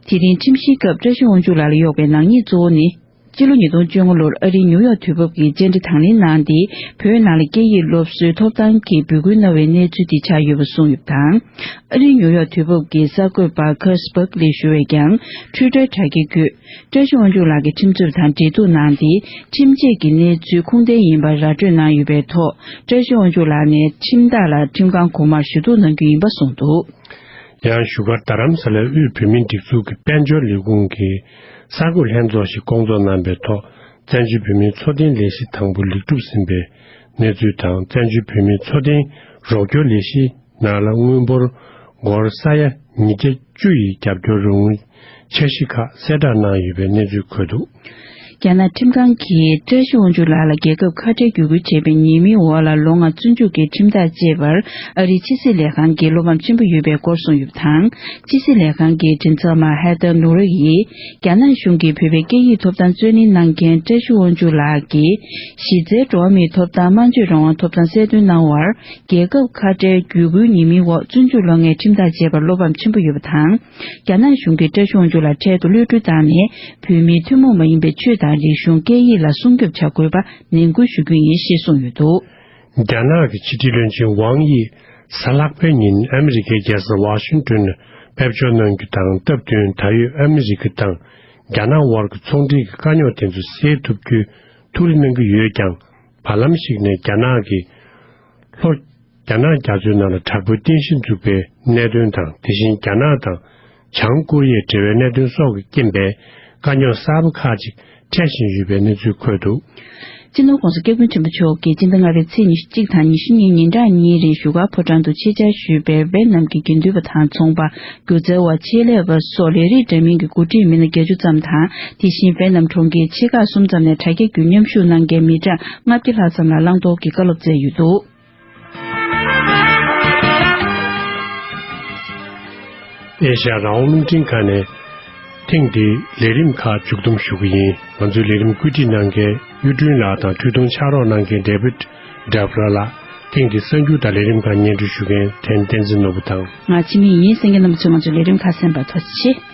དེ་རིང་ཁྲིམས་ཞིབ་སྐབས་བཀྲ་ཤིས་དབང་ཕྱུག་ལགས་ལ་གཡོགས་པའི་ནག་ཉེས་གཙོ་བོ་ནི། སྤྱི་ལོ་ཉིས་སྟོང་བཅོ་ལྔ་ལོར་ཨ་རིའི་ནིའུ་ཡོག་དུས་བབ་ཀྱི་བཅར་འདྲི་དང་ལེན་གནང་སྟེ། བོད་ནང་ལ་སྐད་ཡིག་སློབ་གསོའི་ཐོབ་ཐང་གི་འབོད་སྐུལ་གནང་བའི་གནས་ཚུལ་དེ་ཆགས་ཡོད་པ་གསུངས་ཡོད་པ་དང་། ཨ་རིའི་ནིའུ་ཡོག་དུས་བབ་ཀྱི་གསར་འགོད་པ་ཁར་སི་བག་ལི་ཞུ་བས་ཀྱང་། ཊུའི་ཊར་དྲ་རྒྱའི་བརྒྱུད། བཀྲ་ཤིས་དབང་ཕྱུག་ལགས་ཀྱི་ཁྲིམས་རྩོད་དང་འབྲེལ་གཏུག་གནང་སྟེ། ཁྲིམས་ཆད་ཀྱི་གནས་ཚུལ་ཁུངས་ལྡན་ཡིན་པ་ར་སྤྲོད་གནང་ཡོད་པའི་ཐོག་བཀྲ་ཤིས་དབང་ཕྱུག་ལགས་ནས་ཁྲིམས་བདག་ལ་ཁྲིམས་ཁང་གོང་མར་ཞུ་གཏུག་གནང་རྒྱུ་ཡིན་པ་གསུངས་འདུག་ཡང་བཞུགས་སྒར་རྡ་རམ་ས་ལའི་དབུས་བོད་མིའི་སྒྲིག་འཛུགས་ཀྱི་དཔལ་འབྱོར་ལས་ཁུངས་ཀྱི་གསར་འགོད་ལྷན་ཚོགས་ཤིག་བསྐོང་ཚོགས་གནང་པའི་ཐོག་བཙན་བྱོལ་བོད་མིའི་འཚོ་རྟེན་ལས་གཞི་དང་པོ་ལེགས་གྲུབ་ཟིན་པའི་གནས་ཚུལ་དང་། བཙན་བྱོལ་བོད་མིའི་འཚོ་རྟེན་རོགས་སྐྱོར་ལས་གཞི་ནང་ལ་དངུལ་འབོར་སྒོར་ས་ཡ་ཉིས་བརྒྱ་བཅུ་ཡི་རྒྱབ་སྐྱོར་རོགས་དངུལ་འཆར་གཞི་ཁག་གསལ་བསྒྲགས་གནང་ཡོད་པའི་གནས་ཚུལ་འཁོད་འདུག་རྒྱ་ནག་ཁྲིམས་ཁང་གིས་བཀྲ་ཤིས་དབང་ཕྱུག་ལགས་ལ་རྒྱལ་ཁབ་ཁ་བྲལ་བརྒྱུད་སྐུལ་བྱས་པའི་ཉེས་མིང་འོག་ལ་ལོ་ལྔ་བཙོན་འཇུག་གི་ཁྲིམས་ཐག་བཅད་པར་ཨ་རིའི་ཕྱི་སྲིད་ལས་ཁང་གིས་བློ་ཕམ་ཆེན་པོ་ཡོད་པའི་སྐོར་གསུངས་ཡོད་པ་དང་། ཕྱི་སྲིད་ལས་ཁང་གི་མགྲིན་ཚབ་མ་ཧེ་ཐར་ནུ་རི་ཡིས། རྒྱ་ནག་གཞུང་གིས་བོད་པའི་སྐད་ཡིག་ཐོབ་ཐང་རྩོད་ལེན་གནང་མཁན་བཀྲ་ཤིས་དབང་ཕྱུག་ལགས་ཀྱིས། གཞི་རྩའི་འགྲོ་བ་མིའི་ཐོབ་ཐང་། དམངས་གཙོའི་རང་དབང་ཐོབ་ཐང་གསལ་སྟོན་གནང་བར། རྒྱལ་ཁབ་ཁ་བྲལ་བརྒྱུད་སྐུལ་ཉེས་མིང་འོག་བཙོན་འཇུག་ལོ་ལྔའི་ཁྲིམས་ཐག་བཅད་པར་བློ་ཕམ་ཆེན་པོ་ཡོད་པ་དང་། རྒྱ་ནག་གཞུང་གིས་བཀྲ་ཤིས་དབང་ཕྱུག་ལགས་འཕྲལ་དུ་གློད་གྲོལ་བཏང་ནས། བོད་མིའི་ཐུན་མོང་མ་ཡིན་པའི་ཆོས་དང་རིག་གཞུང་སྐད་ཡིག་ལ་སྲུང་སྐྱོབ་བྱ་དགོས་པ་ནན་སྐུལ་ཞུ་རྒྱུ་ཡིན་ཞེས་གསུངས་ཡོད་འདུག་རྒྱ་ནག་གི་ཕྱི་དྲིལ་བློན་ཆེན་ཝང་དབྱིས་གཟའ་ལྷག་པའི་ཉིན་ཨ་མི་རི་ཀའི་རྒྱལ་ས་ཝ་ཤིང་ཏོན་ནས་ཕེབས་འབྱོར་གནང་རྒྱུ་དང་། སྟབས་བསྟུན་ད་ཡོད་ཨ་མི་རི་ཀ་དང་རྒྱ་ནག་དབར་གྱི་ཚོང་འབྲེལ་གྱི་དཀའ་རྙོག་དེ་ཚོ་སེལ་ཐུབ་རྒྱུའི་ཐུགས་རེ་གནང་གི་ཡོད་ཀྱང་། བར་ལམ་ཞིག་ནས་རྒྱ་ནག་གི་ལྷོ་རྒྱ་ནག་རྒྱ་མཚོའི་ནང་ལ་དྲག་པོའི་རྟེན་གཞི་འཛུགས་པའི་གནད་དོན་དང་། དེ་བཞིན་རྒྱ་ནག་དང་བྱང་ཀོ་རི་ཡའི་འབྲེལ་བའི་གནད་དོན་སོགས་ཀྱི་རྐྱེན་པས་དཀའ་རྙོག་གསར་པ་ཁག་ཅིག་འཕྲད་བཞིན་ཡོད་པའི་གནས་ཚུལ་འཁོད་འདུག་སྤྱི་ནོར་༸གོང་ས་༸སྐྱབས་མགོན་ཆེན་པོ་མཆོག་གིས་སྤྱི་ཟླ་ལྔ་པའི་ཚེས་ཉི་ཤུ་གཅིག་དང་ཉི་ཤུ་གཉིས་ཉིན་གྲངས་གཉིས་རིང་བཞུགས་སྒར་ཕོ་བྲང་དུ་ཆེད་བཅར་ཞུས་པའི་ཝེ་ནམ་གྱི་དགེ་འདུན་པ་དང་ཚོང་པ། སྒྱུ་རྩལ་བ། ཆེད་ལས་པ་སོགས་ལས་རིགས་འདྲ་མིན་གྱི་འགོ་ཁྲིད་མི་སྣ་བརྒྱད་ཅུ་ཙམ་དང་། དེ་བཞིན་ཝེ་ནམ་གྲོང་ཁྱེར་ཆེ་ཁག་གསུམ་ཙམ་ནས་དྲ་རྒྱ་བརྒྱུད་མཉམ་ཞུགས་གནང་མཁན་མི་གྲངས་ལྔ་བརྒྱ་ལྷག་ཙམ་ལ་བླང་དོར་གྱི་བཀའ་སློབ་སྩལ་ཡོད་འདུག་ཨེ་ཤ་ཡ་རང་དབང་རླུང་འཕྲིན་ཁང་ནས་ཐེངས་འདིའི་ལས་རིམ་ཁག་མཇུག་བསྡོམས་ཞུ་གི་ཡིན། ང་ཚོའི་ལས་རིམ་བཀོད་སྒྲིག་གནང་མཁན་གཡུ་སྒྲོན་ལགས་དང་འཕྲུལ་གཏོང་ཕྱག་རོགས་གནང་མཁན་ཌེ་བིད་ཌེབ་ར་ལགས། ཐེངས་འདིའི་གསར་འགྱུར་དང་ལས་རིམ་ཁག་སྙན་སྒྲོན་ཞུ་མཁན་ཐན་བསྟན་འཛིན་ནོར་བུ་དང་། ང་འཆི་མེད་ཡིན། གསན་མཁན་རྣམ་པ་ཚོས་ང་ཚོའི་ལས་རིམ་ཁག་གསན་པར་ཐུགས་རྗེ་ཆེ།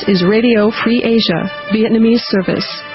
is Radio Free Asia, Vietnamese service.